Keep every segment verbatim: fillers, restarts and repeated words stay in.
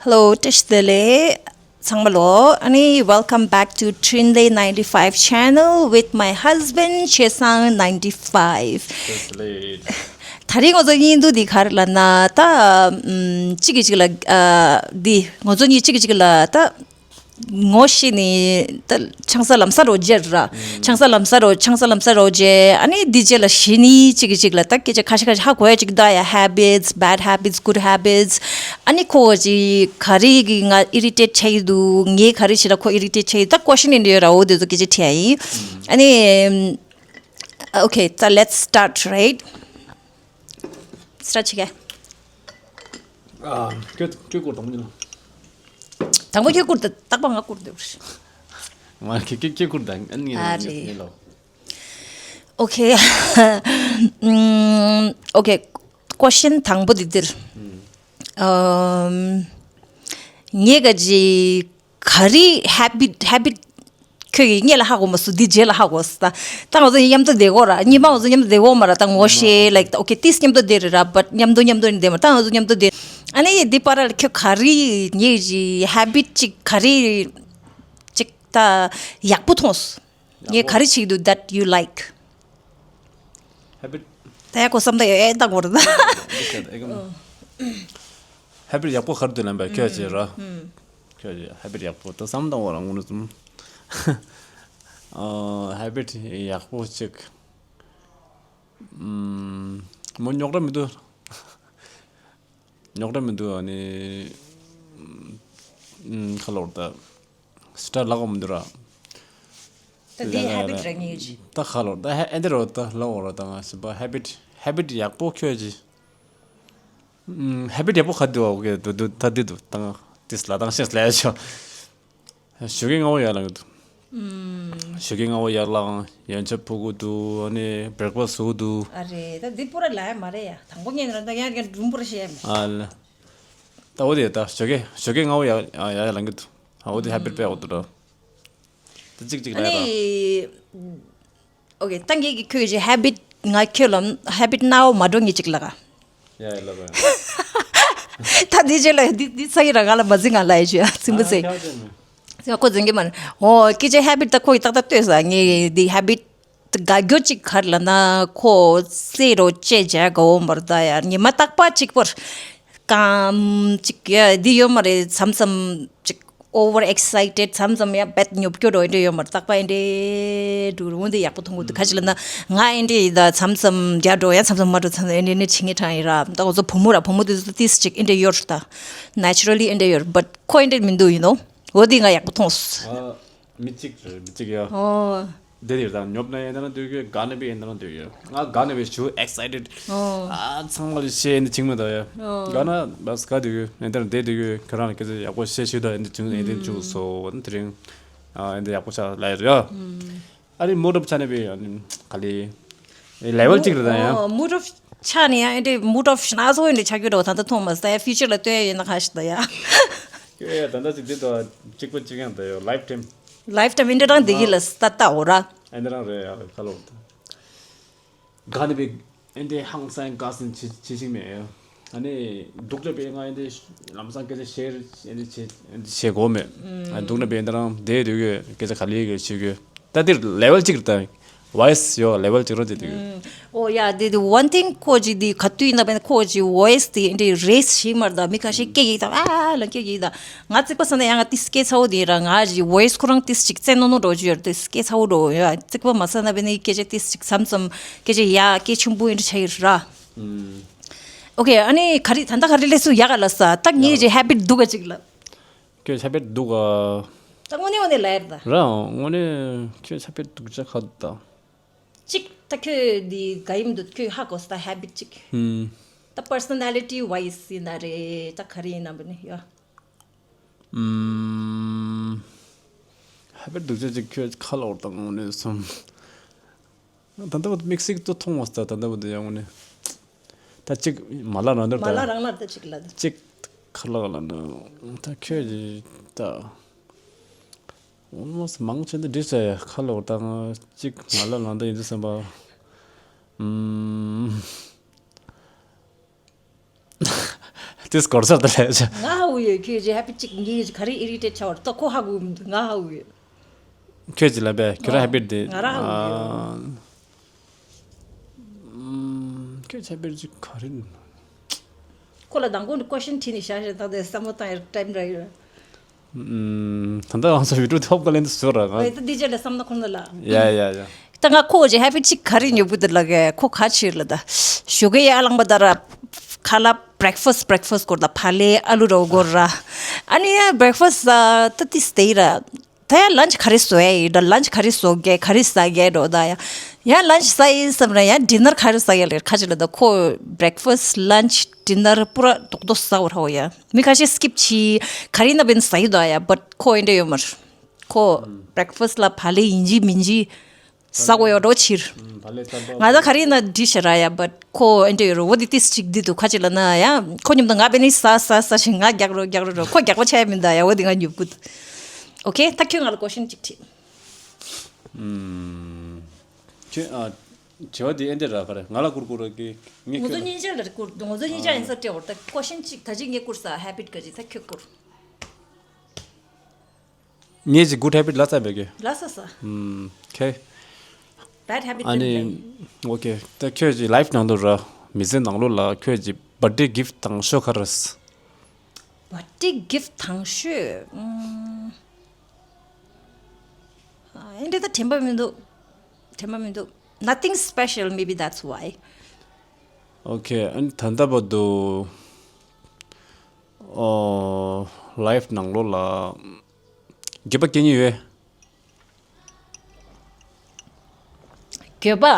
Hello, བཀྲ་ཤིས་བདེ་ལེགས། ཚང་མ་ལོ། ཨ་ནི། Welcome back to Trinley ninety-five channel with my husband, Chesang ninety-five. བཀྲ་ཤིས་བདེ་ལེགས། དེ་རིང་ང་ཚོ་ཡིན་དུས་འདི་ག་རེ་ལབ་ན། ད་ཨམ། གཅིག་གིས་གཅིག་ལ། ཨ། འདི་ང་ཚོ་གཉིས་གཅིག་གིས་གཅིག་ལ་ད་ངོ་ཤེས་ནས་ད་ཆང་ས་ལམ་སང་རོ་བརྗེ་ར། ཆང་ས་ལམ་སང་རོ། ཆང་ས་ལམ་སང་རོ་བརྗེ། ཨ་ནི་འདི་རྗེས་ལ་གཞི་ནས་གཅིག་གིས་གཅིག་ལ་ད་སྐད་ཆ་ཁ་ཤས་ཁ་ཤས་ཧ་གོ་ཡ་གཅིག་ད་ཡ། Habits, bad habits, good habits. ཨ་ནི་ཁོ་གཅིག་ག་རེ་གིས་ང་irritate་བྱས་ཡོད་འདུག་ངས་ག་རེ་བྱས་ན་ཁོ་irritate་བྱས་ཡོད། ད་question་འདི་འདྲ་འོ་དེ་ཚོ་སྐད་ཆ་དྲིས་ཡ་ཡིན། ཨ་ནི། Okay, so let's start, right? Start་བྱེད་ག་ཨ། ཁྱོད་ཁྱོད་སྐོར་དང་པོ་ཉིད་ལ། དང་པོ་ཁྱོད་སྐོར་དང་། རྟག་པར་ང་སྐོར་འདུག་ང་ཁྱོད་ཁྱོད་ཁྱོད་སྐོར་དང་ཨ་ནི། ཨ་རེད། ངས་ལབ། Okay. ཨམ། Okay. Question་དང་པོ་འདི་འདིར། ཨམ། ངས་ག་ཅི་ག་རེ་habit, habit་ཁྱོད་ཀྱིས་སྔོན་ལ་ཧ་གོ་མ་སོང་། འདི་རྗེས་ལ་ཧ་གོ་སོང་། ད་ང་ཚོ་མཉམ་དུ་བསྡད་ཀྱི་ཡོད་ར། གཉིས་པ་ང་ཚོ་མཉམ་དུ་བསྡད་ཀྱི་ཡོད་མ་ར། ད་ངོ་ཤེས། Like, okay, ཏིས་མཉམ་དུ་བསྡད་རེད་ར། But་མཉམ་དུ་མཉམ་དུ་བསྡད་མ། ད་ང་ཚོ་མཉམ་དུ་བསྡད། ཨ་ནི་འདི་བར་ལ་ཁྱོད་ག་རེ་ངའི་གི་habit་ཅིག་ག་རེ་ཅིག་ད་ཡག་པོ་མཐོང་སོང་། ངས་ག་རེ་བྱེད་ཀྱི་འདུག that you like? Habit། ད་ཡག་པོ་བསམ་ད་ཡོད་ཨེ། ད་གོ་ར་ད། Habit་ཡག་པོ་ག་རེ་འདུག་ལབ་པ་ཁྱོད་ཀྱིས་ར། ཁྱོད་ཀྱིས་habit་ཡག་པོ་ད་བསམ་ད་འོ་ར་ངོ་ནུ་ཙམ། ཨ། habit་ཡག་པོ་ཅིག་ཨམ། མོ་རྙོག་དྲ་མི་འདུག་རྙོག་དྲ་མི་འདུག་ཨ་ནི། ཨམ། ཁ་ལོར་ད། སི་ཊར་ལག་འོང་མི་འདུག་ར། ད་དེ་habit་ར་ངེས་ཀྱི། ད་ཁ་ལོར་ད་ཧ་ཨེ་འདི་རོ་ད་ལོ་འོ་ར་ད་ང་ཞིམ་པ་habit, habit་ཡག་པོ་ཁྱོད་ཀྱི། ཨམ། habit་ཡག་པོ་ག་འདུག་ཨོ་ཀེ་འདུག་འདུག་ད་འདི་འདུག་ད་ང་ཏིས་ལ་དང་ཤེས་ལས་ཆོ། ཞོགས་ཀས་སྔ་པོ་ཡར་ལངས་ཀྱི་འདུག་ཨམ། ཞོགས་ཀས་སྔ་པོ་ཡར་ལངས། ཡོན་ཆབ་ཕུ་གི་འདུག་ཨ་ནི་breakfast་བཟོ་གི་འདུག་ཨ་རེད། ད་འདི་པུ་ར་ལ་ཡ་མ་རེད་ཡ། དང་པོ་ཉིད་ནས་ད་ཡང་ཀྱང་སྒྲུང་པུ་ར་བཤད་མེད། ཨ་ལ། ད་འོ་དེ་ད་ཞོགས་ཀས་ཞོགས་ཀས་སྔ་པོ་ཡར་ཡར་ཡར་ལངས་ཀྱི་འདུག་ཨ་འོ་དེ་habit་དཔེ་ཡག་པོ་འདུག་ར། ད་གཅིག་གཅིག་ལ་ཡ་ད། ཨ་ནི། Okay, ད་ངས་ཀྱི་ཁྱོད་ཀྱི་habit་ང་ཁྱོད་ལ་habit་སྣ་བོ་མ་འགྲོ་ངེས་ཅིག་ལ་ག་ཡ་ཡ་ལབ་པ། ད་འདི་རྗེས་ལ་འདི་འདི་ཚ་གི་ར་ང་ལ་མ་འཛིན་ང་ལ་ཡ་ཞུ་ཡ་ཚིམ་པོ་ཟེ། ཁྱོད་ཁོ་འཛིན་གི་མ་རེད། ཨོ་སྐད་ཆ་habit་ད་ཁོ་ཡི་ཏག་ཏག་ལྟོས་ས། ངས་འདི་habit་དགའ་སྐྱོ་ཅིག་ག་རེ་ལབ་ན་ཁོ་སེ་རོ་ཅེ་ཇ་ག་འོ་མར་ད་ཡ་ཉི་མ་རྟག་པ་གཅིག་པོར། སྐམ་ཅིག་ཡ་འདི་ཡོད་མ་རེད། མཚམས་མཚམས་ཅིག་over excited། མཚམས་མཚམས་ཡ་དཔེ་ཉོབ་སྐྱོ་འགྲོ་ཨེ་འདྲ་ཡོད་མ་རེད། རྟག་པ་ཨེ་འདྲ་འགྲོ་རུང་འདི་ཡག་པོ་མཐོང་གི་འདུག་ག་ཅི་ལབ་ན་ང་ཨེ་འདྲ་ཡི་ད་མཚམས་མཚམས་རྒྱ་འགྲོ་ཡ་མཚམས་མཚམས་མ་འགྲོ་མཚམས་མཚམས་ཨེ་འདྲ་ནི་བྱེད་ངེས་དྲང་ཡི་ར། ད་ང་ཚོ་བུ་མོ་ར་བུ་མོ་དེ་ཚོ་ཏིས་ཅིག་ཨེ་འདྲ་ཡོད་རེད་ད། naturally་ཨེ་འདྲ་ཡོད་རེད། But་ཁོ་ཨེ་འདྲ་མི་འདུག you know། འོ་འདི་ང་ཡག་པོ་མཐོང་སོང་། མི་གཅིག་རེད། མི་གཅིག་ཡ། ཨོ། དེ་དེར་དང་ཉོབ་ན་ཡིན་ན་འདོད་གི། དགའ་ན་བས་ཡིན་ན་འདོད་གི། ང་དགའ་ན་བས་ཞུ་excited། ཨོ། ཨ་ཚང་མ་ལ་བཤད་ནི་ཅིག་མི་འདུག་ཡ། ཨོ། དགའ་ན་བས་དགའ་འདོད་གི། ཡིན་ན་བསྡད་འདོད་གི། ཁྱོད་རང་ལ་སྐད་ཆ་ཡག་པོ་བཤད་ཤེས་དང་ཡིན་ན་ཅུང་ཡིན་ན་ཅུང་སོ་དེ་རིང་ཨ་ཡིན་ན་ཡག་པོ་ཆགས་ལ་ཡོད་ཡ། ཨ་ནི་mood off་ཆགས་ན་བས་ཨ་ནི་ག་ལེ་level་གཅིག་རེད་ད་ཡ། ཨོ་mood off་ཆགས་ནས་ཡང་ཨེ་འདྲ་mood off་ཞིག་ན་ཚོ་ཨེ་འདྲ་ཆགས་རྒྱུ་འགྲོ་ད་ལྟ་མཐོང་མ་སོང་ཡ། future་ལ་ལྟོས་ཡ་ཡིན་ན་ཁ་ཤི་ད་ཡ། ཡོད་ཡ། ད་ལྟ་ཅིག་འདི་དང་གཅིག་པ་གཅིག་རྐྱང་ད་ཡོད། lifetime། lifetime་ཨེ་འདྲ་རང་འདི་གི་ལ་ས་ད་ད་འོ་ར། ཨེ་འདྲ་རང་རེད་ཡ། ཁ་ལོ་ད་དགའ་ནི་བས་ཨེ་འདྲ་ཧང་སང་དགའ་སེམས་ཆེ་ཆེ་ཞིག་མེད་ཡ། ཨ་ནི་སྡུག་ཅག་པས་ང་ཨེ་འདྲ་ལམ་སང་སྐད་ཆ་བཤད་ཨེ་འདྲ་བྱེད་ཨེ་འདྲ་བྱེད་དགོས་མེད། ཨ་སྡུག་ན་བས་ཨེ་འདྲ་རང་བསྡད་འདོད་གི། སྐད་ཆ་ག་ལེ་གི་བྱེད་གི། ད་འདིར་level་གཅིག་རེད་ད། voice་ཡོད་level་གཅིག་རང་བྱེད་འདོད་གི། ཨོ་ཡ་དེ་དེ་one thing་ཁོ་ཅིག་དེ་ག་དུས་ཡིན་ན་བས་ཁོ་ཅིག་voice་དེ་ཨེ་འདྲ་raise་བྱེད་མར་ད་མི་ཁ་ཤས་སྐད་ཡིག་དང་ཨ་ལ་སྐད་ཡིག་དང་། ང་རྩིག་པ་ས་ན་ཡང་ང་ཏིས་སྐད་ཚ་བོ་དེ་ར། ང་ཅིག་voice་ཁོ་རང་ཏིས་ཅིག་བཙན་ནོ་ནོ་འགྲོ་རྒྱུ་ཡོད་རེད། ཏིས་སྐད་ཚ་བོ་འགྲོ་ཡ། རྩིག་པ་མ་ས་ན་བས་ནི་སྐད་ཆ་ཏིས་ཅིག་མཚམས་མཚམས་སྐད་ཆ་ཡ་སྐད་ཆུང་པོ་ཨེ་འདྲ་ཆ་ཡི་ར། Okay ཨ་ནི་ག་རེ་ད་ལྟ་ག་རེ་ལས་སུ་ཡག་ག་ལ་ས། ད་ངའི་ཅིག་habit་སྡུག་ག་ཅིག་ལ། ཁྱོད་habit་སྡུག་ག་ད་དངོས་གནས་དངོས་གནས་ལབ་ཡ་རེད་ད། ར་དངོས་གནས་ཁྱོད་habit་སྡུག་ཅག་ག་འདུག་ད། གཅིག་ད་ཁྱོད་འདི་ག་ཡིན་འདུག་ཁྱོད་ཧ་གོ་སོང་ད་habit་གཅིག་ཧུམ། ད་personality wise་ཡིན་ན་རེད། ད་ག་རེ་ཡིན་ནམ་ནི་ཡ། ཨུམ། habit་སྡུག་ཅག་ཅིག་ཁྱོད་ཁ་ལོ་བར་དང་དངོས་གནས་སོང་། ད་ལྟ་བར་དུ་དམིགས་བསལ་དུ་མཐོང་མ་སོང་། ད་ལྟ་བར་དུ་ཡང་དངོས་གནས་ད་གཅིག་མ་ལ་རང་འདོར་མ་ལ་རང་ལ་ད་གཅིག་ལ་ད། གཅིག་ཁ་ལག་ལ་ན་ད་ཁྱོད་ཀྱིས་ད་ཨོ་མོ་སི་མང་ཆེ་འདི་འདྲི་ས་ཡ་ཁ་ལོ་ད་ང་གཅིག་མ་ལ་རང་ད་ཡིན་འདི་བསམ་པ། ཨུམ། དེ་སྐོར་ཚར་དུ་ལས་བྱ། ང་ཧ་གོ་ཡོད། ཁྱོད་ཀྱི་ཧེ་བི་ཊི་གཅིག་ངས་ག་རེ་ཨི་རི་ཊེཊ་བྱ་བར་ད་ཁོ་ཧ་གོ་ཡོད་མི་འདུག་ང་ཧ་གོ་ཡོད། ཁྱོད་ཀྱི་ལབ་པས་ཁྱོད་རང་ཧེ་བི་ཊི་དེ། ང་རང་ཧ་གོ་ཡོད། ཁྱོད་ཀྱི་ཧེ་བི་ཊི་གཅིག་ག་རེ། ཁོ་ལ་མདང་དགོང་ནས་ཀོ་ཤན་དྲིས་ནས་བཞག་བཞག་ད་དེ་བསམ་བློ་བཏང་ཡར་ཊའིམ་རག་ཡོད། ད་ལྟ་ང་ཚོ་བི་ཌིའོ་ཐོབ་ག་ལེན་དུ་བཟོ་ར་ང་། ད་ཌི་ཇེ་ལ་བསམ་ན་ཁོ་ན་ལ། ཡ་ཡ་ཡ། ད་ང་ཁོ་ཅི་ཧེ་བི་ཊི་གཅིག་ག་རེ་ཉོ་གི་འདུག་ལབ་གས་ཁོ་ག་ཕྱིར་ལ་ད། ཞོགས་ཀས་ཡར་ལངས་པ་ད་ར། ཁ་ལག་བྷི་རེག་ཕ་སི་ཊི་བྷི་རེག་ཕ་སི་ཊི་སྐོར་ད་ཕ་ལེ་ཨ་ལུ་རོ་སྐོར་ར། ཨ་ནི་ཡ་བྷི་རེག་ཕ་སི་ཊི་ད་ཏི་སྟེ་ར། ད་ཡ་ལན་ཆི་ག་རེ་བཟོ་ཡ་ཡིན་ད་ལན་ཆི་ག་རེ་བཟོ་གས་ག་རེ་ཟ་གས་འགྲོ་ད་ཡ། ཡ་ལན་ཆི་ཟ་ཡིན་བསམ་ར་ཡ་ཌི་ནར་ག་རེ་ཟ་གས་ལེར་ཁ་ཅིག་ལ་ད་ཁོ་བྷི་རེག་ཕ་སི་ཊི་ལན་ཆི་ཌི་ནར་པུ་ར་རྡོག་རྡོག་ཟ་བར་ཧོ་ཡ། མི་ཁ་ཤས་སི་ཀིབ་བྱེད་ག་རེ་ན་བན་ཟ་ཡི་དོ་ཡ་བཊ་ཁོ་ཨེ་འདྲ་ཡོད་མར། ཁོ་བྷི་རེག་ཕ་སི་ཊི་ལ་ཕ་ལེ་ཡིན་གྱི་མིན་གྱི་ཟ་དགོས་ཡོད་འགྲོ་ཕྱིར། ང་ད་ག་རེ་ན་འདི་ཤ་ར་ཡ་བཊ་ཁོ་ཨེ་འདྲ་ཡོད་རོ་འོ་དེ་ཏིས་ཅིག་འདི་འདུག་ཁ་ཅིག་ལ་ན་ཡ་ཁོ་མཉམ་དུ་ང་བན་ནི་ཟ་ཟ་ཟ་ཞིག་ང་རྒྱག་རོ་རྒྱག་རོ་རོ་ཁོ་རྒྱག་པ་ཆ་ཡ་མིན་ད་ཡ་འོ་དེ་ང་ཉོབ་གུད། ཨོ་ཁེ་ད་ཁྱོད་ང་ལ་ཀོ་ཤན་ཅིག་དྲིས། ཁྱོད་ཨ་བྱ་བ་དེ་ཨེ་འདྲ་ར་ག་རེ་ང་ལ་བསྐུར་བསྐུར་ར་གི་ངས་ང་ཚོ་ཁྱོད་ལ་གཉིས་ཆ་ལ་བསྐུར་ང་ཚོ་གཉིས་ཆ་ཡིན་ས་སྤྲད་འོར་ད་ཀོ་ཤན་ཅིག་ད་ཅིག་ངས་བསྐུར་ས་ཧེ་བིཊ་ག་ཅིག་ད་ཁྱོད་བསྐུར། ངས་ཀྱི་གུཌ་ཧེ་བིཊ་ལ་རྩ་བའི་གི། ལ་ས་ས། ཁེ། བེཌ་ཧེ་བིཊ་ཨ་ནི། ཨོ་ཁེ། ད་ཁྱོད་ཀྱི་ལའིཕ་ནང་དུ་ར་མི་ཚེ་ནང་ལོགས་ལ་ཁྱོད་ཀྱི་བར་ཐི་ཌེ་གིཕ་ཊི་དང་ཤོས་ག་རེ། བར་ཐི་ཌེ་གིཕ་ཊི་དང་ཤོས། ཨེ་འདྲ་ད་དྲན་པ་མི་འདུག་དྲན་པ་མི་འདུག Nothing special, maybe that's why. ཨོ་ཁེ། ཨ་ནི་ད་ལྟ་བར་དུ། ཨོ། ལའིཕ་ནང་ལོགས་ལ་འགྱོད་པ་སྐྱེ་མྱོང་ཡོད། འགྱོད་པ།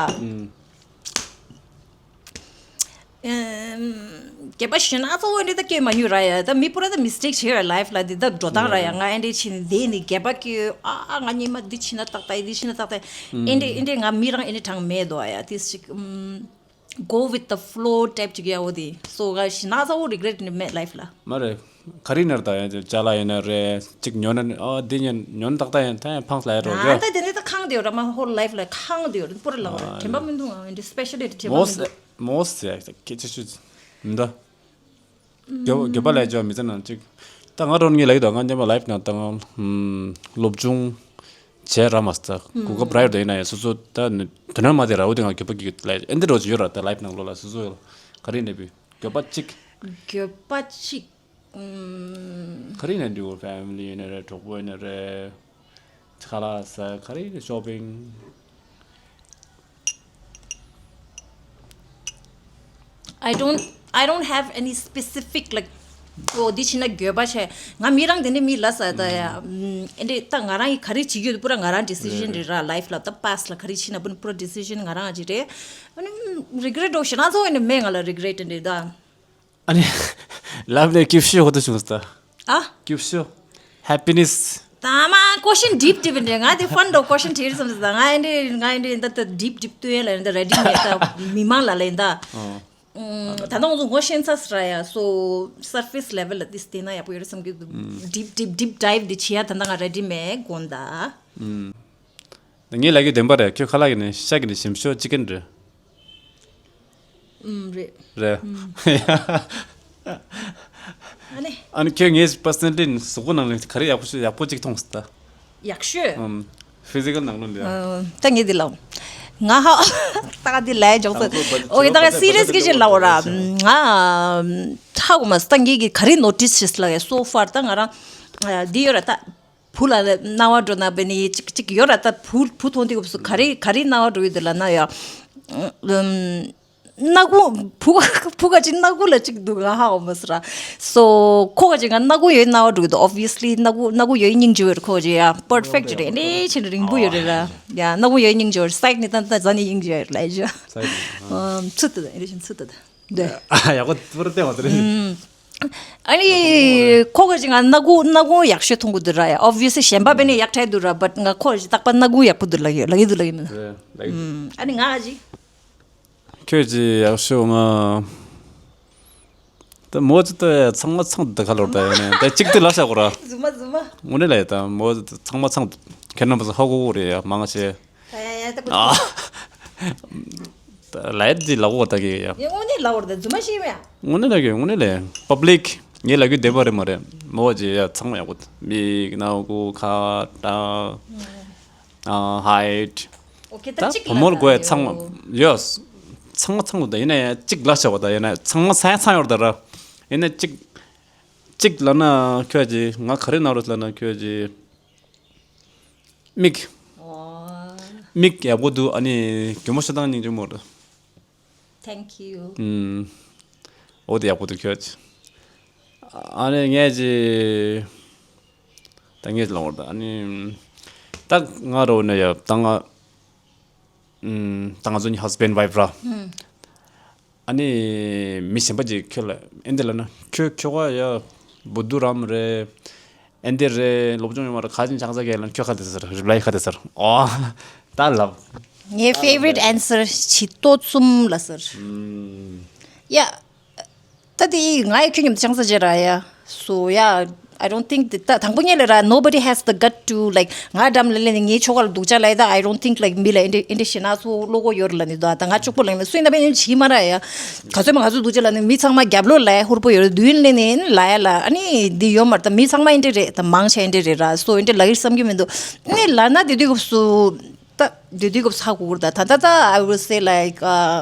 ཨུམ། འགྱོད་པ་ཞེ་ན་གཙོ་བོ་འདི་ད་སྐྱེ་མ་མྱོང་ར་ཡ། ད་མི་པུ་ར་ད་མིས་ཊེག་བྱེད་ར་ལའིཕ་ལ་འདི་ད་འགྲོ་སྟངས་ར་ཡ། ང་ཨེ་འདྲས་ཕྱིན་འདི་ནི་འགྱོད་པ་སྐྱེ་ཨ་ཨ་ང་ཉི་མ་འདི་ཕྱིན་ན་ཏག་ཏག་འདི་ཕྱིན་ན་ཏག་ཏག་ཨེ་འདྲས་ཨེ་འདྲས་ང་མི་རང་ཨེ་འདྲས་གྲངས་མེད་དོ་ཡ་དེ་ཞིག་ཨུམ། Go with the flow type ཅིག་ཡ་འོ་དེ། སོ་ག་ཞི་ན་ས་འོ་རི་གི་རེཊ་ནི་མེད་ལའིཕ་ལ། མ་རེད། ག་རེ་ནར་ད་ཡང་ཅ་ལག་ཡིན་ན་རེད་ཅིག་ཉོ་ན་ཨ་དེ་ཉོ་ཉོ་ན་ཏག་ཏག་ཡང་ད་ཡང་ཕངས་ལ་ཡ་རོ་ཨ་རེད། ད་དེ་ནི་ད་ཁང་དེ་ཡོད་ར་མ་ཧོལ་ལའིཕ་ལ་ཁང་དེ་ཡོད་ར་པུ་ར་ལ་འོ་ར་དྲན་པ་མི་འདུག་ཨ་འདི་སྤེ་ཤལ་ལི་དྲན་པ་མི་མོས་འདུག་མོས་ཡ་སྐད་ཆ་ཆུ་མི་འདུག་འགྱོད་འགྱོད་པ་ལས་ཅོ་མི་ཚེ་ནང་གཅིག་ད་ང་རང་ངས་ལབ་ཀྱི་འདུག་ང་རྣམ་པ་ལའིཕ་ནང་ད་ང་སློབ་སྦྱོང་བྱས་ར་མ་སྟ་གོ་སྐབས་རག་ཡོད་ད་ཡིན་ན་ཡང་སོ་སོ་ད་དོན་དག་མ་དེ་ར་འོ་དེ་ང་འགྱོད་པ་སྐྱེ་གི་ལབ་ཨེ་འདི་རོ་ཅིག་ཡོད་ར་ད་ལའིཕ་ནང་ལོགས་ལ་སོ་སོ་ག་རེ་ཡིན་ནའི་འགྱོད་པ་གཅིག་འགྱོད་པ་གཅིག་ག་རེ་ཡིན་ནའི་འདྲ་བོ་ཕེ་མི་ལི་ཡིན་ན་རེད་གྲོགས་པོ་ཡིན་ན་རེད། ཁ་ལག་ཟ་ག་རེ་ཤོ་པིང་། I don't, I don't have any specific, like, ཨོ་འདི་ཕྱིན་ན་འགྱོད་པ་བྱས། ང་མི་རང་དེ་འདྲ་མི་ལ་ས་ད་ཡ། ཨེ་འདྲ་ད་ང་རང་གི་ག་རེ་བྱེད་རྒྱུ་དེ་པུ་ར་ང་རང་ཌི་སི་ཤན་རེད་ར་ལའིཕ་ལ་ད་པ་སི་ལ་ག་རེ་ཕྱིན་ན་པུ་ནི་པུ་ར་ཌི་སི་ཤན་ང་རང་ཅིག་རེད། ཨ་ནི་རི་གི་རེཊ་འགྲོ་ཞེ་ན་ཚོ་ཨེ་ནི་མེད་ང་ལ་རི་གི་རེཊ་འདྲ་ད། ཨ་ནི། ལབ་ནས་སྐྱིད་ཤོས་ཧོ་ཏུ་བྱུང་སྟ། ཨ། སྐྱིད་ཤོས། ཧེ་པི་ནེ་སི། ད་མ་ཀོ་ཤན་ཌིབ་ཌིབ་འདྲ་ང་དེ་ཕན་འགྲོ་ཀོ་ཤན་དྲིས་སམ་ད་ང་ཨེ་འདྲ་ང་ཨེ་འདྲ་ད་ད་ཌིབ་ཌིབ་ཏུ་ཡན་ལ་ཡིན་ད་རེ་ཌི་མེད་ད་མི་མང་ལ་ལེན་ད། ད་ནང་ཚོ་ངོ་ཤེས་ཚ་སི་ར་ཡ་སོ་སར་ཕེ་སི་ལེ་ཝལ་ལ་དེ་སྟེ་ན་ཡག་པོ་ཡོད་རེད་བསམ་གི་འདུག་ཌིབ་ཌིབ་ཌིབ་ཌའིབ་འདི་བྱེད་ཡ་ད་ད་ང་རེ་ཌི་མེད་དགོན་ད། ངས་ལབ་རྒྱུ་བདེན་པ་རེད། ཁྱོད་ཁ་ལག་གི་ནི་ཤ་གི་ནི་ཞིམ་ཤོས་ཅི་ཀན་རེད། ཨུམ་རེད། རེད། ཨ་ནི། ཨ་ནི་ཁྱོད་ངས་པར་སོ་ནལ་ལི་གཟུགས་པོ་ནང་ནས་ག་རེ་ཡག་པོ་ཤོས་ཡག་པོ་ཅིག་མཐོང་སོང་ད། ཡག་ཤོས། ཨུམ། ཕི་ཟི་ཀལ་ནང་ལོགས་ལ། ད་ངས་འདི་ལབ། ང་ཧ། ད་ག་འདི་ལབ་ཡ་འཇོག་ཚོད། ཨོ་ཡ་ད་ག་སི་རི་ཡས་གི་ཅིག་ལབ་འོ་ར། ང་ཧ་གོ་མ་སོང་། ད་ངས་གི་ག་རེ་ནོ་ཊིས་བྱས་ལབ་ཡ་སོ་ཕར་ད་ང་རང་། འདི་ཡོད་ར་ད། བུ་ལ་རྣ་བ་འགྲོ་ན་བས་ནི་ཅིག་ཅིག་ཡོད་ར་ད། བུ་བུ་མཐོང་དུས་སྐབས་སུ་ག་རེ་ག་རེ་རྣ་བ་འགྲོ་ཡོད་དེ་ལ་ན་ཡ། ཨུམ། སྣ་ཁུང་བུ་བུ་ག་ཅིག་སྣ་ཁུང་ལ་ཅིག་འདུག་ང་ཧ་འོ་མ་སི་ར། སོ་ཁོ་ག་ཅིག་ང་སྣ་ཁུང་ཡོད་རྣ་བ་འགྲོ་གི་འདུག་ཨོབ་བི་ཡ་སི་ལི་སྣ་ཁུང་སྣ་ཁུང་ཡོད་སྙིང་རྗེ་བོ་ཡོད་ཁོ་ག་ཅིག་ཡ་པར་ཕེག་ཊི་རེད། ཨེ་ཆེན་རིང་པོ་ཡོད་རེད་ར། ཡ་སྣ་ཁུང་ཡོད་སྙིང་རྗེ་བོ་རེད། སའིཌ་ནི་ད་ད་ཟ་ནི་སྙིང་རྗེ་བོ་ཡོད་རེད་ལ་ཡ། ཚུད་དུ་ཨེ་རེ་བཞིན་ཚུད་དུ་ད། ཡག་པོ་པུ་ར་བསྟན་བ་དེ་རེད། ཨ་ནི་ཁོ་ག་ཅིག་ང་སྣ་ཁུང་སྣ་ཁུང་ཡག་ཤོས་མཐོང་གི་འདུག་ར་ཡ། ཨོབ་བི་ཡ་སི་ལི་གཞན་པ་བས་ནི་ཡག་ཕྲ་འདུག་ར། བཊ་ང་ཁོ་ག་ཅིག་རྟག་པར་སྣ་ཁུང་ཡག་པོ་འདུག་ལབ་ཡོད་ལབ་ཡོད་འདུག་ལབ་ཡོད་མི་འདུག་རེད་ལབ་ཡོད། ཨ་ནི་ང་ག་ཅིག་ཁྱོད་ཀྱི་ཡག་ཤོས་ང་། ད་མོ་ཅི་ལྟ་ཚང་མ་ཚང་འདི་ཁ་ལོར་ད་ཡོད་ནས་ད་གཅིག་ཏུ་ལ་ཤ་གོ་ར། རྫུན་མ་རྫུན་མ། དངོས་གནས་ལ་ཡོད་ད་མོ་ཚང་མ་ཚང་ཁྱེད་རྣམ་པ་ཚོ་ཧ་གོ་གོ་རེད་ཡ་མང་ཆེ། ད་ཡ་ཡ་ད་པོ། ཨ། ལའེ་ཏི་ལ་འོ་ད་གི་ཡ། ངས་དངོས་གནས་ལ་འོར་ད་རྫུན་མ་ཤེས་མེད། དངོས་གནས་ལ་གི་དངོས་གནས་ལས་པབ་ལིག་ངས་ལ་གི་བདེན་པ་རེད་མ་རེད་མོ་ཇི་ཡ་ཚང་མ་ཡག་པོ་མིག་ནག་ཁུ་ཁ་ཏ་ཧའིཊ། ཨོ་ཁེ་ད་ད་གཅིག་བུ་མོར་དགོས་ཚང་མ་ཡོད། ཚང་མ་ཚང་མ་ད་ཡིན་ན་ཡང་གཅིག་ལ་བྱ་བ་ད་ཡིན་ན་ཚང་མ་ཚང་ཡང་ཚང་ཡོད་ད་ར། ཡིན་ན་གཅིག་གཅིག་ལ་ན་ཁྱོད་ཀྱི་ང་ག་རེ་ན་རོ་ལ་ན་ཁྱོད་ཀྱི་མིག་ཨོ། མིག་ཡག་པོ་འདུག་ཨ་ནི་གྱོ་མོ་ཤ་ཏང་སྙིང་རྗེ་མོ་རེད། Thank you. ཨུམ། འོ་དེ་ཡག་པོ་འདུག་ཁྱོད། ཨ་ནི་ངས་ཅི། ད་ངས་ལོང་བར་ད་ཨ་ནི། ད་ང་རོ་ནས་ཡ་ད་ང་། ཨུམ། ད་ང་ཚོ་གཉིས་ཧས་བྷེན་ཝའིཕ་ར། ཨུམ། ཨ་ནི། མི་གཞན་པ་ཅིག་ཁྱོད་ལ་ཨེ་འདི་ལ་ན་ཁྱོད་ཁྱོད་ག་ཡ། བུ་དུ་རམ་རེད། ཨེ་འདི་རེད་སློབ་སྦྱོང་ཡོང་བ་རེད་ཁ་ཅིག་ཆང་ས་གས་ལ་ཁྱོད་ཁ་དེ་ཟེར་རི་པ་ལའི་ཁ་དེ་ཟེར་ཨོ། ད་ལབ། ངའི་favorite answer ཆི་ཏོ་ཙུམ་ལ་ཟེར། ཡ། ད་དེ་ང་ཡི་ཁྱོད་མཉམ་དུ་ཆང་ས་བརྗེ་ར་ཡ། So yeah, I don't think that ད་དང་པོ་ཉིད་ལ་ར nobody has the gut to like ང་འགྲམ་ལ་ལེན་ནས་ངའི་ཆོ་ག་ལ་སྡུག་ཅག་ལ་ཡ། ད་I don't think like མི་ལ་ཨེ་འདྲ་ཨེ་འདྲ་ཞེ་ན་སོ་བློ་ཁོག་ཡོད་ར་ལ་ནི་ད་ད་ང་གཅིག་པོ་ལེན་ལ་སུ་ཡིན་ན་བས་ནི་བྱིས་མ་ར་ཡ། ག་ཚོད་མ་ག་ཚོད་སྡུག་ཅག་ལ་ནི་མི་ཚང་མ་རྒྱབ་ལོགས་ལ་ཡ་ཧུར་པོ་ཡོད་ར་མདུན་ལེན་ནས་ལ་ཡ་ལ་ཨ་ནི་འདི་ཡོད་མ་ར། ད་མི་ཚང་མ་ཨེ་འདྲ་རེད། ད་མང་ཆེ་ཨེ་འདྲ་རེད་ར། So ཨེ་འདྲ་ལ་ཡིར་བསམ་གྱི་མི་འདུག་ཨ་ནི་ལ་ན་དེ་དུས་སྐབས་སུ། ད་དེ་དུས་སྐབས་ཧ་གོ་གི་རེད། ད་ད་ད་ད་I would say like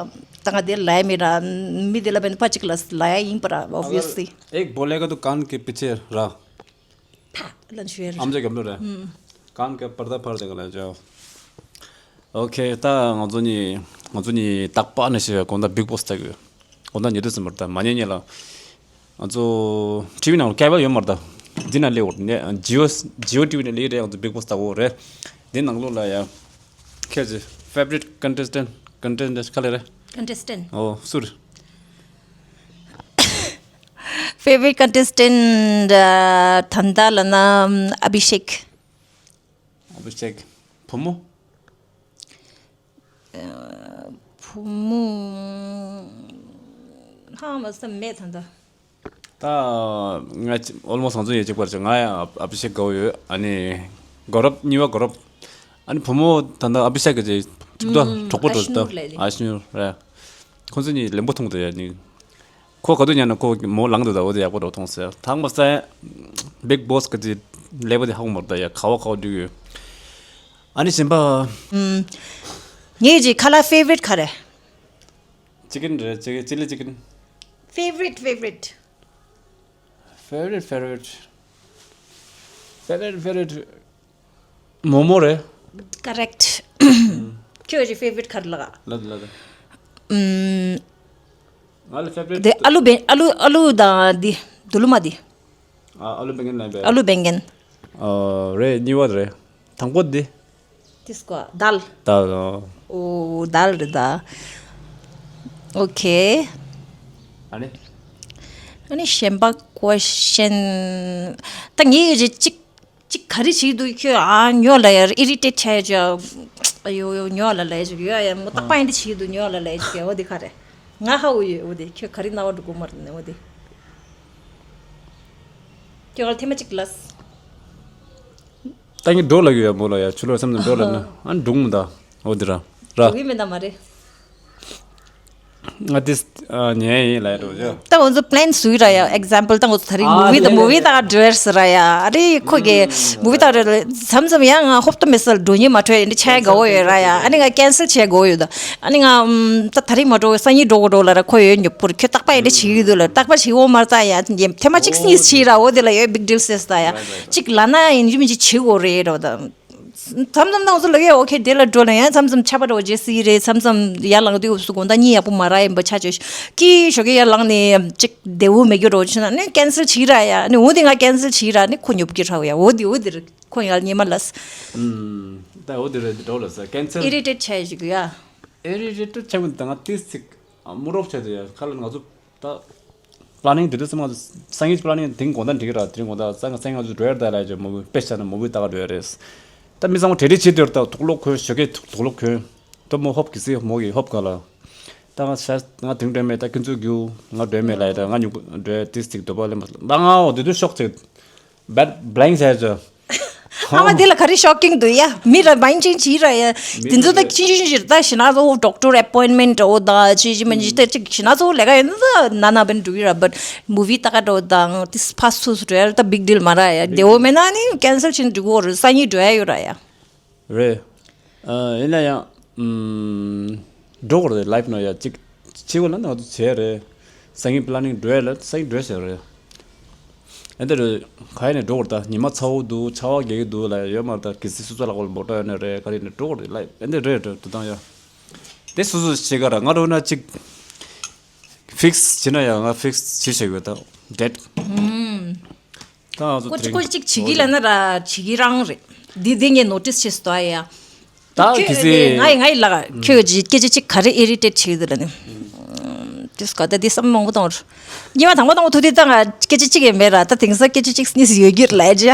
ད་ང་དེ་ལ་ཡ་མི་ར། མི་དེ་ལ་བན་པ་གཅིག་ལ་ལ་ཡ་ཡིན་པ་ར། Obviously एक बोलेगा तो कान के पीछे रहा। ཕ་ལ་ཤོད་ར། ཨམ་ཅག་གམ་ལོ་ར། कान के पर्दा फाड़ देगा ལ་ཅོ། ཨོ་ཁེ། ད་ང་ཚོ་གཉིས་ང་ཚོ་གཉིས་རྟག་པར་ནས་ཤེས་པའི་དགོང་དག་Bigg Boss ལྟ་གི་ཡོད། དགོང་དག་ཉལ་དུས་ཙམ་པར་ད་མ་ཉལ་ཉལ་ལ། ང་ཚོ་ཊི་ཝི་ནང་ལ་ཀེ་བལ་ཡོད་མ་རེད་ད། འདི་ནང་སླེབས་འོར་ནས་ཇི་ཡོ་ཇི་ཡོ་ཊི་ཝི་ནང་སླེབས་རེད། ང་ཚོ་Bigg Boss ལྟ་གོ་རེད། འདི་ནང་ལོགས་ལ་ཡ། ཁྱེད་ཀྱི་favorite contestant contestant ག་ལེ་རེད། Contestant. ཨོ་སུ་རེད། Favorite contestant ད་ལྟ་ལ་ན་ཨ་བི་ཤེག་ཨ་བི་ཤེག་བུ་མོ། བུ་མོ་ཧ་མ་སམ་མེད་ད་ལྟ། ད་ང་almost ང་ཚོ་ཡས་གཅིག་པར་ང་ཡང་ཨ་བི་ཤེག་དགའ་བོ་ཡོད། ཨ་ནི་གོ་རབ་གཉིས་པ་གོ་རབ། ཨ་ནི་བུ་མོ་ད་ལྟ་ཨ་བི་ཤེག་གི་གཅིག་ད་གྲོགས་པོ་འགྲོ་ད་ཨ་ཤི་ནུ་ར། ཁོང་ཚོ་གཉིས་ལེན་པོ་མཐོང་ད་ཡ་ནི། ཁོ་ག་དུས་ཉན་ན་ཁོ་མོ་ལངས་འདུག་ད་འོ་དེ་ཡག་པོ་འགྲོ་མཐོང་ཟེར། ཐང་མ་སེ་Bigg Boss གི་དེ་ཀླད་པ་དེ་ཧ་གོ་མ་རེད་ད་ཡ། ག་བ་ག་བ་འགྲིག་ཡོད། ཨ་ནི་གཞན་པ། ངའི་ཅི་ཁ་ལ་favorite ག་རེ། Chicken རེད། Chicken, chilli chicken. Favorite, favorite. Favorite, favorite. Favorite, favorite. མོག་མོག་རེད། Correct. ཁྱོད་ཀྱི་favorite ག་རེ་ལགས། ལབ་ལབ། ང་ལ་favorite དེ་ཨ་ལུ་བེ་ཨ་ལུ་ཨ་ལུ་དང་དེ་དུ་ལུ་མ་དེ། ཨ་ཨ་ལུ་བེང་གན་ལབ་པས། ཨ་ལུ་བེང་གན། ཨ་རེད། གཉིས་པ་རེད། དང་པོ་དེ། དེ་སྐོ་དཱལ། དཱལ། ཨོ་དཱལ་རེད་ད། Okay. ཨ་ནི། ཨ་ནི་གཞན་པ་question ད་ངའི་རེ་གཅིག་གཅིག་ག་རེ་བྱེད་འདུག་ཁྱོད་ཨ་ཉོ་ལ་ཡར་irritate བྱས་ཅོ། ཨ་ཡོ་ཡོ་ཉོ་ལ་ལས་ཅིག་ཡོ་ཡ་མོ་ཏག་པ་ཡིན་འདི་བྱེད་འདུག་ཉོ་ལ་ལས་ཅིག་ཡ་འོ་དེ་ག་རེ། ང་ཧ་འུ་ཡོད་འོ་དེ་ཁྱོད་ག་རེ་རྣ་བ་འགྲོ་གོ་མ་རེད་ནས་འོ་དེ། ཁྱོད་ང་ཐེངས་མ་གཅིག་ལ། ད་ངས་འགྲོ་ལ་ཡོད་ཡ་མོ་ལ་ཡ་ཆུ་ལོ་བསམ་ནས་འགྲོ་ལ་ན་ཨ་འགྲུག་མོ་ད་འོ་དེ་ར་ར། འགྲོ་གི་མེད་ད་མ་རེད། ང་དེ་ཉན་ཡིན་ལ་འགྲོ་ཡོད། ད་ང་ཚོ་plan བཟོས་ར་ཡ། Example ད་ང་ཚོ་ད་རིང་movie ད་movie ད་འགྲོ་ཡར་ཟེར་ར་ཡ། ཨ་རི་ཁོ་གི་movie ད་འགྲོ་མཚམས་མཚམས་ཡ་ང་ཧོབ་ཏོ་མེད་ས་ལ་འགྲོ་ཉེ་མ་འཕྲོད་ཡ་འདི་ཆ་ཡ་དགའ་བོ་ཡོད་ར་ཡ། ཨ་ནི་ང་cancel བྱས་དགོས་ཡོད་ད། ཨ་ནི་ང་ད་ད་རིང་མ་འགྲོ་སང་ཉིན་འགྲོ་གོ་འགྲོ་ལ་ར་ཁོ་ཡོད་ཉོབ་པོར་ཁྱོད་རྟག་པ་ཡ་འདི་བྱེད་ཀྱི་འདུག་ལ་རྟག་པ་བྱེད་འོ་མ་རྩ་ཡ་ཐེངས་མ་གཅིག་སི་ཉིས་བྱེད་ར་འོ་དེ་ལ་ཡོད་big deal ཟེར་ད་ཡ། གཅིག་ལ་ན་ཡིན་རྒྱུ་མི་གཅིག་བྱེད་དགོས་རེད་ར་ད། མཚམས་མཚམས་ནང་སུ་ལ་ཡ་okay དེ་ལ་འགྲོ་ལ་ཡ་མཚམས་མཚམས་ཆ་པ་འགྲོ་རྗེས་སི་རེད། མཚམས་མཚམས་ཡར་ལངས་དུས་སུ་དགོང་དག་གཉིད་ཡག་པོ་མ་རག་ཡིན་པ་ཆ་ཆོས་ཀྱི་ཞོགས་ཀྱི་ཡར་ལངས་ནས་གཅིག་བདེ་བོ་མེད་རྒྱུ་འགྲོ་ཆུ་ན་ནི་cancel བྱེད་ར་ཡ་ནི་འོ་དེ་ང་cancel བྱེད་ར་ནི་ཁོ་ཉོབ་ཀྱི་ར་ཡ་འོ་དེ་འོ་དེ་རེད་ཁོ་ཡར་ཉི་མ་ལ་ད་འོ་དེ་རེད་འགྲོ་ལ་ས་cancel irritate བྱས་ཞིག་ཡ། Irritate བྱས་མི་འདུག་ང་ཏིས་ཚིག་མུ་རོབ་བྱས་དུ་ཡ་ཁ་ལ་ང་ཚོ། ད། planning དེ་དུས་སེམས་ང་ཚོ་སང་ཉིན་planning དེང་དགོང་དག་འགྲིག་གི་ར། དེ་རིང་དགོང་དག་སང་སང་ང་ཚོ་འགྲོ་ཡ་རེད་ད་ལབ་ཅིག་movie དཔེ་ཆ་ནས་movie ལྟ་ག་འགྲོ་ཡ་རེད། ད་མི་ཚང་མ་གྲ་སྒྲིག་བྱེད་དུས་ར་ད་དུག་ལོག་གོན་ཞོགས་ཀས་དུག་ལོག་གོན། ད་མོ་ཧོབ་གི་སི་མོ་གི་ཧོབ་ག་ལ། ད་ང་ཤ་ང་དེང་འགྲོ་མེད་ད་ཁྱོད་ཚོ་རྒྱུ་ང་འགྲོ་མེད་ལབ་ཡ་ད་ང་ཉུག་འགྲོ་ཡ་ཏིས་ཚིག་འདོད་པ་ལེན་པ་ད་ང་འོ་དེ་དུས་ཤོག་ཅིག་bad blank བྱས་ཅོ། ཨ་མ་དེ་ལ་ག་རེ་ཤོག་ཀིང་འདུག་ཡ། མི་ར་མ་ཡིན་ཅིག་བྱེད་ར་ཡ། དེ་ཚོ་ད་ཆུང་ཆུང་ཆུང་ཆུང་ད་ཞེ་ན་ཚོ་ཌོག་ཊར་ཨེ་པོའིན་མེན་ཊི་འོ་ད་ཅི་ཅི་མ་ཅི་ད་ཅིག་ཞེ་ན་ཚོ་ལས་ཀ་ཡོད་ན་ད་ན་ན་བན་འགྲོ་གི་ར། བཊ་མུ་ཝི་ད་ག་འགྲོ་དང་དེ་ཕ་སུ་སུ་འགྲོ་ཡ་ད་བིག་ཌིལ་མ་ར་ཡ། དེ་འོ་མེད་ན་ནི་ཀེན་སལ་བྱེད་འགྲོ་གི་ར། སང་ཉིན་འགྲོ་ཡ་ཡོད་ར་ཡ། རེད། ཨ་ཡིན་ན་ཡང་ཨམ། འགྲོ་དགོས་རེད། ལའིབ་ནང་ཡ་གཅིག་བྱེད་དགོས་ལ་ན་ང་ཚོ་བྱས་རེད། སང་ཉིན་པི་ལ་ནིང་འགྲོ་ཡ་ལ་སང་ཉིན་འགྲོ་ཟེར་རེད། ཨེ་འདི་རེད། ག་ཡ་ནས་འགྲོ་དགོས་རེད། ད་ཉི་མ་ཚ་བོ་འདུག་ཆར་པ་རྒྱག་གི་འདུག་ལ་ཡོད་མ་རེད། ད་གལ་སྲིད་སོ་སོ་ལ་གོ་ལ་འབོར་འདྲ་ཡོད་ན་རེད། ག་རེ་ནས་འགྲོ་དགོས་རེད་ལ་ཨེ་འདི་རེད་རེད་དུ་བཏང་ཡ། དེ་སོ་སོ་བྱེད་ག་ར་ང་འགྲོ་ན་གཅིག་ཕིག་སི་བྱེད་ན་ཡ་ང་ཕིག་སི་བྱེད་བྱེད་དགོས་ད་ཌེ་ཊི། ད་ང་ཚོ་ཀོ་ཅི་ཀོ་ཅི་ཅིག་བྱེད་ཀྱི་ལ་ན་ར་བྱེད་ཀྱི་རང་རེད། འདི་འདི་ངས་ནོ་ཊིས་བྱས་སོ་ཡ། ད་ཁྱོད་གལ་སྲིད་ངའི་ངའི་ལག་ཁྱོད་ཀྱི་སྐད་ཆ་ཅིག་ག་རེ་ཨི་རི་ཊེཊ་བྱེད་ཀྱི་འདུག་ལ་ནི། དུས་ག་ད་འདི་བསམ་མང་པོ་གཏོང་ར། ཉི་མ་དང་པོ་དང་པོ་ཐུག་དུས་ད་ང་སྐད་ཆ་ཅིག་ཡང་མེད་ར། ད་དེང་སང་སྐད་ཆ་ཅིག་གཉིས་ཡོད་ཀྱི་ར་ལས་ཅི་ཡ།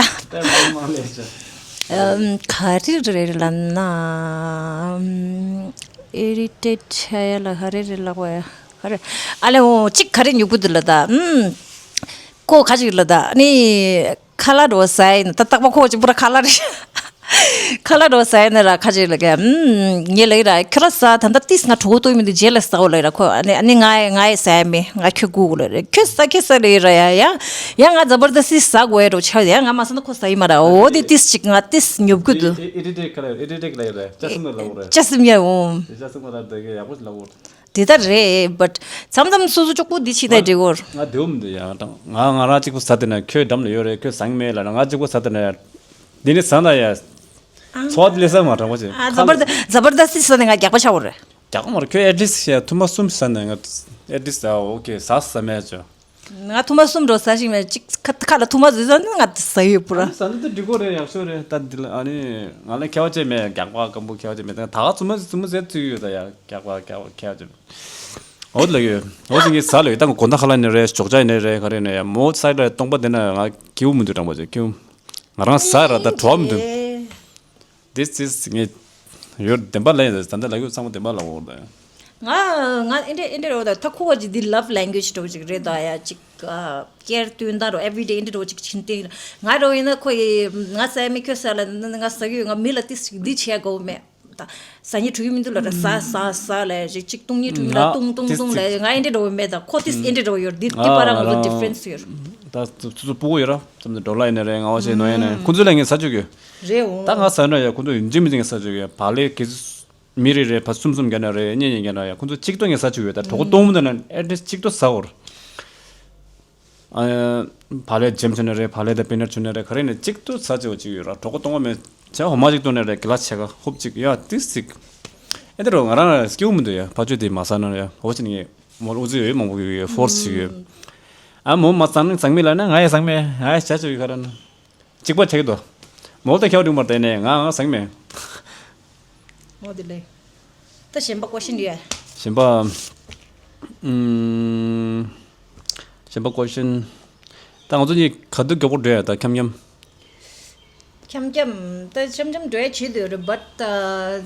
ག་རེ་རེད་ལ་ན། ཨི་རི་ཊེཊ་བྱ་ཡ་ལ་ག་རེ་རེད་ལ་གོ་ཡ། ག་རེ། ཨ་ལེ་འོ་ཅིག་ག་རེ་ཉོ་གི་འདུག་ལ་ད། ཨུམ། ཁོ་ཁ་ཅིག་ལ་ད་ནི་ཁ་ལག་འགྲོ་ཟ་ཡིན་ད་རྟག་པ་ཁོ་ཅིག་པུ་ར་ཁ་ལག་རེད། ཁ་ལག་འགྲོ་ཟ་ཡིན་ན་ར་ཁ་ཅིག་ལ་ག་ཨུམ་ངས་ལ་ཡི་ར་ཁྱོད་ར་ཟ་ད་ད་ཏིས་ང་གྲོགས་པོ་ཏོ་མི་འདུག་རྗེས་ལ་ཟ་འོ་ལ་ཡི་ར་ཁོ་ཨ་ནི་ཨ་ནི་ང་ཡི་ང་ཡི་ཟ་ཡ་མེད། ང་ཁྱོད་སྒུག་འོ་ལ་རེད། ཁྱོད་ཟ་ཁྱོད་ཟ་ལ་ཡི་ར་ཡ་ཡ་ཡ་ང་ཛ་བར་དསྟི་ཟ་དགོས་ཡ་འགྲོ་ཆགས་ཡ། ང་མ་ཟ་ན་ཁོ་ཟ་ཡི་མ་ར། འོ་དེ་ཏིས་ཅིག་ང་ཏིས་ཉོབ་གི་འདུག་ཨི་རི་ཊེཊ་ཁ་ལ་ཨི་རི་ཊེཊ་ལ་ཡི་ར་ཅ་སི་མ་ལ་འོ་ར་ཅ་སི་མ་ཡ་འོ། ཅ་སི་མ་ལ་ད་གི་ཡག་པོ་ལ་འོ། དེ་ལྟར་རེད། བཊ་མཚམས་མཚམས་སོ་སོ་ཅོག་པོ་འདི་བྱེད་ན་འགྲིག་གོ། ང་དེའུ་མི་འདུག་ཡ། ང་ང་རང་གཅིག་པོ་ཟ་དེ་ན་ཁྱོད་འགྲམ་ལ་ཡོད་རེད། ཁྱོད་ཟ་གི་མེད་ལ་ང་གཅིག་པོ་ཟ་དེ་ན་ཡ། འདི་ནི་ཟ་ན་ཡ། འཚོ་བ་ལས་ས་མ་དྲང་པོ་བྱེད། ཨ་ཛ་བར་ཛ་བར་དསྟི་ཟ་ནས་ང་རྒྱག་པ་ཆགས་འོ་རེད། རྒྱག་མ་རེད། ཁྱོད་ཨེ་ཊི་ལིས་ཡ་ཐུ་མ་གསུམ་ཟ་ནས་ང་ཨེ་ཊི་ལིས་ཨ་ཨོ་ཁེ་ཟ་ཟ་མེད་ཅོ། ང་ཐུ་མ་གསུམ་འགྲོ་ཟ་ཞིག་མེད་ཅིག་ཁ་ཁ་ལ་ཐུ་མ་ཟོས་ཟ་ནི་ང་ཟ་ཡོད་པུ་ར། ཨ་ནི་ཟ་ནི་དེ་འགྲིག་གོ་རེད། ཡག་ཤོས་རེད། ད་འདི་ལ་ཨ་ནི་ང་ལ་ཁྱད་པར་ཅན་མེད། རྒྱག་པ་སྐམ་པོ་ཁྱད་པར་ཅན་མེད། ད་ག་ཙུ་མ་ཙུ་མ་ཟེར་ཚུལ་ཡོད་ད་ཡ། རྒྱག་པ་རྒྱག་པ་ཁྱད་པར་ཅན་མེད། འོ་ལ་ཡོད། འོ་ཟིན་གྱི་ཟ་ལ་ཡོད། ད་གོ་ད་ཁ་ལ་ནི་རེད། ཞོགས་ཇ་ཡིན་ནི་རེད། ག་རེ་ནི་ཡ་མོ་སའི་ཌི་ལ་སྟོང་པ་དེ་ན་ང་སྐྱིའུ་མི་འདུག་དྲང་པོ་ཅིག་སྐྱིའུ། ང་རང་ཟ་ར་ད་བྲོ་མི་འདུག་དེ་ཙིས་ངས་ཡོད་བདེན་པ་ལ་ཡིན་ད་ལྟ་ལ་ཡོད་ཚང་མ་བདེན་པ་ལ་འོ་ད། ང་ང་ཨེ་འདྲ་ཨེ་འདྲ་རོ་ད་ད་ཁོ་བ་ཅིག་འདི་ལབ་ལེང་གུ་ཨེཇ་འདྲ་བོ་ཅིག་རེད་ད་ཡ། ཅིག་ཨ་ཀེར་སྟོན་ད་རོ་ཨེ་བྷི་རི་ཌེ་ཨེ་འདྲ་རོ་ཅིག་ཕྱིན་ཏེ་ང་རོ་ཡིན་ན་ཁོ་ཡི་ང་ཟ་མི་ཁྱོད་ཟ་ལ་ང་ཟ་གི་ཡོད། ང་མི་ལ་ཏིས་ཅིག་འདི་བྱས་དགོས་མེད་ད། ཟ་ཉི་དྲུག་མི་འདུག་ལ་ར་ཟ་ཟ་ཟ་ལ་ཅིག་ཅིག་བཏུང་ཉི་དྲུག་ལ་ང་བཏུང་བཏུང་ཏིས་བཏུང་ལ་ཅིག་ང་ཨེ་འདྲ་རོ་མེད་ད། ཁོ་ཏིས་ཨེ་འདྲ་རོ་ཡོད། འདི་འདི་པ་ར་ང་ཚོ་ཌི་ཕ་རེན་སི་ཡོད། ད་ཚོ་ཚོ་སྤུ་གུ་ཡོད་ར་ཙམ་ནས་འགྲོ་ལ་ཡིན་ན་རེད། ང་བ་ཆེ་ནོ་ཡིན་ན་ཁོ་ཚོ་ལ་ངས་ཟ་བཅུག་གི་རེད་འོ། ད་ང་ཟ་ན་ཡ་ཁོ་ཚོ་ཡིན་གཅིག་མིན་གཅིག་ཟ་བཅུག་གི་བག་ལེབ་གི་མི་རེ་རེ་ཕ་གསུམ་གསུམ་རྒྱ་ན་རེ་གཉིས་གཉིས་རྒྱ་ན་ཡ་ཁོ་ཚོ་གཅིག་ཏུ་ངས་ཟ་བཅུག་ཡོད། ད་གྲོགས་པོ་སྟོང་མི་འདུག་ན་ཨེ་ཊི་ལིས་གཅིག་ཏུ་ཟ་འོར། ཨ་བག་ལེབ་ཇེམ་བྱུང་ན་རེ་བག་ལེབ་དང་པི་ནཊ་བྱུང་ན་རེ་ག་རེ་ནས་གཅིག་ཏུ་ཟ་བཅུག་གཅིག་ཡོད་ར། གྲོགས་པོ་མེད་ཆ་འོ་མ་གཅིག་བཏུང་ན་རེ་གི་ལ་ཆེ་ག་ཧོབ་གཅིག་ཡ་ཏིས་ཅིག་ཨེ་འདྲ་རོ་ང་རང་སྐྱིའུ་མི་འདུག་ཡ། ཕ་ཆོས་དེ་མ་ཟ་ན་ཡ་འོ་ཅི་ནི་མོར་འུ་ཚུགས་ཡོད་མང་པོ་ཡོད་ཡ་ཕོར་སི་ཅིག་ཡོད། ཨ་མོ་མ་ཟ་ན་ཟ་མི་ལ་ན་ང་ཡ་ཟ་མེད། ང་ཡ་ཆ་ཆོས་ཡོད་ག་ར་ན། གཅིག་པ་ཆགས་ཀྱི་འདུག་མོ་ད་ཁྱེའུ་འགྲིག་མར་བལྟས་ནས་ང་ང་སང་མེད། མོ་དེ་ལས། ད་གཞན་པ་ཀོ་ཤིན་ཡོད། གཞན་པ། ཨུམ། གཞན་པ་ཀོ་ཤིན། ད་ང་ཚོ་གཉིས་ག་དུས་མགྱོགས་པོ་འགྲོ་ཡ་ད་འཁྱམ་འཁྱམ། འཁྱམ་འཁྱམ་ད་འཁྱམ་འཁྱམ་འགྲོ་ཡ་བྱེད་འདོད་རེད། བཊ་ད་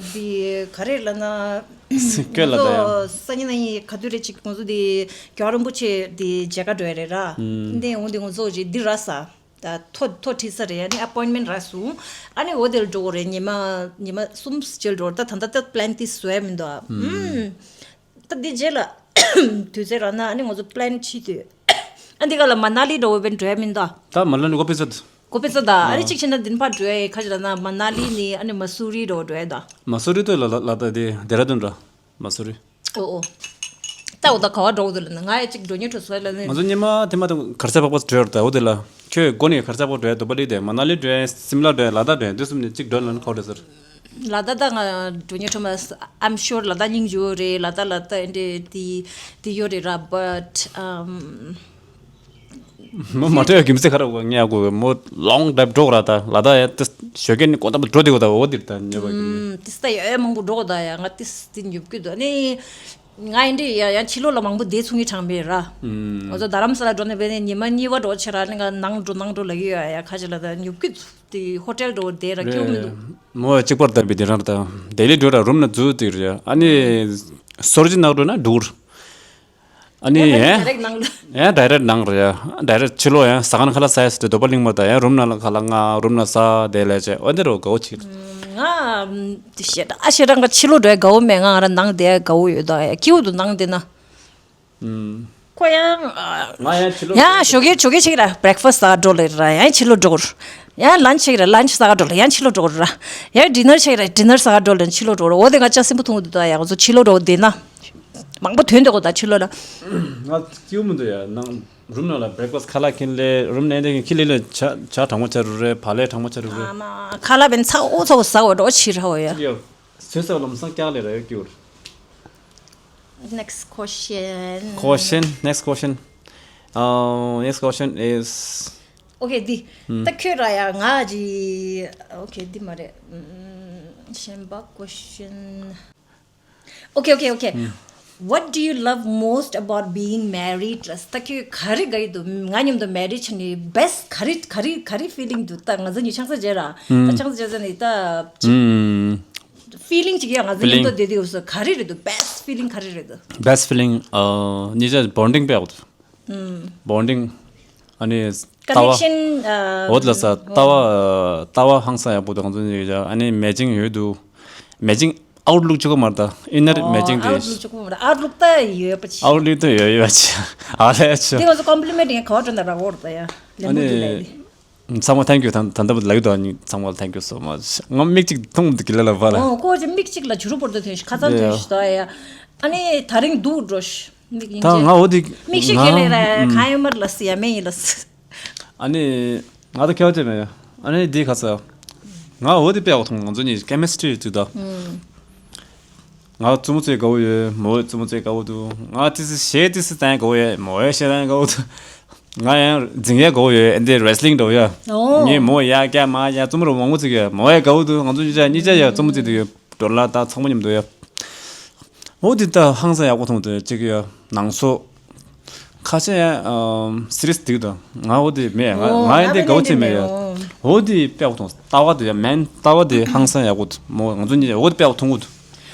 འདི་ག་རེ་ལབ་ན། སྐྱོད་ལ་ད་ཡ། སང་ཉིན་གནངས་ཉིན་ག་དུས་རེད་ཅིག་ང་ཚོ་འདི་རྒྱལ་བ་རིན་པོ་ཆེ་འདི་མཇལ་ཁ་འགྲོ་ཡ་རེད་ར། ཨུམ། འདི་འོང་འདི་ང་ཚོ་ཅིག་འདི་ར་ས། ད་ཐོ་ཐོ་ཁྲིད་ས་རེད། ཨ་ནི་ཨ་པོའིན་མེན་ཊི་རག་སོང་། ཨ་ནི་འོ་དེ་ལ་འགྲོ་དགོས་རེད། ཉི་མ་ཉི་མ་གསུམ་རྗེས་འགྲོ་ད་ད་ལྟ་ད་པི་ལན་དེ་བཟོ་ཡ་མི་འདུག་ཨ། ཨུམ། ད་འདི་རྗེས་ལ་དུས་ཚོད་རག་ན་ཨ་ནི་ང་ཚོ་པི་ལན་བྱེད་དུས། ཨ་འདི་ག་ལ་མ་ན་ལི་འགྲོ་བའི་འགྲོ་ཡ་མི་འདུག་ཨ། ད་མ་ན་ལི་གོ་པི་ཚད། གོ་པི་ཚད་ད་ཨ་ནི་གཅིག་བྱས་ན་འདི་ནས་ཕར་འགྲོ་ཡ་ཁ་ཅིག་ལ་ན་མ་ན་ལི་ནས་ཨ་ནི་མ་སུ་རི་འགྲོ་འགྲོ་ཡ་ད། མ་སུ་རི་དུ་ལ་ལ་ལ་ད་དེ་ལྡེ་ར་ལྡུན་འདྲ། མ་སུ་རི། ཨོ་ཨོ། ད་འོ་ད་ག་བ་འགྲོ་གི་འདུག་ལབ་ན་ང་ཡ་གཅིག་འགྲོ་སྙིང་བྲོ་སོང་ལབ་ན། ང་ཚོ་ཉི་མ་དེ་མ་དེ་གར་ས་པག་པ་འགྲོ་ཡོད་ད། འོ་དེ་ལ་ཁྱོད་སྒོ་ནས་གར་ས་པག་པ་འགྲོ་ཡ་དུ་པ་ལི་དེ་མ་ན་ལི་འགྲོ་ཡ་སིམ་ལ་འགྲོ་ཡ་ལ་དྭགས་འགྲོ་ཡ་དུས་གསུམ་ནས་གཅིག་འགྲོ་ལབ་ན་ཁོ་འགྲོ་ཟེར། ལ་དྭགས་ད་ང་འགྲོ་སྙིང་བྲོ་མ། I'm sure ལ་དྭགས་སྙིང་རྗེ་ཡོད་རེད། ལ་དྭགས་ལ་དྭགས་འདི་དེ་དེ་ཡོད་རེད་ར། But um། མོ་མ་སྤྲད་ཡ་གི་མི་ཚེ་ཁ་ར་བ་ངས་ཡ་གོ་མོ་ལོང་ཌའིབ་འགྲོ་ར་ད་ལ་དྭགས་ཡ་ཏི་ཞོགས་ཀས་ནི་གོ་ཏ་པ་འགྲོ་དེ་གོ་ད་འོ་དེར་ད་ཉོ་བ་གི་མི། ཏི་སི་ད་ཡ་ཡ་མང་པོ་འགྲོ་གོ་ད་ཡ་ང་ཏི་སི་དེ་ཉོབ་ཀྱི་འདུག་ནི། ང་ཡིན་འདྲི་ཡ་ཡང་ཕྱི་ལོགས་ལ་མང་པོ་བསྡད་ཚུགས་ངེས་གྲངས་མེད་ར། ང་ཚོ་རྡ་རམ་ས་ལ་འགྲོ་ནས་བས་ནས་ཉི་མ་གཉིས་པ་འགྲོ་ཆེ་ར་ནི་ང་ནང་འགྲོ་ནང་འགྲོ་ལ་གི་ཡོད་ཡ་ཁ་ཅིག་ལ་ད་ཉོབ་ཀྱི་འདུག་དེ་ཧོ་ཊེལ་འགྲོ་བསྡད་ར་ཁྱེའུ་མི་འདུག་མོ་གཅིག་པར་བསྡད་པའི་དེ་རང་ར་ད་ལྡི་ལི་འགྲོ་ར་རུམ་ན་འཛུལ་དེ་རེད་ཡ། ཨ་ནི་སོར་ཇི་ནག་འགྲོ་ན་འགྲུར། ཨ་ནི་ཡང་ཌའི་རེག་ནང་ལ། ཡང་ཌའི་རེག་ནང་རེད་ཡ། ཌའི་རེག་ཕྱི་ལོགས་ཡང་ཟ་ཁང་ཁ་ལག་ཟ་ཡ་ཟེར་ཏེ་འདོད་པ་གླེང་མ་ད་ཡང་རུམ་ནང་ལ་ཁ་ལག་ང་རུམ་ནང་ཟ་དེ་ལས་བྱས་འོ་འདི་རུ་དགའ་བོ་ཅིག་ང་ཞེ་དྲག་ཞེ་དྲག་ཕྱི་ལོགས་འགྲོ་ཡ་དགའ་བོ་མེད། ང་ང་རང་ནང་བསྡད་ཡ་དགའ་བོ་ཡོད་ད་ཡ། ཁྱིའུ་དུ་ནང་བསྡད་ན། ཁོ་ཡང་ང་ཡང་ཕྱི་ལོགས་ཡང་ཞོགས་ཀས་ཞོགས་ཀས་ཆིག་ར་བྷི་རེག་ཕ་སི་ཟ་ག་འགྲོ་ལེ་ར་ཡང་ཕྱི་ལོགས་འགྲོ་གི་ར། ཡང་ལན་ཆིག་ར་ལན་ཆི་ཟ་ག་འགྲོ་ལེ་ཡང་ཕྱི་ལོགས་འགྲོ་གི་ར། ཡང་ཌི་ནར་ཆིག་ར་ཌི་ནར་ཟ་ག་འགྲོ་ལེ་ཕྱི་ལོགས་འགྲོ་གི་ར། འོ་དེ་ང་ཅག་སེམས་པོ་ཐུང་གི་འདུག་ད་ཡ། ང་ཚོ་ཕྱི་ལོགས་འགྲོ་བསྡད་ན། མང་པོ་ཐོན་འདུག་གོ་ད་ཕྱི་ལོགས་ལ། ང་སྐྱིད་པོ་མི་འདུག་ཡ། ནང་རུམ་ནང་ལ་བྷི་རེག་ཕ་སི་ཁ་ལག་ཁྱེར་ལེ་རུམ་ནང་དེ་ཁྱེར་ལེ་ལེ་ཇ་ཇ་གྲང་མོ་ཆ་རུ་རེ་བག་ལེབ་གྲང་མོ་ཆ་རུ་རེ། ཨ་མ་ཁ་ལག་བན་ཚ་འོ་ཚ་འོ་ཟ་འོ་འགྲོ་ཕྱི་ར་འོ་ཡ། ཅིག་ཡོ། ཚོད་ས་ལམ་སང་སྐྱག་ལེ་ར་ཡོ་སྐྱིད་པོ། Next question. Question, next question. Uh, next question is. Okay, འདི། ད་ཁྱོད་ར་ཡ་ང་ཅི། Okay, འདི་མ་རེད། ཨམ། གཞན་པ་question. Okay, okay, okay. What do you love most about being married? ལ་ད་ཁྱོད་ག་རེ་དགའ་ཡི་འདུག་ང་མཉམ་དུ་མེ་རི་ཇི་བྱས་ནས་བྷེ་སི་ཊི་ག་རེ་ག་རེ་ག་རེ་ཕི་ལིང་འདུག་ད་ང་ཚོ་གཉིས་ཆང་ས་རྒྱག་ར། ད་ཆང་ས་རྒྱག་ས་ནས་ད་ཅི། ཕི་ལིང་ཅིག་ཡ་ང་ཚོ་མཉམ་དུ་བསྡད་དུས་སུ་ག་རེ་རེད་འདུག་བྷེ་སི་ཊི་ཕི་ལིང་ག་རེ་རེད་འདུག་བྷེ་སི་ཊི་ཕི་ལིང་ཨ་གཉིས་ཆ་བོན་ཌིང་དཔེ་ཡག་པོ་འདུག་བོན་ཌིང་། ཨ་ནི་ལྟ་བ། ཀ་ནེག་ཤན་ཨ། འོ་དེ་ལ་ས་ལྟ་བ་ལྟ་བ་ཧང་སང་ཡག་པོ་འདུག་ང་ཚོ་གཉིས་ཀྱི་ཨ་ནི་མེ་ཅིང་ཡོད་འདུག་མེ་ཅིང་ཨའུཊ་ལུག་ཅིག་མ་རེད་ད་ཨིན་ནར་མེ་ཅིང་དེ། ཨའུཊ་ལུག་ཅིག་མ་རེད། ཨའུཊ་ལུག་ད་ཡོད་པ་ཅིག་ཨའུཊ་ལུག་ད་ཡོད་ཡོད་པ་ཅིག་ཨ་ལས་ཅིག་དེ་ང་ཚོ་ཀོམ་པི་ལི་མེན་ཊི་ཡང་ག་བ་འགྲོ་ན་རག་འོར་ད་ཡ། ལེ་མོ་དེ་ལས། ཚང་མ་thank you ད་ད་ལྟ་བུ་ལབ་ཀྱི་འདུག་ཨ་ནི་ཚང་མ་thank you so much ང་མིག་གཅིག་མཐོང་མི་འདུག་གི་ལ་ལ་བ་ལ། ཨོ་ཁོ་ཅི་མིག་གཅིག་ལ་བྱུ་རུ་བོར་དུ་ཐོན་ཤི་ཁ་ཚང་ཐོན་ཤི་ད་ཡ། ཨ་ནི་ད་རིང་འདུག་འགྲོ་ཤི་མིག་ཡིན་ད་ཅེ། ང་འོ་དེ་མིག་ཤི་ཁེ་ལེ་ར་ང་གང་ཡོད་མར་ལ་སི་ཡ་མེ་ཡིན་ལ་སི། ཨ་ནི་ང་ད་ཁྱེད་ཅེ་མེ་ཡ། ཨ་ནི་དེ་ཁ་ཚ། ང་འོ་དེ་དཔེ་ཡག་མཐོང་ང་ཚོ་གཉིས་ཀེ་མི་སི་ཊི་རི་ཅིག་ད། ང་བཙུན་མོ་ཚོས་དགའ་བོ་ཡོད། མོ་བཙུན་མོ་ཚོས་དགའ་བོ་འདུག་ང་ཏི་སི་གཞས་ཏི་སི་བཏང་དགའ་བོ་ཡོད། མོ་ཡང་གཞས་བཏང་དགའ་བོ་འདུག་ང་ཡང་འཛིང་ཡས་དགའ་བོ་ཡོད། ཨེ་འདི་རེ་སི་ལིང་འགྲོ་ཡ། ངས་མོ་ཡ་རྒྱ་མ་ཡ་བཙུན་མོ་རུ་མང་པོ་ཚིག་ཡོད། མོ་ཡང་དགའ་བོ་འདུག་ང་ཚོ་གཉིས་ཆ་གཉིས་ཆ་ཡ་བཙུན་མོ་ཚིག་འདུག་ཡོད། ཌོ་ལར་ད་ཚང་མ་མཉམ་འདུག་ཡ། འོ་འདི་ད་ཧང་སང་ཡག་པོ་མཐོང་འདུག་གཅིག་ཡ་ནང་སོ། ཁ་ཆེ་ཡ་སི་རི་ཡས་འདུག་ད་ང་འོ་འདི་མེད་ང་ང་ཡང་འདི་དགའ་བོ་ཆེ་མེད་ཡ། འོ་འདི་དཔེ་ཡག་པོ་མཐོང་ལྟ་བ་འདི་ཡ་མན་ལྟ་བ་འདི་ཧང་སང་ཡག་པོ་འདུག་མོ་ང་ཚོ་གཉིས་འོ་འདི་དཔེ་ཡག་པོ་མཐོང་གི་འདུག་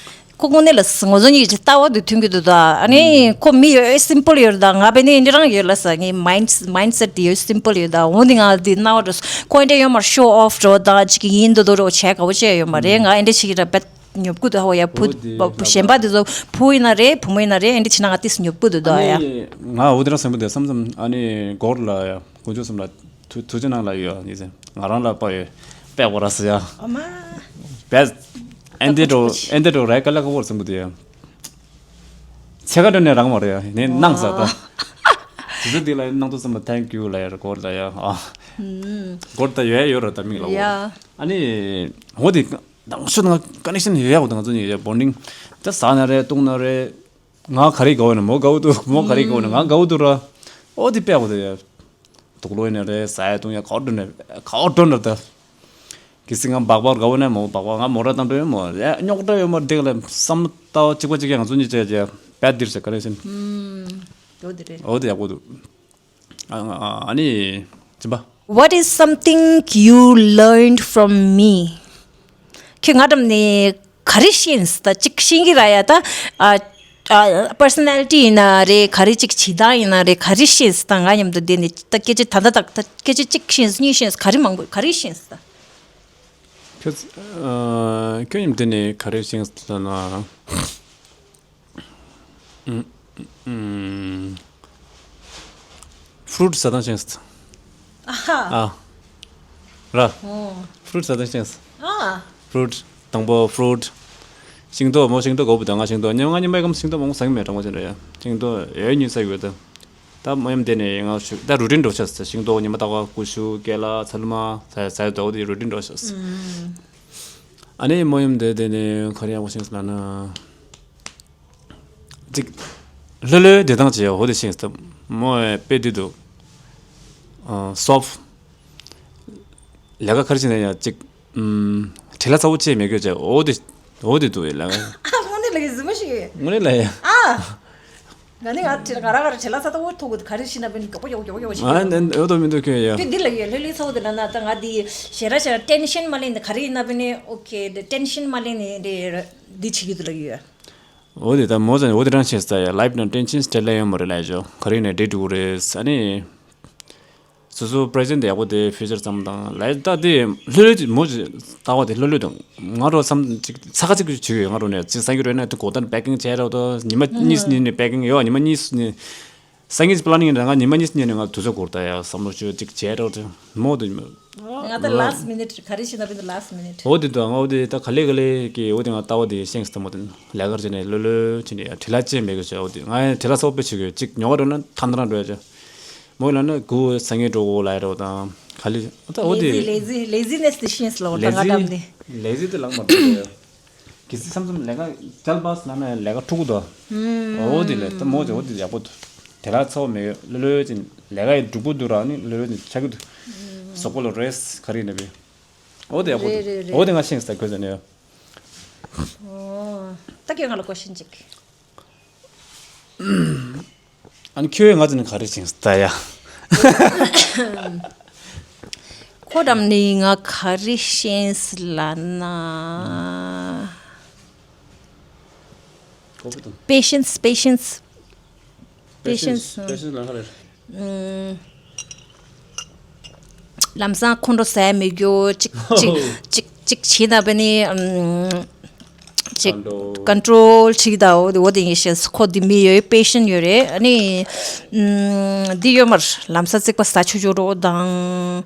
ཁོ་དངོས་གནས་ལ་ང་ཚོ་གཉིས་ཀྱི་ལྟ་བ་དེ་མཐུན་གྱི་འདུག་ད་ཨ་ནི་ཁོ་མི་ཡོད་སིམ་པལ་ཡོད་ད་ང་བས་ནི་འདི་རང་ཡོད་ལ་ས་ངའི་མའིན་མའིན་སེ་ཊི་དེ་ཡོད་སིམ་པལ་ཡོད་ད་འོ་འདི་ང་འདི་རྣ་བ་འགྲོ་ཁོ་འདྲ་ཡོད་མར་ཤོ་ཨོཕ་འགྲོ་ད་ཅིག་ཡིན་འདུག་འདུག་རོ་བྱས་དགའ་བོ་བྱས་ཡོད་མ་རེད། ང་འདྲ་ཞིག་ར་བེད་ཉོབ་ཀུ་འདུག་ཧ་བ་ཡ་བུ་བུ་གཞན་པ་དེ་ཚོ་བུ་ཡིན་ན་རེད་བུ་མོ་ཡིན་ན་རེད་འདྲ་ཕྱི་ན་ང་ཏིས་ཉོབ་ཀུ་འདུག་ད་ཡ། ང་འོ་འདི་རང་སེམས་པོ་དེ་བསམ་བསམ་ཨ་ནི་སྒོར་ལ་ཡ་དཀོན་མཆོག་གསུམ་ལ། ཐུགས་ཐུགས་རྗེ་གནང་ལ་ཡོད་ནི་ཟེར་ང་རང་ལ་དཔའ་ཡོད་དཔེ་བོ་ར་སི་ཡ། ཨ་མ། བས་ཨེན་ཏེ་འགྲོ་ཨེན་ཏེ་འགྲོ་རའི་ཀ་ལ་ཀ་བོར་སེམས་པོ་དེ་ཡ། ཚེ་ཁ་འདྲ་ནས་རང་མ་རེད་ཡ་ནས་གནང་ས་ད། དེ་ཚོ་དེ་ལ་གནང་ཐུབ་སེམས་པ་thank you ལ་ཡ་སྒོར་ལ་ཡ་ཨ། སྒོར་ད་ཡོད་ཡོད་ར་ད་མིག་ལ་ཡ། ཨ་ནི་འོ་དེ་དང་ཤོད་ང་ཀ་ནེག་ཤན་ཡོད་ཡག་པོ་དང་ང་ཚོ་གཉིས་ཡ་བོན་ཌིང་ད་ཟ་ན་རེད་བཏུང་ན་རེད། ང་ག་རེ་དགའ་བོ་ན་མོ་དགའ་བོ་འདུག་མོ་ག་རེ་དགའ་བོ་ན་ང་དགའ་བོ་འདུག་ར། ཨོ་དེ་དཔེ་ཡག་པོ་དེ་ཡ། དུག་ལོག་ཡིན་ན་རེད་ཟ་ཡ་བཏུང་ཡ་ག་བ་འགྲོ་ན་ག་བ་འགྲོ་ན་ད། གལ་སྲིད་ང་སྦག་སྦག་དགའ་བོ་ན་མོ་སྦག་སྦག་ང་མོ་ར་དང་འགྲོ་ཡོད་མོ་ཡ་རྙོག་དྲ་ཡོད་མོ་འདེགས་ལ་བསམ་བློ་ལྟ་བ་གཅིག་པ་གཅིག་ཡ་ང་ཚོ་གཉིས་བྱས་བྱས་བད་འདིར་ཟེར་ག་རེ་ཟེར། ཨོ་དེ་རེད། ཨོ་དེ་ཡག་པོ་འདུག་ཨ་ཨ་ཨ་ནི་སྦྱིན་པ། What is something you learned from me? ཁྱོད་ང་འགྲམ་ནས་ག་རེ་ཤེས་ད་ཅིག་ཤེས་ཀྱི་ར་ཡ་ད། ཨ་ཨ་པར་སོ་ནལ་ཊི་ཡིན་ན་རེད་ག་རེ་ཅིག་བྱེད་སྟངས་ཡིན་ན་རེད་ག་རེ་ཤེས་ད་ང་མཉམ་དུ་བསྡད་ནས་ད་སྐད་ཆ་ད་ད་ད་ད་སྐད་ཆ་གཅིག་ཤེས་གཉིས་ཤེས་ག་རེ་མང་པོ་ག་རེ་ཤེས་ད། ཁྱོད་ཨ་ཁྱོད་མཉམ་དུ་བསྡད་ནས་ག་རེ་ཤེས་ད་ན། ཕྲུ་ཊི་ཟ་སྟངས་ཤེས། ཨ་ཧ། ཨ། ར། ཕྲུ་ཊི་ཟ་སྟངས་ཤེས། ཨ། ཕྲུ་ཊི་དང་པོ་ཕྲུ་ཊི། ཤིང་ཏོག་མོ་ཤིང་ཏོག་དགོས་པ་དང་ང་ཤིང་ཏོག་ཉི་མ་ཉི་མའི་སྐམ་ཤིང་ཏོག་མང་པོ་ཟ་གི་མེད་གྲང་མོ་ཅན་རེད་ཡ། ཤིང་ཏོག་ཡོད་ཉིན་ཟ་གི་ཡོད་ད། ད་མོ་ཡམ་དེ་ནས་ང་ཞུ་ད་རུ་ཊིན་འགྲོ་ཆགས་ཟེར་ཤིང་ཏོག་ཉི་མ་རྟག་པར་ཀུ་ཤུ་ཀེ་ལ་ཚ་ལུ་མ་ཟ་ཟ་ཡ་དོག་དེ་རུ་ཊིན་འགྲོ་ཆགས་ཟེར། ཨ་ནི་མོ་ཡམ་དེ་དེ་ནས་ག་རེ་ཡག་པོ་ཤེས་ལ་ན། ཅིག་ལྷོད་ལྷོད་བསྡད་སྟངས་ཅིག་ཡ་ཧོ་དེ་ཤེས་སྟབས་མོ་ཡ་དཔེ་དུས་འདུག་ཨ་སོབ། ལས་ཀ་ཁར་ཕྱིན་ན་ཡ་ཅིག་ཨམ་བྲེལ་བ་ཚ་བོ་ཅིག་མེད་དགོས་ཅིག་ཧོ་དེ་ཧོ་དེ་འདུག་ཡ་ལ། ཨ་དངོས་གནས་ལ་གི་གཟི་མོ་ཞིག་ཡོད། དངོས་གནས་ལ་ཡ། ཨ། ང་ནི་ང་བྲེལ་ག་ར་ག་ར་བྲེལ་བ་ཚ་བོ་ཐོག་གི་ག་རེ་ཤེས་ན་བས་ནི་མགྱོགས་པོ་མགྱོགས་པོ་མགྱོགས་པོ་ཞིག་ཨ་ཡོད། ནན་ཡོད་དོ་མི་འདུག་ཁྱོད་ཡ། དེ་འདི་ལ་ཡ་ལྷོད་ལྷོད་ཚ་བོ་དེ་ལ་ན་ད་ང་དེ་ཞེ་ར་ཞེ་ར་ཊེན་ཤན་མ་ལེན་ནི་ག་རེ་ཡིན་ན་བས་ནི་ཨོ་ཁེ་དེ་ཊེན་ཤན་མ་ལེན་ནི་རེ་ར་འདི་བྱེད་ཀྱི་འདུག་ལ་ཡོད། འོ་དེ་ད་མོ་ཚོ་འོ་དེ་རང་བྱས་ས་ཡ། ལའེབ་ནང་བསྟན་ཆེན་སྤྲད་ལེ་ཡོད་མ་རེད་ལབ་ཞོ། ག་རེ་ནས་འདྲེ་འགྲོ་གི་རེད། ཨ་ནི་སོ་སོ་པི་རེ་ཛེན་ཊི་ཡག་པོ་དེ་ཕི་ཅར་ཙམ་དང་ལབ། ད་དེ་ལྷོད་ལྷོད་ཅིག་མོ་ཅིག་ལྟ་བ་དེ་ལྷོད་ལྷོད་དང་། ང་རོ་བསམ་ཅིག་ཚ་ཁ་ཅིག་བྱེད་ཡོད། ང་རོ་ནས་ཅིག་སང་ཉིན་རོལ་ན་དེ་གོ་ད་པེ་ཀིང་བྱས་རོགས་དང་། ཉི་མ་གཉིས་ཉིན་ནས་པེ་ཀིང་ཡོད། ཉི་མ་གཉིས་ནས་སང་ཉིན་པི་ལ་ནིང་ཡིན་ན་ང་ཉི་མ་གཉིས་ཉིན་ནས་ང་དུས་ཚོད་འགོར་ད་ཡ། བསམ་བློ་ཅིག་བྱས་རོགས་དང་མོ་དེ། ང་ད་ལཱ་སི་ཊི་མི་ནིཊ་ག་རེ་བྱེད་ན་བས་ད་ལཱ་སི་ཊི་མི་ནིཊ། འོ་དེ་འདུག་ང་འོ་དེ་ད་ག་ལེ་ག་ལེ་གི་འོ་དེ་ང་ལྟ་བ་དེ་ཤེས་སོང་མོ་དེ། ལས་ཀར་བྱས་ནས་ལོ་ལོ་བྱས་ནས་ཡ་བྲེལ་བ་ཅན་མེད་གི་བྱས། འོ་དེ་ང་ཡང་བྲེལ་བ་ཚ་པོ་དཔེ་བྱེད་གི་ཡོད། ཅིག་ཉོ་ག་འགྲོ་ན་ཐང་ཐང་འགྲོ་ཡ་བྱས། མོ་ལ་ནི་དགུ་སང་ཉིན་འགྲོ་གོ་ལབ་ཡ་རོགས་དང་ག་ལེ་ད་འོ་དེ། ལེ་ཛི་ལེ་ཛི་ལེ་ཛི་ནེ་སི་དེ་ཤེས་སོང་ལོ་ད་ང་ལེ་ཛི་འགྲམ་དེ། ལེ་ཛི་དེ་ལངས་མ་འགྲོ་གི་ཡོད། གལ་སྲིད་མཚམས་མཚམས་ལས་ཀ་ཅལ་བཱས་ལབ་ན་ལས་ཀ་འཁྲུག་གི་འདུག་འོ་དེ་ལས་ད་མོ་ཅིག་འོ་དེ་ཡག་པོ་འདུག་དེ་ལ་ཚ་བོ་མེད། ལོ་ལོ་ཅིག་ལས་ཀ་ཡི་འགྲུབ་གི་འདུག་ར། ནི་ལོ་ལོ་ཅིག་ཆག་གི་འདུག་གཟུགས་པོ་ལ་རེས་ག་རེ་ཡིན་ན་བས། འོ་དེ་ཡག་པོ་རེད་འདུག་རེད་རེད། འོ་དེ་ང་ཤེས་ས་ཁོས་ཟེར་ནས། ཨོ། ད་ཁྱོད་ང་ལ་ཀོ་ཤན་ཅིག་ཨ་ནི་ཁྱོད་ང་ཚོ་ནི་ག་རེ་བྱེད་ད་ཡ། ཁོ་རམ་ནི་ང་ག་རེ་ཤེས་ལ་ན། གོ་བོ་དང་། པེ་ཤན་སི། པེ་ཤན་སི། པེ་ཤན་སི། པེ་ཤན་སི་ལ་ཧ་རེ། ཨུམ། ལམ་སང་ཁོང་ཁྲོ་ཟ་མི་རྒྱུ་ཅིག་ཅིག་ཅིག་ཅིག་བྱེད་ད་བས་ནི། ཨུམ། ཅིག་ཀོན་ཀོན་ཊོལ་ཊོལ་བྱེད་ད། འོ་དེ་འོ་དེ་ཡིན་ཤེས། ཁོ་དེ་མི་ཡོད་པེ་ཤན་ཡོད་རེད། ཨ་ནི་ཨུམ། འདི་ཡོད་མར་ལམ་སང་རྩིག་པ་ཟ་ཆུ་ཆུ་རོ་དང་།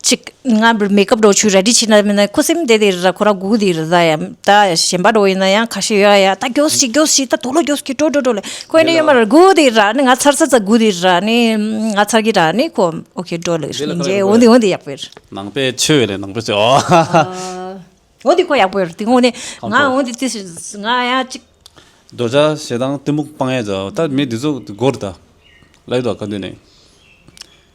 ཅིག་ང་མེག་ཨབ་འགྲོ་ཆུ་རེ་ཌི་བྱེད་ན་མིན་ན་ཁོ་སེམས་བདེ་བདེ་ར། ཁོ་ར་སྒུག་བསྡད་ར་ད་ཡ། ད་གཞན་པ་འགྲོ་ཡིན་ན་ཡང་ཁ་ཤས་ཡོད་ཡ། ད་མགྱོགས་ཤིག་མགྱོགས་ཤིག་ད་དུག་ལོག་མགྱོགས་ཤིག་འགྲོ་འགྲོ་འགྲོ་ལེ། ཁོ་ཡིན་ན་ཡོད་མ་ར་སྒུག་བསྡད་ར། ནི་ང་ཚར་ཚར་ཚར་སྒུག་བསྡད་ར། ནི་ང་ཚར་གི་ར། ནི་ཁོ་ཨོ་ཁེ་འགྲོ་ལེ། འདི་ལ་ཁ་ལ་འཇེ་འོ་འདི་འོ་འདི་ཡག་པོ་ཡོད། ནང་པའི་ཆོས་ལས་ནང་པའི་ཆོས། ཨོ། འོ་འདི་ཁོ་ཡག་པོ་ཡོད། དེ་འོ་ནི་ང་འོ་འདི་དེ་ང་ཡང་ཅིག་རྡོ་རྗེ་ཞེ་སྡང་གཏི་མུག་སྤང་ཡས་ཛ། ད་མི་འདི་ཚོ་སྒོར་ད་ལབ་དོ་ག་དུས་ནས།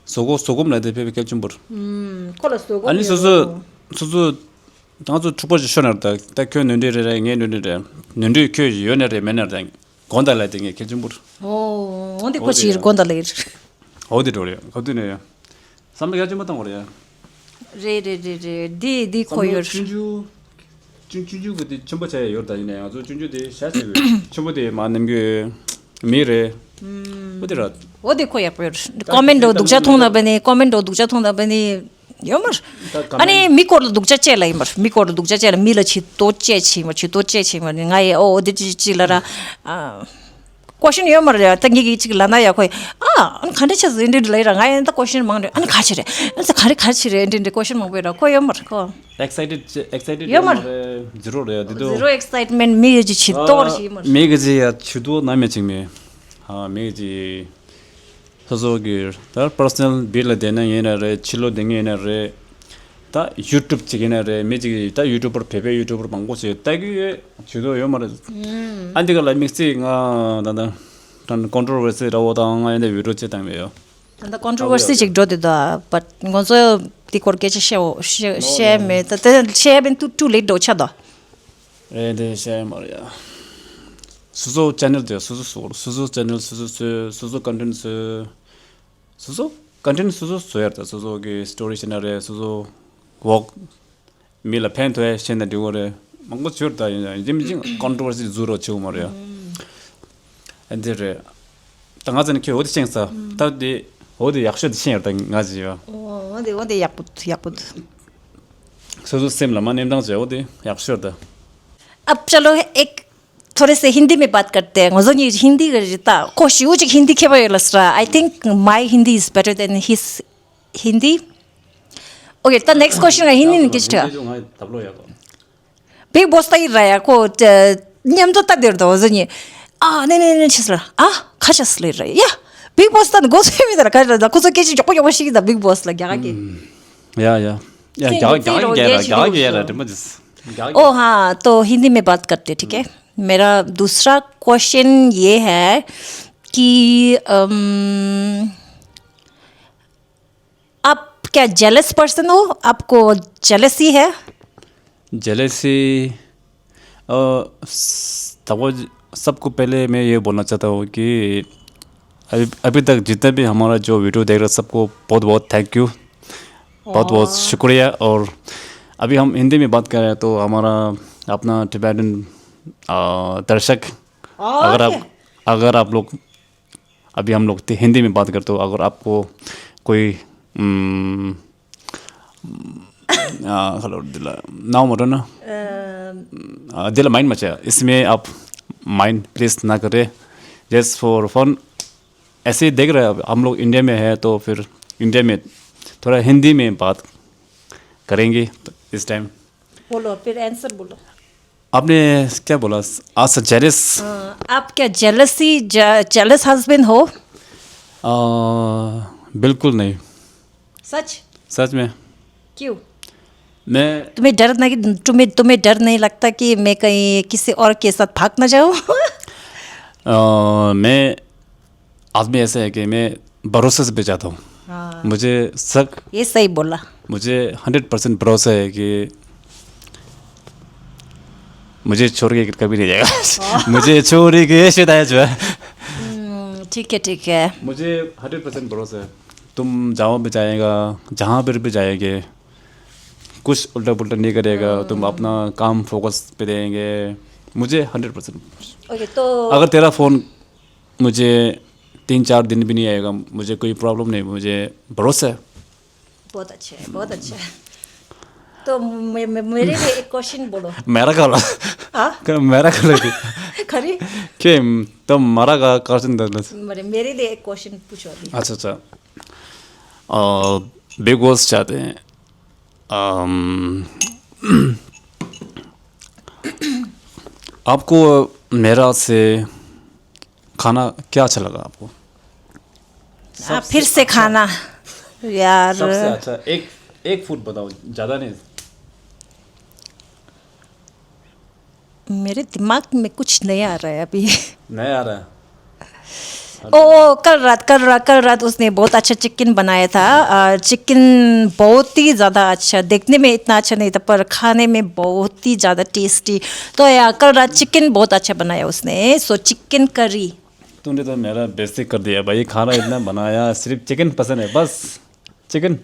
བཟོ་གོ་བཟོ་གོམ་ལ་དེ་ཕེབས་པའི་སྐད་ཆུང་པོར། ཨུམ། ཁོ་ལ་བཟོ་གོམ་ཨ་ནི་སོ་སོ་ཡོད། སོ་སོ་ང་ཚོ་འཁྲུག་པ་ཞིག་ཤོར་ན་ར། ད་ད་ཁྱོད་ནོར་འཁྲུལ་རེད་རེད། ངའི་ནོར་འཁྲུལ་རེད། ནོར་འཁྲུལ་ཁྱོད་ཡོད་ན་རེད་མེད་ན་རེད། དགོངས་དག་ལ་དེ་ངས་སྐད་ཆུང་པོར། ཨོ། འོ་འདི་ཁོ་འོ་དེ་ཅིག་ཡ། དགོངས་དག་ལ་ཡིན། འོ་དེ་འགྲོ་རེད། ག་དུས་ནས་ཡ། བསམ་བློ་ཡར་ཅིག་མ་བཏང་བ་རེད་ཡ། རེད་རེད་རེད་རེད། འདི་འདི་ཁོ་ཡོད། བསམ་བློ་ཆུང་ཆུང་། ཆུང་ཆུང་ཆུང་གི་དེ་ཆེན་པོ་བྱས་ཡོད་ད། ཡིན་ན་ཡང་ང་ཚོ་ཆུང་ཆུང་དེ་བྱ་བྱེད་དགོས། ཆེན་པོ་དེ་མ་ནེམ་གི་མི་རེད། ཨུམ། འོ་དེ་ར། འོ་དེ་ཁོ་ཡག་པོ་ཡོད། ད་ཀོ་མེན་ཊི་འདྲ་སྡུག་ཅག་མཐོང་ན་བས་ནི། ཀོ་མེན་ཊི་འདྲ་སྡུག་ཅག་མཐོང་ན་བས་ནི་ཡོད་མར། ད་ཀོ་ཨ་ནི་མེན་ཊི་མི་སྐོར་ལ་སྡུག་ཅག་བྱས་ལ་ཡིན་མར། མི་སྐོར་ལ་སྡུག་ཅག་བྱས་ལ། མི་ལ་ཇུས་གཏོགས་བྱས་བྱས་མར། ཇུས་གཏོགས་བྱས་བྱས་མར། ང་ཡི་ཨོ་འོ་དེ་ཅི་ཅི་ལ་ར། ཨ། ཀོ་ཤན་ཡོད་མ་རེད། ད་ངེད་ཀྱིས་ཅིག་ལབ་ན་ཡ། ཁོས་ཨ་ཨ་ནི་ག་འདྲ་བྱས་ཟིན་འདྲ་འདྲ་ལབ་ཡིན་ར། ང་ཡང་ད་ཀོ་ཤན་མང་རེད། ཨ་ནི་ག་ཆེ་རེད། ཨ་ནི་ག་རེ་ག་ཆེ་རེད། འདྲ་འདྲ་ཀོ་ཤན་མང་པོ་ཡོད་ར། ཁོ་ཡོད་མ་རེད་ཁོ། ཨེག་སའི་ཊེཌ་ཅི་ཨེག་སའི་ཊེཌ་ཡོད་མ་རེད། ཛི་རོ་རེད། འདི་དུ་ཛི་རོ་ཨེག་སའི་ཊི་མེན་ཊི། མི་ཡོད་ཅི་ཆེ་ཏོག་རེ་ཡོད་མ་རེད། མི་གི་ཅི་ཡ་ཆུ་དུ་ན་མེད་ཅིག་མེད། ཨ་མི་གི་ཅི། སོ་སོ་གི་ད་པར་སོ་ནལ་བི་ལ་བསྡད་ན་ཡིན་ན་རེད། ཕྱི་ལོགས་བསྡད་ན་ཡིན་ན་རེད། ད་ཡུ་ཊུབ་ཅིག་ཡིན་ན་རེད། མི་ཅིག་ད་ཡུ་ཊུབ་པར་བོད་པའི་ཡུ་ཊུབ་པར་མང་པོ་ཞིག་ལྟ་གི་ཡོད། ཇུས་གཏོགས་ཡོད་མ་རེད། ཨུམ། ཨ་འདི་ག་ལ་དམིགས་བསལ་ང་ད་ད་ད་ཀོན་ཊོ་བར་སི་ར་བོ་དང་ང་ཡིན་ད་བི་ཌི་ཡོ་ཅིག་བཏང་མེད་ཡོད། ད་ད་ཀོན་ཊོ་བར་སི་ཅིག་འགྲོ་དེ་ད་བཊ་ང་ཚོ་དེ་སྐོར་སྐད་ཆ་བཤད་འོ་བཤད་བཤད་མེད། ད་ད་བཤད་པའི་ཏུ་ཊུ་ལེ་ཊི་འགྲོ་ཆགས་ད། རེད་དེ་བཤད་ཡོད་མ་རེད་ཡ། སོ་སོ་ཅེ་ནལ་དེ་སོ་སོ་བཟོ། སོ་སོ་ཅེ་ནལ་སོ་སོ་བཟོས། སོ་སོ་ཀོན་ཊེན་ཊི་བཟོས། སོ་སོ་ཀོན་ཊེན་ཊི་སོ་སོ་བཟོ་ཡར་ད། སོ་སོ་གི་སི་ཊོ་རི་བཤད་ན་རེད། སོ་སོ་ཝོག་མི་ལ་ཕན་ཐོགས་ཡ་བཤད་ན་འགྲིག་གོ་རེད། མང་པོ་བྱོས་ད། ཡིན་ཡིན་ཅིག་ཀོན་ཊོ་བར་སི་བཟོ་རོགས་བྱེད་གོ་མ་རེད་ཡ། ཨ་འདི་རེད། ད་ང་ཚོ་ནི་ཁྱོད་འོ་དེ་ཤེས་ས། ད་དེ་འོ་དེ་ཡག་ཤོས་དེ་ཤེས་ཡོད་ད་ང་ཚོ་ཡ། འོ་འོ་དེ་འོ་དེ་ཡག་པོ་ཡག་པོ་འདུག་སོ་སོ་སེམས་ལ་མ་ནེམ་དང་བྱས་འོ་དེ་ཡག་ཤོས་ད། अब चलो एक थोड़े से हिंदी में बात करते हैं। ང་ཚོ་གཉིས་ཧིན་དི་གི་རེད་ད། ཁོ་ཞེ་པོ་ཅིག་ཧིན་དི་མཁས་པ་ཡོད་ལ་སྲ། I think my Hindi is better than his Hindi. Okay, the next question is Hindi in English. ང་ད་ལོ་ཡག་གོ། Bigg Boss ལྟ་ཡི་ར་ཡ། ཁོ་མཉམ་དུ་ལྟ་དེར་དོ་ཟེར་ཉི། ཨ་ནེ་ནེ་ནེ་ཆི་སི་ལ། ཨ་ཁ་ཆ་སི་ལེ་ར་ཡ། Bigg Boss ལྟ་ནི་གོ་སེ་མི་དར་ཁ་ར་ད། ཁོ་ཚོ་སྐད་ཆ་མགྱོགས་པོ་མགྱོགས་པོ་ཤེས་ཀྱི་ད། Bigg Boss ལ་རྒྱ་གར་གྱི། ཡ་ཡ་ཡ། རྒྱ་གར་རྒྱ་གར་རྒྱ་གར་རྒྱ་གར་རྒྱ་གར་དྲི་མ་ཇིས། ओ हाँ, तो हिंदी में बात करते, ठीक है? मेरा दूसरा क्वेश्चन ये है कि अम, आप क्या जेलस पर्सन हो? आपको जेलसी है? जेलसी। अ, स- तब वो ज- सबको पहले मैं ये बोलना चाहता हूँ कि अभी, अभी तक जितने भी हमारा जो वीडियो देख रहे हैं, सबको बहुत बहुत थैंक यू, बहुत बहुत शुक्रिया। और अभी हम हिंदी में बात कर रहे हैं, तो हमारा अपना टिबेटन, अ, दर्शक अगर आप अगर आप लोग अभी हम लोग हिंदी में बात करते हो, अगर आपको कोई हेलो दिला नाउ मरो ना दिला माइंड मचा, इसमें आप माइंड प्लीज ना करें। जस्ट फॉर फन, ऐसे ही देख रहे हैं, हम लोग इंडिया में है तो फिर इंडिया में थोड़ा हिंदी में बात करेंगे इस टाइम। बोलो, फिर आंसर बोलो। आपने क्या बोला? आज जेलस। आप क्या जेलसी जेलस हस्बैंड हो? बिल्कुल नहीं। सच? सच में। क्यों? मैं तुम्हें डर नहीं तुम्हें तुम्हें डर नहीं लगता कि मैं कहीं किसी और के साथ भाग ना जाऊं? मैं आदमी ऐसा है कि मैं भरोसे से बचाता हूँ। हाँ। मुझे शक ये सही बोला। मुझे हंड्रेड परसेंट भरोसा है कि मुझे छोड़ के कभी नहीं जाएगा। मुझे छोड़ के शायद आया जो है। हम्म, ठीक है, ठीक है। मुझे हंड्रेड परसेंट भरोसा है, तुम जहाँ भी जाएगा, जहाँ पर भी जाएंगे, कुछ उल्टा पुल्टा नहीं करेगा। तुम अपना काम फोकस पे देंगे, मुझे हंड्रेड परसेंट। ओके, तो अगर तेरा फ़ोन मुझे तीन चार दिन भी नहीं आएगा, मुझे कोई प्रॉब्लम नहीं, मुझे भरोसा है। बहुत अच्छा है, बहुत अच्छा है। तो मे- मे- मेरे लिए एक क्वेश्चन बोलो। मेरा कल हाँ? मेरा कल खरी के तो मारा का क्वेश्चन दस मेरे मेरे लिए एक क्वेश्चन पूछो अभी। अच्छा अच्छा। बिग बॉस चाहते हैं। अम, आपको मेरा से खाना क्या अच्छा लगा आपको? आप फिर से खाना यार। सबसे अच्छा एक एक फूड बताओ, ज्यादा नहीं। मेरे दिमाग में कुछ नहीं आ रहा है अभी। नहीं आ रहा है। ओ कल रात कल रात कल रात उसने बहुत अच्छा चिकन बनाया था। चिकन बहुत ही ज़्यादा अच्छा, देखने में इतना अच्छा नहीं था पर खाने में बहुत ही ज़्यादा टेस्टी। तो या कल रात चिकन बहुत अच्छा बनाया उसने, सो चिकन करी। तूने तो मेरा बेइज्जती कर दिया भाई, खाना इतना बनाया, सिर्फ चिकन पसंद है बस, चिकन।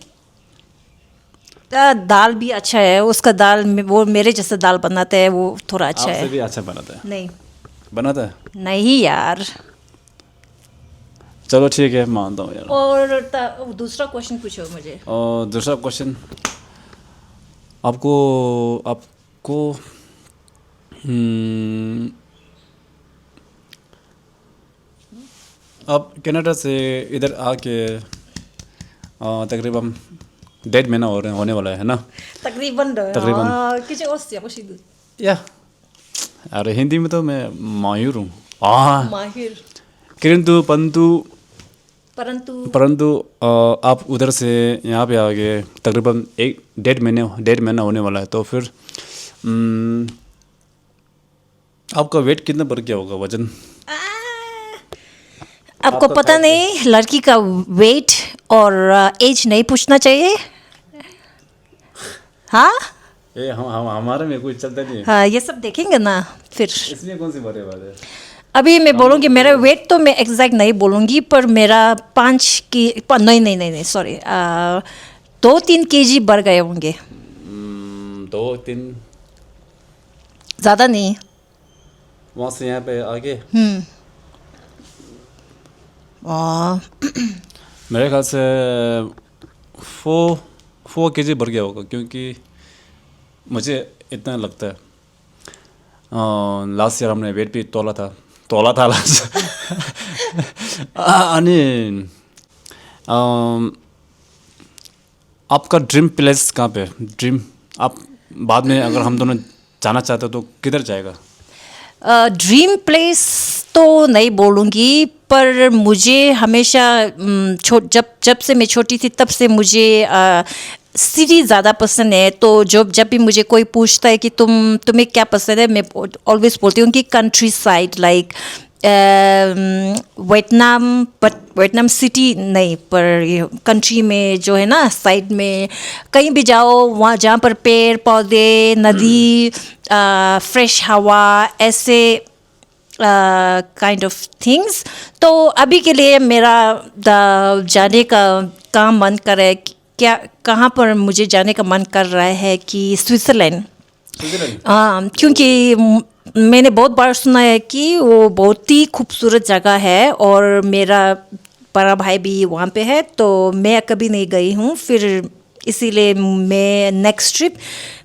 दाल भी अच्छा है उसका, दाल वो मेरे जैसा दाल बनाता है, वो थोड़ा अच्छा आपसे है। भी अच्छा बनाता है। नहीं बनाता है। नहीं यार। चलो ठीक है, मानता हूँ यार। और त- दूसरा क्वेश्चन पूछो मुझे। और दूसरा क्वेश्चन, आपको आपको हम्म, आप कनाडा से इधर आके अ, तकरीबन डेढ़ महीना हो रहे होने वाला है ना? तकरीबन तकरीबन। किसी और से कुछ या अरे हिंदी में तो मैं माहिर हूँ। हाँ। माहिर। किंतु परंतु परंतु परंतु अ, आप उधर से यहाँ पे आ गए तकरीबन एक डेढ़ महीने डेढ़ महीना होने वाला है, तो फिर हम्म, आपका वेट कितना बढ़ गया होगा, वजन? आपको पता नहीं लड़की का वेट और एज नहीं पूछना चाहिए। हाँ, ए, हम, हम हमारे में कोई चलता नहीं है। हाँ, ये सब देखेंगे ना फिर। इसमें कौन सी बड़ी बात है? अभी मैं बोलूँगी मेरा वेट तो मैं एग्जैक्ट नहीं बोलूँगी, पर मेरा पाँच की प- नहीं नहीं नहीं नहीं सॉरी, दो तीन केजी बढ़ गए होंगे। हम्म, दो तीन। ज़्यादा नहीं। वहाँ से यहाँ पे आके हम्म। आ, मेरे ख्याल से फोर फोर केजी बढ़ गया होगा, क्योंकि मुझे इतना लगता है। लास्ट ईयर हमने वेट भी तोला था, तोला था लास्ट। अनि अम, आपका ड्रीम प्लेस कहाँ पे? ड्रीम, आप बाद में अगर हम दोनों जाना चाहते हो तो किधर जाएगा? ड्रीम प्लेस तो नहीं बोलूँगी, पर मुझे हमेशा उम, छो, जब जब से मैं छोटी थी तब से मुझे सिटी ज़्यादा पसंद है। तो जब जब भी मुझे कोई पूछता है कि तुम तुम्हें क्या पसंद है, मैं ऑलवेज बोलती हूँ कि country side, like Vietnam. But Vietnam city नहीं, पर ये कंट्री में जो है ना, साइड में कहीं भी जाओ, वहाँ जहाँ पर पेड़ पौधे, नदी, फ्रेश हवा, ऐसे काइंड ऑफ थिंग्स। तो अभी के लिए मेरा द- जाने का कहाँ मन कर रहा है, क्या, कहाँ पर मुझे जाने का मन कर रहा है कि स्विट्ज़रलैंड। स्विट्जरलैंड। हाँ, क्योंकि म- मैंने बहुत बार सुना है कि वो बहुत ही खूबसूरत जगह है और मेरा बड़ा भाई भी वहाँ पे है, तो मैं कभी नहीं गई हूँ। फिर इसीलिए मैं नेक्स्ट ट्रिप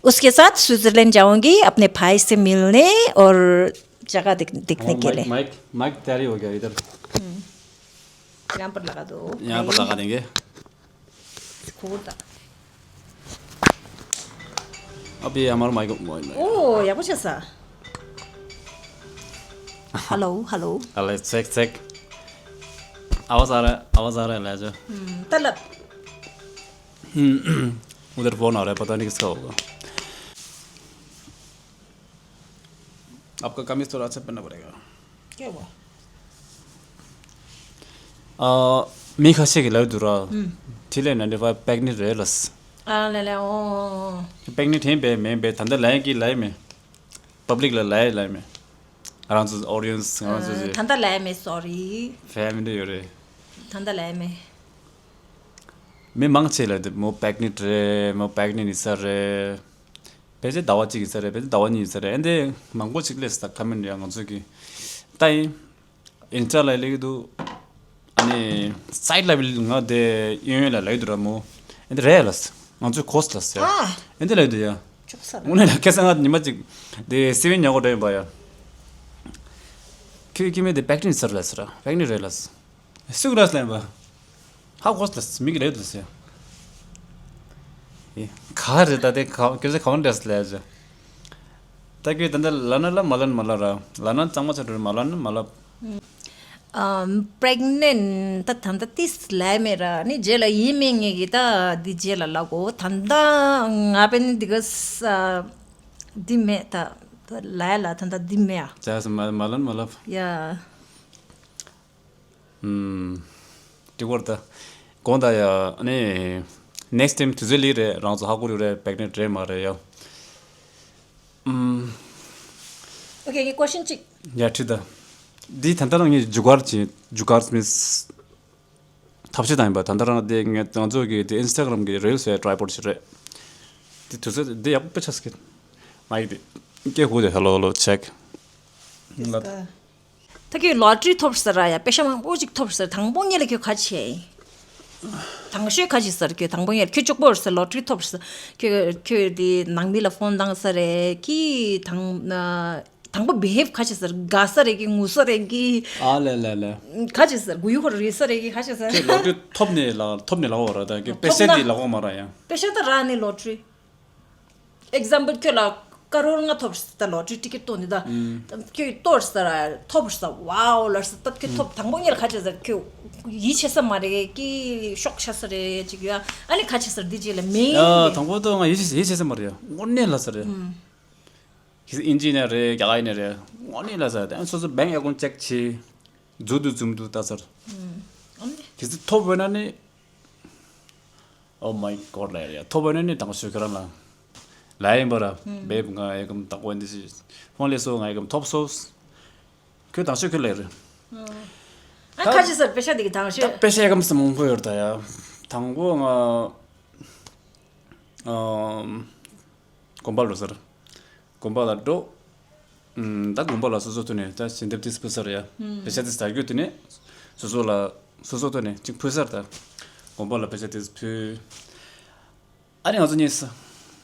उसके साथ स्विट्जरलैंड जाऊंगी अपने भाई से मिलने और जगह देख, देखने के लिए। माइक माइक तैयारी हो गया इधर। यहाँ पर लगा दो। यहाँ पर लगा देंगे। खोल दा। अभी हमारा माइक। ओ, या कुछ ऐसा। Hello, hello. Hello, check check. आवाज आ रहा है, आवाज आ रहा है, ले जाओ। तलब। उधर फोन आ रहा है, पता नहीं किसका होगा। आपका कमीज थोड़ा अच्छा पहनना पड़ेगा। क्या हुआ? ཨ། མི་ཁ་ཤས་ཀྱིས་ལབ་འདུག་ར། ཐིག་ལེ་ནའིན་ཊི་ཕའིབ་པེག་ནེཊ་རེད་ལབ། ཨ་ལེ་ལེ་ཨོ། པེག་ནེཊ་ཡིན་པས་མིན་པས་ད་ལྟ་ལབ་ཡིན་གྱི་ལབ་ཡིན་མེད། པབ་ལིག་ལ་ལབ་ཡིན་ལབ་ཡིན་མེད། ང་རང་ཚོ་ཨོ་ཌི་ཡེན་སི་ང་རང་ཚོ་ཨ། ད་ལྟ་ལབ་ཡིན་མེད་སོ་རི། ཕེ་མི་ལི་ཡོད་རེད། ད་ལྟ་ལབ་ཡིན་མེད། མི་མང་ཆེ་ལབ་འདུག་མོ་པེག་ནེཊ་རེད། མོ་པེག་ནེཊ་ཡིན་ས་རེད། ཕལ་ཆེར་ཟླ་བ་གཅིག་ཡིན་ས་རེད། ཕལ་ཆེར་ཟླ་བ་གཉིས་ཡིན་ས་རེད། ཨེ་འདི་མང་པོ་ཅིག་སླེབས་ས་ཁ་མེན་ཊ་ཡང་ང་ཚོ་གི་ལྟ་ཡིན། ཨིན་སི་ཊ་ལ་སླེབས་ཀྱི་འདུག་ཨ་ནི་སའིཊ་ལ་བིལ་ང་དེ་གཡས་གཡོན་ལ་ལབ་ཀྱི་འདུག་ར་མོ། ཨེ་འདི་རེད་ལབ། ང་ཚོའི་ཁོ་སི་ལབ་ཟེར། ཨ། ཨེ་འདི་ལབ་ཀྱི་འདུག་ཡ། ཅུག་ས་ལ། དངོས་གནས་ལ་ཁ་སང་ང་ཉི་མ་གཅིག་དེ་སི་ཝིན་ཉོ་གོ་འགྲོ་ཡིན་པ་ཡ། ཁྱོད་ཀྱི་མི་དེ་པེག་ནེཊ་ཡིན་ས་རེད་ལབ་ཟེར། པེག་ནེཊ་རེད་ལབ། སུ་ར་སླེམ་པ། ཧ་གོ་སླེ་མིག་རེད་དུ་ཟེར། ཨེ། ག་རེད་ད་དེ་ག་ཁྱོད་ཚོ་ག་བ་འདྲ་སླེ་ཟེར། ད་ཁྱོད་ད་འདི་ལ་ན་ལ་མ་ལ་ན་མ་ལ་ར། ལ་ན་གཙང་མ་ཆ་འགྲོ་མ་ལ་ན་མ་ལ། ཨམ། པེག་ནེཊ་ད་ད་ད་ཏིས་ལ་མེ་ར་ནི་རྗེས་ལ་ཡིན་མིན་ངེས་ཀྱི་ད་འདི་རྗེས་ལ་ལ་གོ་ད་ད་ང་པེ་ནི་འདི་ག་ས་འདི་མེད་ད་ད་ལ་ལ་ད་ད་འདི་མེད་ཨ། ཙ་ས་མ་མ་ལ་ན་མ་ལ། ཡ། ཨུམ། དེ་བར་ད། དགོངས་དག་ཡ། ཨ་ནི། ནེག་སི་ཊེམ་དུས་ཚོད་ལི་རེད། རང་ཚོ་ཧ་གོ་རེད་པེག་ནེཊ་རེད་མ་རེད་ཡ། ཨུམ། ཨོ་ཁེ་ངའི་ཀོ་ཤན་གཅིག་ཡ་ཁྲིད་ད། འདི་ད་ལྟ་རང་ངས་ཇུ་གར་བྱེད་ཇུ་གར་མིས། ཐབས་ཤེས་དང་ཡིན་པ་ད་ལྟ་རང་དེ་ངས་ང་ཚོ་གི་དེ་ཨིན་སི་ཊ་གྷ་རམ་གི་རིལ་སི་ཡ་ཊི་རའི་པོཌ་ཞིག་རེད། དེ་དུས་ཚོད་འདི་ཡག་པོ་དཔེ་ཆགས་སྐད། མ་ཡིག་དེ། སྐད་ཧུ་དེ་ཧེ་ལོ་ཧེ་ལོ་ཆེག་ད་ཁྱོད་ལོ་ཊི་རི་ཐོབ་ཟེར་ར་ཡ། པེ་ཤ་མང་པོ་ཅིག་ཐོབ་ཟེར། དང་པོ་ཉིད་ལ་ཁྱོད་ག་ཆེ། དང་ཤོས་ག་ཆེ་ཟེར། ཁྱོད་དང་པོ་ཉིད་ལ་ཁྱོད་གཅིག་པོ་ཟེར་ལོ་ཊི་རི་ཐོབ་ཟེར། ཁྱོད་ཁྱོད་དེ་ནང་མི་ལ་ཕོན་བཏང་ས་རེད་ཀི་དང་། དང་པོ་བི་ཧེབ་ག་ཆེ་ཟེར། དགའ་ས་རེད་ཀི་ངུ་ས་རེད་ཀི་ཨ་ལེ་ལེ་ལེ། ག་ཆེ་ཟེར། གུ་ཡུ་ཧོར་རེད་ས་རེད་ཀི་ག་ཆེ་ཟེར། ཁྱོད་ལོ་ཊི་རི་ཐོབ་ནས་ལ་ཐོབ་ནས་ལ་འོ་ར་ད་ཁྱོད་པེ་ཤ་དེ་ལ་འོ་མ་ར་ཡ། པེ་ཤ་ད་ར་ནི་ལོ་ཊི་རི། ཨེག་ཛམ་པལ་ཁྱོད་ལ་ཀ་རོར་ལྔ་ཐོབ་ཟེར་ད་ལོ་ཊི་རི་ཊི་ཀེཊ་གཏོང་ནི་ད། ཁྱོད་གཏོར་ཟེར་ཐོབ་ཟེར་ཝའོ་ལར་ཟེར་ད་ཁྱོད་ཐོབ་དང་པོ་ཉིད་ལ་ག་ཆེ་ཟེར། ཁྱོད་ཡིད་ཆེས་ས་མ་རེད་ཀི་ཤོག་ཆ་ས་རེད་ཅིག་ཡ། ཨ་ནི་ག་ཆེ་ཟེར་འདི་ཅིག་ལ་མེད། ཡ་དང་པོ་ད་ང་ཡིད་ཆེས་ཡིད་ཆེས་ས་མ་རེད་ཡ། དངོས་གནས་ལ་ཟེར་རེད། ཁྱེད་ཚོ་ཨིན་ཇི་ནི་ཡར་རེད། རྒྱ་གར་ཡིན་ནི་རེད། དངོས་གནས་ལ་ཟེར་དེ་སོ་སོ་བེང་ཨེ་ཀོན་ཊི་ཅེག་བྱེད། མཛུབ་ཏུ་འཛུམ་དུ་ལྟ་ཚར། ཨམ་ནི། དེ་ཚོ་ཐོབ་བས་ན་ནི། Oh my god ལ་ཡ་ཐོབ་བས་ན་ནི་དང་ཤོས་ཁྱོད་རང་ལ། ལ་ཡིན་པ་ར། བེབ་ང་ཨེ་གམ་དང་པོ་འདི་ཞིག་ཕོན་ལས་སོ་ང་ཨེ་གམ་ཐོབ་སོ། ཁྱོད་དང་ཤོས་ཁྱོད་ལ་ཡ་རེད། ཨ་ཁ་ཅི་ཟེར་པེ་ཤ་འདི་གི་དང་ཤོས། པེ་ཤ་ཨེ་གམ་སི་མང་པོ་ཡོད་ད་ཡ། དང་པོ་ང་། ཨམ། དགོན་པ་ལ་ཟེར། དགོན་པ་ལ་འགྲོ། ཨམ། ད་དགོན་པ་ལ་སོ་སོ་ཐོན་ནས་ད་ཞལ་འདེབས་དེ་ཕུལ་ས་རེད་ཡ། ཨམ། པེ་ཤ་དེ་ཟ་རྒྱུ་དེ་ནས། སོ་སོ་ལ་སོ་སོ་ཐོན་ནས་གཅིག་ཕུལ་ས་རེད་ད། དགོན་པ་ལ་པེ་ཤ་དེ་ཕུལ། ཨ་ནི་ང་ཚོ་གཉིས་ས་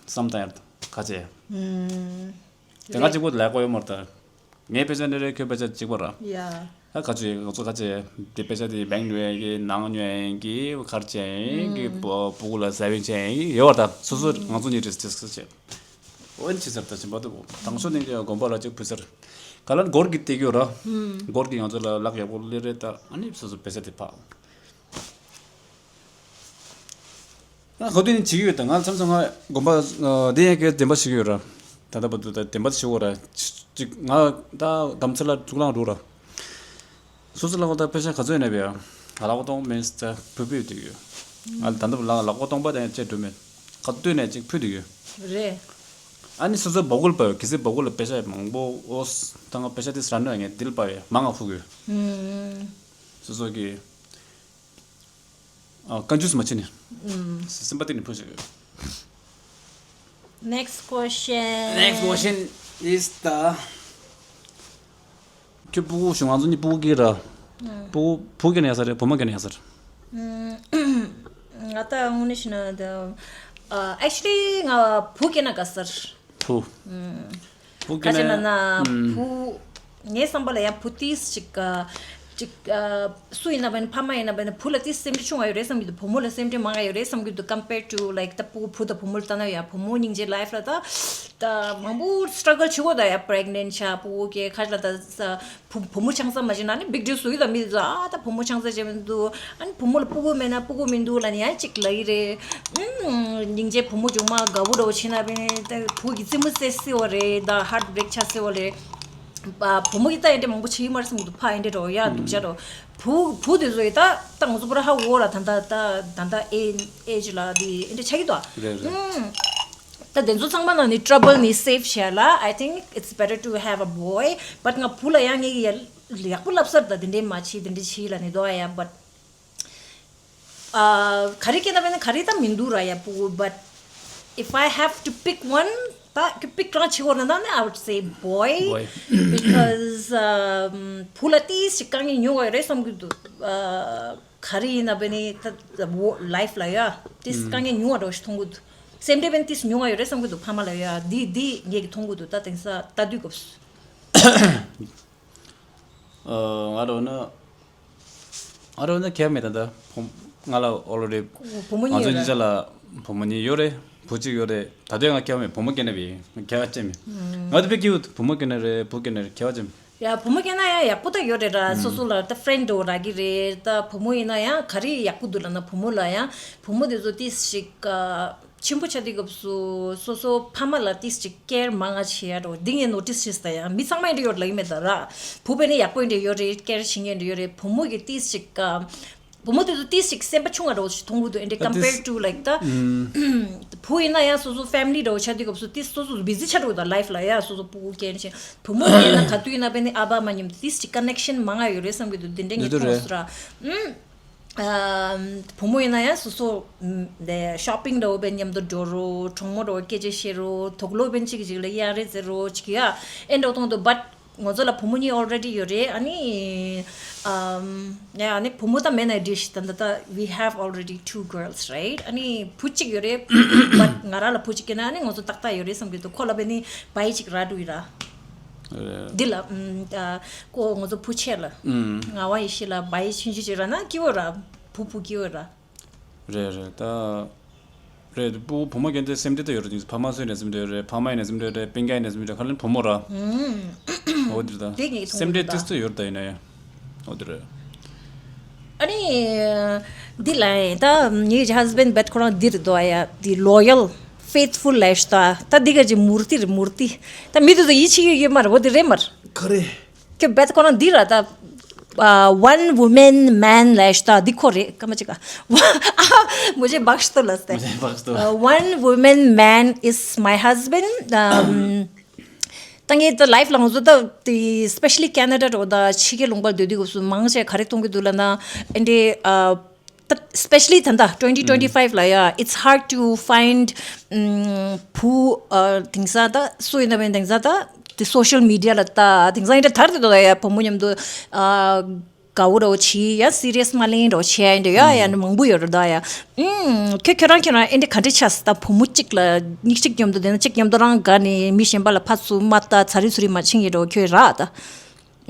བསམ་བཏང་ཡར་ད་ག་ཅེ། ཨམ། དེ་ང་གཅིག་པོ་ལས་ཀ་ཡོད་མ་རེད་ད། ངའི་པེ་ཤ་འདི་རེད། ཁྱོད་པེ་ཤ་གཅིག་པ་ར། ཡ། ད་ག་ཚོད་ང་ཚོ་ག་ཚོད་དེ་པེ་ཤ་དེ་བེང་ཉོ་ཡ་གི་ནང་ཉོ་ཡ་གི་གར་ཅན་གི་ཨུམ། སྤུ་གུ་ལ་ཟ་བིན་ཅན་གི་ཡོད་བ་ད། སོ་སོ་ང་ཚོ་གཉིས་རེས་ཅེས་ཟེར་བྱས། འོན་ཅི་ཟེར་ད་ཕྱིན་པ་འདུག་དང་ཤོས་ནི་གི་དགོན་པ་ལ་གཅིག་ཕུལ་ཟེར། ག་ལ་སྒོར་གི་སྟེར་གི་ཡོད་ར། ཨུམ། སྒོར་གི་ང་ཚོ་ལ་ལག་ཡག་པོ་སླེབས་རེད་ད། ཨ་ནི་སོ་སོ་པེ་ཤ་དེ་ཕག་ང་ག་དུས་ནས་བྱེད་ཀྱི་ཡོད་ད། ང་མཚམས་མཚམས་ང་དགོན་པ་འདི་ཡང་གི་བདེན་པ་བྱེད་ཀྱི་ཡོད་ར། ད་ལྟ་བར་དུ་ད་བདེན་པ་བྱེད་དགོས་ར། ཅིག་ང་ད་དམ་ཚིག་ལ་གཙུག་ལག་འགྲོ་ར། སོ་སོ་ལ་ཁོ་ད་པེ་ཤ་ག་ཚོད་ཡིན་ན་བས་ལག་པ་སྟོང་མེད་ད་ཕུ་ཕུ་དུས་ཡོད། ང་ད་ལྟ་ལག་ལག་པ་སྟོང་པ་དང་བཅས་འགྲོ་མེད། ག་དུས་ནས་ཅིག་ཕུ་དུས་ཡོད། རེད། ཨ་ནི་སོ་སོ་སྦ་ཁུལ་པ་ཡོད། གལ་སྲིད་སྦ་ཁུལ་ལ་པེ་ཤ་མང་པོ་འོ་ད་ང་པེ་ཤ་དེ་ཟ་ནས་ངས་དིལ་པ་ཡོད་མང་ང་ཕུ་གི་ཡོད། སོ་སོ་གི་ཨ། ཀན་ཇུས་མ་བྱེད་ནི། ཨུམ། སེམས་པ་གཏིང་ནས་ཕུལ་བྱེད་དགོས། Next question. Next question is the ཁྱོད་སྤུ་གུ་བྱུང་། ང་ཚོ་གཉིས་སྤུ་གུ་སྐྱེས་ར། སྤུ་གུ་བུ་སྐྱེས་ན་ཡག་ས་རེད། བུ་མོ་སྐྱེས་ན་ཡག་ས་རེད། ང་ད་དངོས་གནས་བཤད་ན་ད། ཨ། actually ང་བུ་སྐྱེས་ན་དགའ་ས་རེད། བུ། བུ་ག་སྐྱེས་ན། ཅི་ལབ་ན། ཨུམ། བུ། ངའི་བསམ་པ་ལ་ཡང་བུ་ཏིས་ཅིག་ཨ། ཅིག་ཨ། སུ་ཡིན་ན་བས་ན། ཕ་མ་ཡིན་ན་བས་ན། བུ་ལ་ཏིས་སེམས་ཁྲལ་ཆུང་ང་ཡོད་རེད་བསམ་གྱི་འདུག་བུ་མོ་ལ་སེམས་ཁྲལ་མང་ང་ཡོད་རེད་བསམ་གྱི་འདུག compared to like ད་སྤུ་གུ་བུ་དང་བུ་མོ་ལ་ལྟ་ན། ཡ། བུ་མོ་སྙིང་རྗེ། life ལ་ད་ད་མང་པོ་struggle བྱེད་དགོས། ད་ཡ་pregnant ཆགས། སྤུ་གུ་སྐྱེ། ཁ་ཅིག་ལ་ད་ས། བུ། བུ་མོ་ཆང་ས་མ་བྱིན་ན་ནི་big deal བཟོ་གི་འདུག་མི་དེ་ཚོ། ཨ། ད་བུ་མོ་ཆང་ས་བྱེད་མི་འདུག་ཨ་ནི་བུ་མོ་ལ་སྤུ་གུ་མེད་ན་སྤུ་གུ་མི་འདུག་ལབ་ནས་ཡང་ཅིག་ལབ་ཀྱི་རེད། ཨུམ། སྙིང་རྗེ། བུ་མོ་མཇུག་མ་དགའ་བོ་འདྲ་བོ་བྱེད་ན་བས་ནི་ད་བུ་གི་རྩེད་མོ་རྩེ་སྲིད་པ་རེད། ད་heartbreak ཆགས་སྲིད་པ་རེད། བུ་མོ་གི་ད་ཨེ་འདྲ་མང་པོ་བྱེད་ཀྱི་མ་རེད་བསམ་གྱི་འདུག་ཕ་ཨེ་འདྲ་འདྲ་བོ། ཡ། སྡུག་ཅག་འདྲ་བོ། བུ། བུ་དེ་ཚོ་ཡི་ད་ད་ང་ཚོ་པུ་ར་ཧ་གོ་ར། ད་ད་ད་ད་ད་ཨེ། age ལ་དེ་ཨེ་འདྲ་ཆགས་ཀྱི་འདུག་རེད་རེད། ཨུམ། ད་དེ་ཚོ་ཚང་མ་ནང་ནས་trouble ནས་save བྱས་ལ། I think it's better to have a boy. But ང་བུ་ལ་ཡང་ངེད་ཀྱི་ཡ་ཡག་པོ་ལབ་ས་རེད། ད་དེ་འདྲས་མ་བྱེད། དེ་འདྲས་བྱེད་ལབ་ནས་འདུག་ཨ། ཡ། But ཨ། ག་རེ་སྐྱེས་ན་བས་ན་ག་རེ་ད་མི་འདུག་ར། ཡ། བུ། But if I have to pick one, ད་ཁྱོད་pick རང་བྱེད་དགོས་ན་ད་ནི་I would say boy. Boy. Because ཨམ། བུ་ལ་ཏིས་ཅིག་དཀའ་ངལ་མྱོང་བ་ཡོད་རེད་བསམ་གྱི་འདུག་ཨ། ག་རེ་ཡིན་ན་བས་ནི་ད་life ལ་ཡ་ཏིས་དཀའ་ངལ་མྱོང་བ་འདྲ་བོ་ཞིག་མཐོང་གི་འདུག་སེམས་ཁྲལ་བས་ནི་ཏིས་མྱོང་བ་ཡོད་རེད་བསམ་གྱི་འདུག་ཕ་མ་ལ་ཡ། འདི་འདི་ངེད་ཀྱིས་མཐོང་གི་འདུག་ད་དེང་སང་ལྟ་དུས་སྐབས་སུ། ཨ། ང་རང་ན། ང་རང་ན་ཁྱད་མེད། ད་ལྟ་བུ། ང་ལ་already། བུ་མོ་ང་གཉིས་ཚོ་ཡོད་ར། གཉིས་ཆ་ལ་བུ་མོ་གཉིས་ཡོད་རེད། བུ་གཅིག་ཡོད་རེད། ད་ལྟ་ང་ཁྱད་མེད། བུ་མོ་སྐྱེས་ན་བས་ཁྱད་ཆེ་མེད། ང་ཚོ་དཔེ་སྐྱིད་པོ། བུ་མོ་སྐྱེས་ན་རེད། བུ་སྐྱེས་ན་རེད། ཁྱད་ཆེ་མེད། ཡ། བུ་མོ་སྐྱེས་ན་ཡང་ཡག་པོ་ད་ཡོད་རེད་ར། སོ་སོ་ལ་ད་friend འདྲ་བོ་རག་གི་རེད། ད་བུ་མོ་ཡིན་ན་ཡང་ག་རེ་ཡག་པོ་འདུག་ལབ་ན། བུ་མོ་ལ་ཡང་། བུ་མོ་དེ་ཚོ་ཏིས་ཞིག་ཨ། ཆེན་པོ་ཆགས་དུས་སྐབས་སུ་སོ་སོ་ཕ་མ་ལ་ཏིས་ཅིག་care མང་ང་བྱེད་ཡ་འདྲ་བོ་འདི་ངས་notice བྱས་ད་ཡ། མི་ཚང་མ་ཡིན་འདྲ་ཡོད་ལབ་ཀྱི་མེད་ད་ར། བུ་བས་ནི་ཡག་པོ་ཡིན་འདྲ་ཡོད་རེད། care བྱེད་མཁན་འདྲ་ཡོད་རེད། བུ་མོ་གི་ཏིས་ཅིག་ཨ། བུ་མོ་དེ་ཚོ་ཏིས་ཅིག་སེམས་པ་ཆུང་ང་འདྲ་བོ་ཞིག་མཐོང་གི་འདུག་ཨེ་འདྲ་ད་ཏིས། compared to like ད། བུ་ཡིན་ན་ཡང་སོ་སོ་family འདྲ་བོ་ཆགས་དུས་སྐབས་སུ་ཏིས་སོ་སོ་busy ཆགས་འགྲོ་གི་འདུག life ལ་ཡ། སོ་སོ་སྤུ་གུ་སྐྱེས་ནས་བྱས། བུ་མོ་ཡིན་ན་ག་དུས་ཡིན་ན་བས་ནི་ཨ་ཕ་མ་མཉམ་དུ་ཏིས་ཅིག་connection མང་ང་ཡོད་རེད་བསམ་གྱི་འདུག་འདི་འདྲ་ངས་འདི་ཚོ་མཐོང་རེད། སོང་ར། ཨ། བུ་མོ་ཡིན་ན་ཡང་སོ་སོ་ཨམ། དེ་shopping འདྲ་བོ་བས་མཉམ་དུ་འགྲོ་རོགས། གྲོགས་མོ་འདྲ་བོ་སྐད་ཆ་བཤད་རོགས། དུག་ལོག་བས་གཅིག་གཅིག་ལ་གཡར་རེ་རྩེ་རོགས་ཅིག་ཡ། ཨེ་འདྲ་བོ་མཐོང་འདུག But ང་ཚོ་ལ་བུ་མོ་གཉིས་already ཡོད་རེད། ཨ་ནི་ཨམ། ཡ། ཨ་ནི་བུ་མོ་ད་མེད་ན་འགྲིག་ཤག་ད་ད་ད་we have already two girls, right? ཨ་ནི་བུ་གཅིག་ཡོད་རེད། But ང་རང་ལ་བུ་གཅིག་སྐྱེས་ན་ཨ་ནི་ང་ཚོ་ཏག་ཏག་ཡོད་རེད་བསམ་གྱི་འདུག་ཁོ་ལ་བས་ནི་བའི་ཅིག་རག་འགྲོ་ཡི་ར། རེད། འདི་ལ་ཨམ། ཨ། ཁོ་ང་ཚོ་བུ་ཆེ་ལ། ཨུམ། ངག་དབང་ཡེ་ཤེས་ལ་བའི་ཆུང་ཆུང་ཅིག་རག་ན་སྐྱིད་པོ་ར། བུ་བུ་སྐྱིད་པོ་ར། རེད་རེད། ད་རེད། བུ་བུ་མོ་གན་དེ་སེམས་ཁྲལ་ད་ཡོད་རེད། ཕ་མ་སུ་ཡིན་ན་སེམས་ཁྲལ་ཡོད་རེད། ཕ་མ་ཡིན་ན་སེམས་ཁྲལ་ཡོད་རེད། སྤུན་ཀྱག་ཡིན་ན་སེམས་ཁྲལ་ཡོད་རེད། ག་ལ་བུ་མོ་ར། ཨུམ། འོ་དེ་རེད་ད། དེ་ངས་མཐོང་སེམས་ཁྲལ་གི་འདུག་ད། ཏིས་ཏིས་ཡོད་རེད་ད། ཡིན་ན་ཡང་། འོ་དེ་རེད། ཨ་ནི་འདི་ལ་ཡིན་ད་ངའི་husband བས་ཁོ་རང་འདི་རེད་འདུག་ཨ། ཡ། འདི་loyal, faithful ལབ་ཤག་ད། ད་འདི་ག་ཅིག་མུར་ཏི་རེད། མུར་ཏི། ད་མི་དེ་ཚོ་ཡིད་ཆེས་ཡོད་ཡོད་མ་རེད། འོ་དེ་རེད་མ་རེད། ག་རེ། ཁྱོད་བས་ཁོ་རང་འདི་ར་ད། ཨ། one woman man ལབ་ཤག་ད། འདི་ཁོ་རེད། སྐར་མ་གཅིག་ག मुझे बख्श दो ལབ་སྟེ། मुझे बख्श दो। Uh, one woman man is my husband. ཨམ། ད་ངས་ད་life ལ་ང་ཚོ་ད་དེ་especially Canada འདྲ་བོ་ད་ཕྱི་རྒྱལ་ལུང་པར་སྡོད་དུས་སྐབས་སུ་མང་ཆེ་ག་རེ་མཐོང་གི་འདུག་ལབ་ན། ཨེ་འདྲའི་ཨ། ད་especially ད་ལྟ་twenty twenty five ལ་ཡ། It's hard to find ཨམ། བུ། ཨ། དེང་སང་ད་སུ་ཡིན་ན་བས་དེང་སང་ད་དེ་social media ལ་ད་དེང་སང་ཨེ་འདྲ་དར་དེ་འདུག་ཡ། བུ་མོ་མཉམ་དུ་ཨ། དགའ་བོ་འདྲ་བོ་བྱེད་ཡ། serious མ་ལེན་འདྲ་བོ་བྱེད་ཡ་ཨེ་འདྲ་ཡ། ཡ་ནི་མང་པོ་ཡོད་རེད་ད་ཡ། ཨུམ། ཁྱོད་ཁྱོད་རང་ཁྱོད་རང་ཨེ་འདྲ་ག་འདྲ་ཆགས་སོང་། ད་བུ་མོ་གཅིག་ལ་མི་གཅིག་མཉམ་དུ་བསྡད་ན་གཅིག་མཉམ་དུ་རང་དགའ་ནས་མི་གཞན་པ་ལ་ཕར་ཚུར་མ་ལྟ། ཚ་རི་ཚུ་རི་མ་ཕྱིན་ཡ་འདྲ་བོ་ཁྱོད་རག་ད།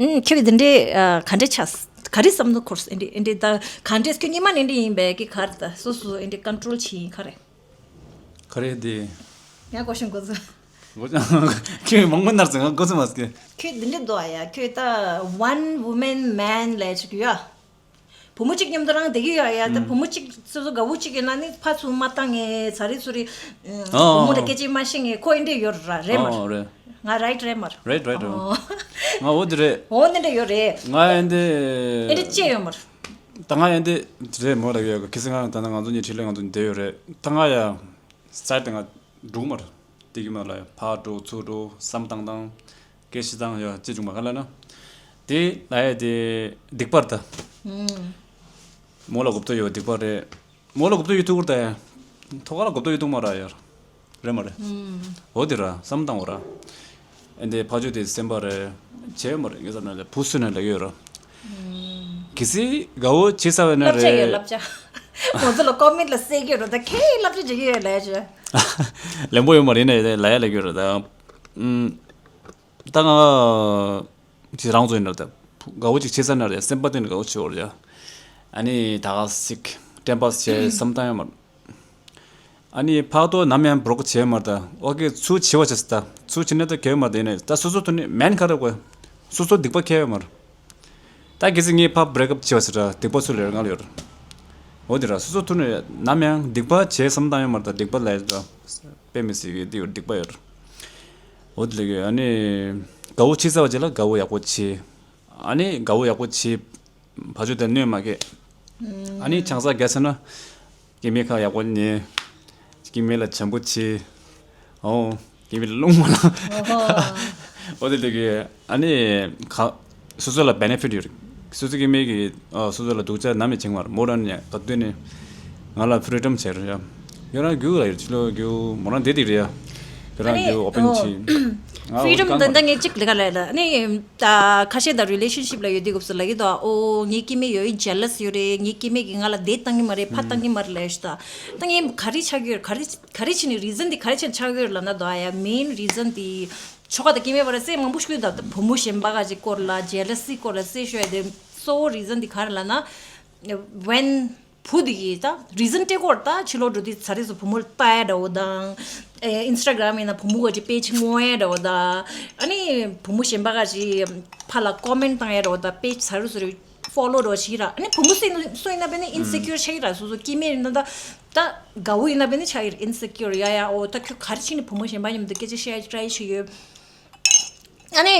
ཨུམ། ཁྱོད་ཀྱི་འདི་འདྲའི་ཨ། ག་འདྲ་ཆགས། ག་རེ་བསམ་བློ་འཁོར། ཨེ་འདྲའི་ཨེ་འདྲའི་ད་ག་འདྲས་ཁྱོད་ཉི་མ་ནས་འདྲ་ཡིན་པས་ཀྱི་ག་རེ་ད་སོ་སོ་ཨེ་འདྲའི་control བྱེད་ཡིན་ག་རེ། ག་རེ་དེ། ཡང་question འགོ་ཚུགས། འགོ་ཚུགས། ཁྱོད་མང་པོ་ནར་ཟིན་འགོ་ཚུགས་མ་ཟིན། ཁྱོད་འདི་འདྲ་འདུག་ཨ་ཡ། ཁྱོད་ད་one woman man ལས་ཅིག་ཡོད་ཨ། བུ་མོ་གཅིག་མཉམ་དུ་རང་བསྡད་ཀྱི་ཡོད་ཡ། ད་བུ་མོ་གཅིག་སོ་སོ་དགའ་བོ་གཅིག་ཡོད་ན་ནི་ཕར་ཚུར་མ་བཏང་ངེ་ཚ་རི་ཚུ་རི། ཨ། བུ་མོ་ལ་སྐད་ཆ་མ་བཤད་ངེ་ཁོ་ཨེ་འདྲས་ཡོད་ར་རེད་མ། ཨོ་རེད། ང་right རེད་མ། རེད་རེད་རེད། ཨོ། ང་འོ་དེ་རེད། འོ་འདི་འདྲས་ཡོད་རེད། ང་ཨེ་འདྲས། ཨེ་འདྲས་ཅི་ཡོད་མ། ད་ང་ཨེ་འདྲས་རེད་མོ་ལ་ཡོད་གི། ཁི་སི་ང་ད་ན་ང་ཚོ་གཉིས་འཕྲིན་ལས་ང་ཚོ་གཉིས་བསྡད་ཡོད་རེད། ད་ང་ཡ། སར་དེ་ང་འགྲོ་མར་དེ་གི་མ་ལ་ཡ་ཕར་འགྲོ་ཚུར་འགྲོ་བསམ་བཏང་བཏང་། སྐད་ཆ་བཏང་ཡ་ཅི་བྱུང་མ་ག་ལ་ན། དེ་ལ་ཡ་དེ་སྡིག་པར་ད། ཨུམ། མོ་ལ་གོ་བརྡ་ཡོད་སྡིག་པར་རེད། མོ་ལ་གོ་བརྡ་ཡོད་ཐུག་གུར་ད་ཡ། ཐོག་ཁ་ལ་གོ་བརྡ་ཡོད་ཐུག་མ་ར་ཡ། རེད་མ་རེད། ཨུམ། འོ་དེ་ར་བསམ་བཏང་འོ་ར། ཨེ་འདི་ཕ་ཇོ་དེ་སེམས་པ་རེད། བྱས་ཡོད་མ་རེད། ངས་བསམ་ན་བུ་སུ་ནས་ལབ་ཡོད་ར། གལ་སྲིད་དགའ་བོ་བྱེད་ས་བས་ན་བསླབ་བྱ་ཡོད་རེད། བསླབ་བྱ། ང་ཚོ་ལ་ཀོ་མེན་ལ་གསལ་གྱི་རོ། ད་ཁྱེད་བསླབ་བྱ་བྱེད་ཀྱི་ཡོད་ལས་བྱ། ལན་པོ་ཡོད་མ་རེད་ནས་ལ་ཡ་ལ་གྱུར་ར་ད། ཨུམ། ད་ང་ཅི་རང་ཚོ་ཡིན་ན་ད་དགའ་བོ་ཅིག་བྱེད་ས་ན་རེད། སེམས་པ་གཏིང་ནས་དགའ་བོ་བྱེད་འོར་ཡ། ཨ་ནི་ད་ག་ཞིག་དྲན་པ་བྱས་བསམ་བཏང་ཡོད་མ་རེད། ཨ་ནི་ཕག་ཏོ་ནམ་ཡང་བྲོ་གི་བྱས་མ་རེད་ད། ཨོ་ཀེ་ཚུ་བྱེད་བ་བྱེད་ས་ད་ཚུ་བྱེད་ན་ད་གལ་མ་རེད། ཡིན་ནས་ད་སོ་སོ་ཐུ་ནི་མེན་ག་རེད་གོ། སོ་སོ་སྡིག་པ་ཁེལ་ཡོད་མ་རེད། ད་གལ་སྲིད་ངས་ཕ་བྷི་རེག་ཨབ་བྱས་པ་ཟེར་ར་སྡིག་པ་ཚུར་ལེན་ང་ལ་ཡོད་རེད། འོ་དེ་ར་སོ་སོ་ཐུག་ནས་ནམ་ཡང་སྡིག་པ་བྱས་བསམ་བཏང་ཡོད་མ་རེད། ད་སྡིག་པ་ལས་ར་དཔེ་མི་སྲིད་ཀྱི་དེ་ཡོད་སྡིག་པ་ཡོད་རེད། འོ་དེ་ལས་ཀྱི་ཨ་ནི་དགའ་བོ་ཆེ་ས་བ་ཅིག་ལ་དགའ་བོ་ཡག་པོ་བྱེད། ཨ་ནི་དགའ་བོ་ཡག་པོ་བྱེད། ཕ་ཆོས་དེ་གནོད་མ་སྐྱེལ། ཨ་ནི་ཆང་ས་རྒྱག་ས་ན། སྐྱེ་དམན་ཁ་ཡག་པོ་ཉན། སྐྱེ་དམན་ལ་བྱམས་པོ་བྱེད། ཨོ། སྐྱེ་དམན་ལ་རླུང་མ་ལངས། ཨོ་དེ་དེ་གི་ཨ་ནི་ཁ་སོ་སོ་ལ་བེ་ནེ་ཕིཊ་ཡོད་རེད། སོ་སོ་སྐྱེ་དམན་གི་ཨ་སོ་སོ་ལ་སྡུག་ཅག་ནམ་ཡང་བྱེད་མ་རེད། མོ་རང་ནས་ག་དུས་ནས་ང་ལ་ཕི་རི་ཌམ་བྱས་རེད་ཡ། ཡོད་རང་རྒྱུ་ལ་ཡོད་ཕྱི་ལོ་རྒྱུ་མོ་རང་བདེ་སྡིག་རེད་ཡ། ཁྱོད་རང་རྒྱུ་ཨོ་པན་བྱེད། ཕི་རི་ཌམ་དེ་འདྲ་ངས་གཅིག་ལས་ཀ་ལས་ལ་ནི། ད་ཁ་ཤས་དང་རི་ལེ་ཤན་ཤིབ་ལ་ཡོད་དུས་སྐབས་སུ་ལབ་ཀྱི་འདུག་ཨོ་ངའི་སྐྱེ་དམན་ཡོད་ཇེ་ལ་སི་ཡོད་རེད། ངའི་སྐྱེ་དམན་གྱིས་ང་ལ་དེ་བཏང་གི་མ་རེད། ཕ་བཏང་གི་མ་རེད་ལབ་ཤི་ད། ད་ངས་ག་རེ་ཆགས་ཀྱི་ཡོད། ག་རེ་ག་རེ་བྱས་ནས་རི་ཛན་དེ་ག་རེ་བྱས་ནས་ཆགས་ཀྱི་ཡོད་ལབ་ན་ད་ཡ་མེན་རི་ཛན་དེ། ཆོ་ག་དང་སྐྱེ་དམན་བར་སེ་མང་པོ་ཞིག་ད་བུ་མོ་གཞན་པ་ག་ཅིག་སྐོར་ལ་ཇེ་ལ་སི་སྐོར་ལ་སེ་ཤོད་དེ་གཙོ་བོ་རི་ཛན་དེ་ག་རེ་ལབ་ན། ཝེན། བུ་དེ་གིས་ད་རི་ཛན་སྤྲད་སྐོར་ད་ཕྱི་ལོགས་འགྲོ་དུས་ཚ་རེས་སུ་བུ་མོ་ལ་ལྟ་ཡ་འདྲ་བོ་དང་། ཨེ་ཨིན་སི་ཊ་གྷ་རམ་ཡིན་ན་བུ་མོ་ག་ཅིག་པེ་ཇི་སྔོག་ཡ་འདྲ་བོ་དང་། ཨ་ནི་བུ་མོ་གཞན་པ་ག་ཅིག་ཕ་ལ་ཀོ་མེན་བཏང་ཡ་འདྲ་བོ་དང་པེ་ཇི་ཚ་རུ་ཚུར་ཕོ་ལོ་འདྲ་བོ་བྱེད་ར། ཨ་ནི་བུ་མོ་སུ་ཡིན་ན་སུ་ཡིན་ན་བས་ནི་ཨིན་སེ་ཀྱུར་ཆགས་ཀྱི་ར། སོ་སོ་སྐྱེ་དམན་ཡིན་ན་ད་ད་དགའ་བོ་ཡིན་ན་བས་ནི་ཆགས་ཀྱི་ར་ཨིན་སེ་ཀྱུར་ཡ་ཡ། ཨོ་ད་ཁྱོད་ག་རེ་བྱས་ནས་བུ་མོ་གཞན་པ་མཉམ་དུ་སྐད་ཆ་བཤད་ཡ་ཊ་རའི་བྱེད་ཡོད། ཨ་ནི།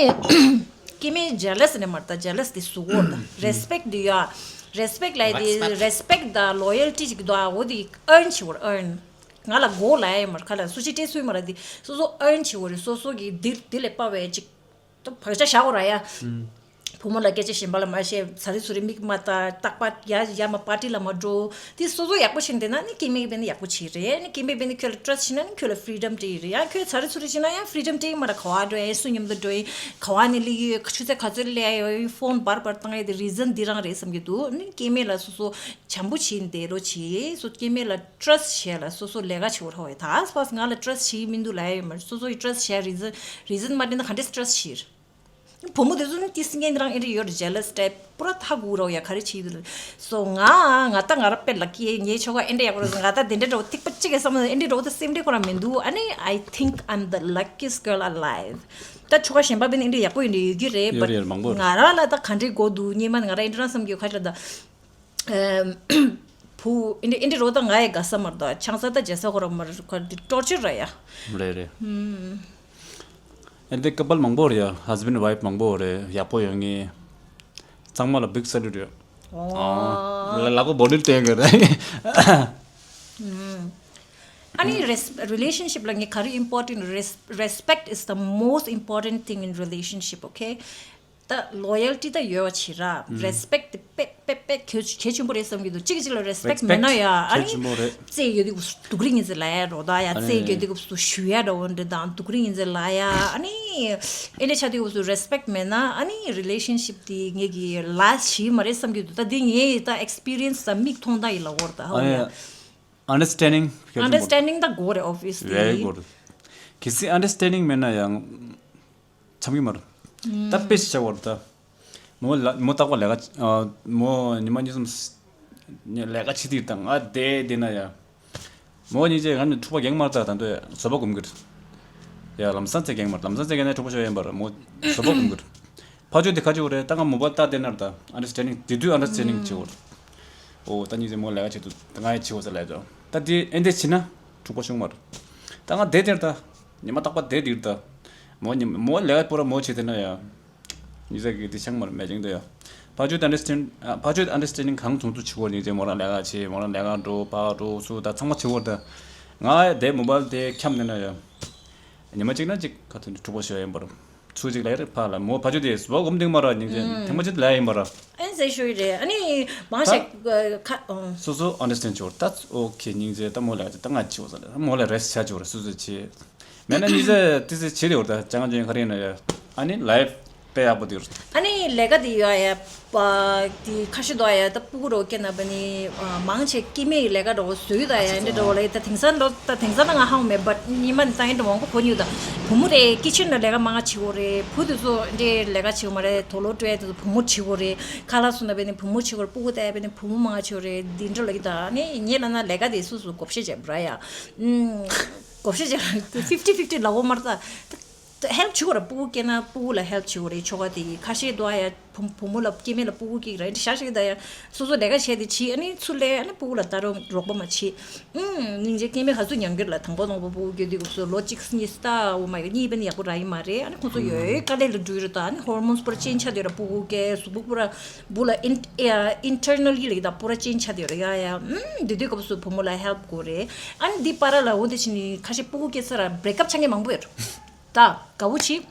སྐྱེ་དམན་ཇེ་ལ་སི་ནས་མར་ད་ཇེ་ལ་སི་དེ་ཟུག་གོ་ད་རེ་སི་པེག་དེ་ཡོད། རེ་སི་པེག་ལ་དེ་རེ་སི་པེག་དང་ལོ་ཡལ་ཊི་ཅིག་འདུག་ཨ་འོ་དེ་ཨརན་བྱེད་དགོས་ཨརན། ང་ལ་གོ་ལ་ཡ་ཡོད་མར་ཁ་ལ་སུ་ཅི་སྤྲད་སུ་ཡོད་མ་ར་དེ་སོ་སོ་ཨརན་བྱེད་དགོས་རེད། སོ་སོ་གི་དེ་དེ་ལས་དཔའ་བའི་ཅིག་ད་བག་ཆགས་བཞག་དགོས་ར་ཡ། བུ་མོ་ལ་སྐད་ཆ་གཞན་པ་ལ་མ་བཤད། ཚ་རི་ཚུ་རི་མིག་མ་ལྟ། རྟག་པར་ཡ་ཡ་མ་པར་ཊི་ལ་མ་འགྲོ། དེ་སོ་སོ་ཡག་པོ་བྱེད་འདོད་ན་ནི་སྐྱེ་དམན་གྱིས་བས་ནི་ཡག་པོ་བྱེད་རེད། ནི་སྐྱེ་དམན་བས་ནི་ཁྱོད་ལ་ཊ་ར་སི་ཊི་བྱེད་ན་ནི་ཁྱོད་ལ་ཕི་རི་ཌམ་སྤྲད་ཡི་རེད་ཡ། ཁྱོད་ཚ་རི་ཚུ་རི་བྱེད་ན་ཡང་ཕི་རི་ཌམ་སྤྲད་ཡི་མ་ར། ག་བ་འགྲོ་ཡིན་སུ་མཉམ་དུ་འགྲོ་ཡིན་ག་བ་ནས་སླེབས་ཡོད་ཆུ་ཚོད་ག་ཚོད་སླེབས་ཡོད་ཕོན་འབར་འབར་བཏང་ཡ་དེ་རི་ཛན་འདི་རང་རེད་བསམ་གྱི་འདུག་ནི་སྐྱེ་དམན་ལ་སོ་སོ་བྱམས་པོ་བྱེད་འདོད་རོགས་བྱེད། སོ་སྐྱེ་དམན་ལ་ཊ་ར་སི་ཊི་བྱས་ལ་སོ་སོ་ལས་ཀ་བྱེད་དགོས་ར་བས། ད་སྤ་སི་ང་ལ་ཊ་ར་སི་ཊི་བྱེད་ཀྱི་མི་འདུག་ལབ་ཡ་ཡོད་མ་རེད། སོ་སོ་ཡི་ཊ་ར་སི་ཊི་བྱས་རི་ཛན་རི་ཛན་མ་འདྲེན་ན་ག་འདྲས་ཊ་ར་སི་ཊི་བྱེད། བུ་མོ་དེ་ཚོ་ནི་ཏི་སི་ངན་རང་ཨེ་འདྲ་ཡོད་རེད། ཇེ་ལ་སི་ཊའིབ་པུ་ར་ཐག་གུ་རོ་ཡ་ག་རེ་བྱེད་ཡོད་རེད། སོ་ང་ང་ད་ང་ར་དཔེ་ལ་ཀི་ངའི་ཆོ་ག་ཨེ་འདྲ་ཡག་པོ་རེད། ང་ད་དེ་འདྲ་འདྲ་བོ་ཐིག་པ་གཅིག་གི་བསམ་ན་ཨེ་འདྲ་འདྲ་བོ་ད་སེམས་འདྲ་ཁོ་རང་མི་འདུག་ཨ་ནི་I think I'm the luckiest girl alive. ད་ཆོ་ག་གཞན་པ་བས་ནི་ཨེ་འདྲ་ཡག་པོ་ཡིན་འདྲ་ཡོད་ཀྱི་རེད། ཡོད་རེད་ཡོད་རེད། མང་པོ་རེད། ང་ར་ལ་ད་ག་འདྲའི་གོ་འདུག་སྙེ་མ་ང་ར་ཨེ་འདྲ་རང་བསམ་གྱི་ཁ་ཆ་ད། བུ་ཨིན་དྲི་ཨིན་དྲི་རོ་ད་ང་ཡི་དགའ་ས་མར་ད་ཆང་ས་ད་རྒྱ་ས་ཁོ་ར་མར་ཁོ་འདི་ཊོར་ཅར་ར་ཡ། རེད་རེད། ཨིན་དྲི་ཀ་པལ་མང་པོ་རེད་ཡ། ཧས་བྷེན་ཌ་ཝའིཕ་མང་པོ་རེད། ཡག་པོ་ཡོད་ངེས། ཚང་མ་ལ་བིག་སལ་ཡུཊ་ཡོད། ཨོ། ལ་ལ་ཁོ་བོ་ནིར་ཏེ་ག་རེད། ཨ་ནི་རེས་རི་ལེ་ཤན་ཤིབ་ལ་ངས་ག་རེ་ཨིམ་པོར་ཊེན་ཊི་རེས་རེས་པེག་ཊི་is the most important thing in relationship, okay? ད་ལོ་ཡལ་ཊི་ད་ཡོད་བྱེད་ར། རེས་པེག་ཊི་དེ་དཔེ་དཔེ་དཔེ་གལ་གལ་ཆེན་པོ་རེད་བསམ་གྱི་འདུག་གཅིག་གིས་གཅིག་ལ་རེས་པེག་ཊི་མེད་ན་ཡ། ཨ་ནི་རྩེད་ཡོད་དུས་སྐབས་སུ་སྡུག་རུས་ཡིན་ཟེར་ལབ་ཡ་རོ། ད་ཡ་རྩེད་ཡོད་དུས་སྐབས་སུ་ཞུ་ཡ་འདྲ་བོ་འདྲ་དང་སྡུག་རུས་ཡིན་ཟེར་ལབ་ཡ། ཨ་ནི་ཨེ་འདྲ་ཆགས་དུས་སྐབས་སུ་རེས་པེག་ཊི་མེད་ན་ཨ་ནི་རི་ལེ་ཤན་ཤིབ་དེ་ངེད་ཀྱི་ལ་སི་ཊི་བྱེད་མ་རེད་བསམ་གྱི་འདུག་ད་འདི་ངའི་ད་ཨེག་སི་པི་རི་ཡན་སི་དང་མིག་མཐོང་ད་ཡི་ལ་འོར་ད་ཧ་ཨ་ཡ། ཨན་ཌར་སི་ཊེན་ཌིང་། ཨན་ཌར་སི་ཊེན་ཌིང་ད་དགོས་རེད་ཨོབ་བི་ཡ་སི་ལི། རེད་དགོས་རེད། གལ་སྲིད་ཨན་ཌར་སི་ཊེན་ཌིང་མེད་ན་ཡང་། འཆམ་གྱི་མ་རེད། ད་དཔེ་ཞིག་བྱ་བར་ད། མོ་ལ་མོ་རྟག་པར་ལས་ཀ་ཨ། མོ་ཉི་མ་གཉིས་གསུམ་ལས་ཀ་བྱེད་དུས་ད་ང་བསྡད་བསྡད་ན་ཡ། མོ་སྙིང་རྗེ། ང་ནི་འཁྲུག་པ་རྒྱག་མ་རེད། ད་ད་འདོད་བཟོད་པ་སྒོམ་གྱི་རེད། ཡ་ལམ་སང་ཚེ་རྒྱག་མ་རེད། ལམ་སང་ཚེ་རྒྱག་ན་འཁྲུག་པ་ཤོར་ཡིན་པར་མོ་བཟོད་པ་སྒོམ་གྱི་རེད། ཕ་ཆོས་དེ་ཁ་ཆེ་བོ་རེད། ད་ང་མོ་བལ་ལྟ་བསྡད་ན་རེད། ད་ཨན་ཌར་སི་ཊེན་ཌིང་དེ་དུས་ཨན་ཌར་སི་ཊེན་ཌིང་བྱེད་བོ་རེད། ཨོ་ད་སྙིང་རྗེ། མོ་ལས་ཀ་བྱེད་དུས་ད་ང་ཡི་བྱེད་བོ་ཟེར་ལས་ད་ད་དེ་ཨེ་འདྲ་བྱེད་ན་འཁྲུག་པ་ཤོར་མ་རེད། ད་ང་བསྡད་དེར་ད་ཉི་མ་རྟག་པར་བསྡད་དེར་ད་མོ་ཉི་མོ་ལས་ཀ་པོ་ར་མོ་བྱེད་དེ་ན་ཡ། ཉི་ཟེར་གི་དེ་ཆང་མར་མེད་ཅིང་དུ་ཡ། ཕ་ཆོས་ཨན་ཌར་སི་ཊེན་ཨ། ཕ་ཆོས་ཨན་ཌར་སི་ཊེན་ཌིང་གང་བྱུང་དུ་བྱེད་དགོས། ཉི་ཟེར་མོ་རང་ལས་ཀ་བྱེད། མོ་རང་ལས་ཀ་འགྲོ་ཕར་འགྲོ་ཚུར་ད་ཚང་མ་བྱེད་དགོས་ད། ང་དེ་མོ་བལ་དེ་འཁྱམས་ནས་ན་ཡ། ཉི་མ་གཅིག་ན་གཅིག་ག་ཐོན་འཁྲུག་པ་ཤོར་ཡིན་པར། ཚུར་གཅིག་ལ་ཡ་རེད་ཕར་ལ་མོ་ཕ་ཆོས་དེ་སུ་བ་སྒོམ་དེང་མ་ར་ཉི་ཟེར་ཐེངས་མ་གཅིག་ལ་ཡ་ཡིན་པར། ཨན་ཟེར་ཤོས་རེད། ཨ་ནི་མང་ད་ཤག་ཁ་ཨོ། སོ་སོ་ཨན་ཌར་སི་ཊེན་ཌི་བྱེད་དགོས་རེད། ད་ཨོ་ཁེ་སྙིང་རྗེ། ད་མོ་ལ་ད་ང་བྱེད་དགོས་ས་རེད། མོ་ལ་རེ་སི་ཊི་བྱ་དགོས་རེད། སོ་སོ་བྱེད། མེད་ན་ཉི་ཟེར་ཏི་སེ་བྱེད་དེ་བར་ད་ཅང་ཅང་ག་རེ་ཡིན་ན་ཡ། ཨ་ནི་ལའིཕ་ དཔེ་ཡག་པོ་འདུག་ཨ་ནི་ལས་ཀ་དེ་ཡོད་ཡ། པ་དེ་ཁ་ཤས་འདུག་ཡ། ད་སྤུ་གུ་རོ་སྐྱེས་ན་པ་ནི་མང་ཆེ་སྐྱེ་མེད་ལས་ཀ་འགྲོ་བཟོས་ད་ཡ། འདི་འགྲོ་ལས་ད་དེང་སང་འགྲོ་ད་དེང་སང་ན་ང་ཧ་གོ་མེད། བཊ་ཉི་མ་ནི་ད་ཡིན་འགྲོ་མང་པོ་གོ་མྱོང་། ད་བུ་མོ་རེད། ཀི་ཆེན་ན་ལས་ཀ་མང་ཆེ་གོ་རེད། བུ་དེ་ཚོ་འདྲེ་ལས་ཀ་བྱེད་གོ་མ་རེད། དོ་ལོ་སྤྲོད་དེ་ཚོ་བུ་མོ་བྱེད་གོ་རེད། ཁ་ལག་བཟོ་ན་པ་ནི་བུ་མོ་བྱེད་གོ་རེད། སྤུ་གུ་ད་ཡ་པ་ནི་བུ་མོ་མང་ཆེ་གོ་རེད། འདི་འདྲ་ལ་གི་ད་ནི་ངས་ལ་ན་ལས་ཀ་དེ་སུ་སུ་བགོ་བཤའ་བྱས་པ་ར་ཡ། ཨུམ། བགོ་བཤའ་བྱས་ཕིབ་ཊི་ཕིབ་ཊི་ལ་འོ་མར་ད། ཧེལ་བྱེད་དགོས་ར། སྤུ་གུ་སྐྱེས་ན་སྤུ་གུ་ལ་ཧེལ་བྱེད་དགོས་རེད། ཆོ་ག་དེ་ཁ་ཤས་འདུག་ཡ། བུ་བུ་མོ་ལ་སྐྱེ་དམན་ལ་སྤུ་གུ་སྐྱེ་གི་ར། འདི་ཤ་ཤ་གི་ད་ཡ། སོ་སོ་ལས་ཀ་བྱས་ཏེ་བྱེད། ཨ་ནི་ཚུར་ལས་ཨ་ནི་སྤུ་གུ་ལ་ད་རུང་རོགས་པ་མ་བྱེད། ཨུམ། སྙིང་རྗེ། སྐྱེ་དམན་ག་ཚོད་ཉམས་འགྱུར་ལ་དང་པོ་དང་པོ་སྤུ་གུ་སྐྱེ་དུས་སྐབས་སུ་ལོ་གཅིག་གཉིས་ད་འོ་མ་ཡ་གཉིས་པ་ནི་ཡག་པོ་ར་ཡིན་མ་རེད། ཨ་ནི་ཁོང་ཚོ་ཡོད་དཀའ་ལས་ལ་འགྲོ་ཡི་རེད། ད་ཨ་ནི་ཧོར་མོན་སི་པུ་ར་ཅེན་ཇི་ཆགས་བསྡད་ར། སྤུ་གུ་སྐྱེ་གཟུགས་པོ་པུ་ར་སྤུ་ལ་ཨིན་ཨ་ཨིན་ཊར་ནལ་ལི་ལ་གི་ད་པུ་ར་ཅེན་ཇི་ཆགས་བསྡད་ར་ཡ་ཡ། ཨུམ། འདི་དུས་སྐབས་སུ་བུ་མོ་ལ་ཧེལ་དགོས་རེད། ཨ་ནི་འདི་པར་ལ་འོ་འདི་བྱས་ནི་ཁ་ཤས་སྤུ་གུ་སྐྱེས་ཚར་ར་བྷི་རེག་ཨབ་ཆགས་མཁན་མང་པོ་ཡོད་རེད། ད་དགའ་བོ་བྱེད།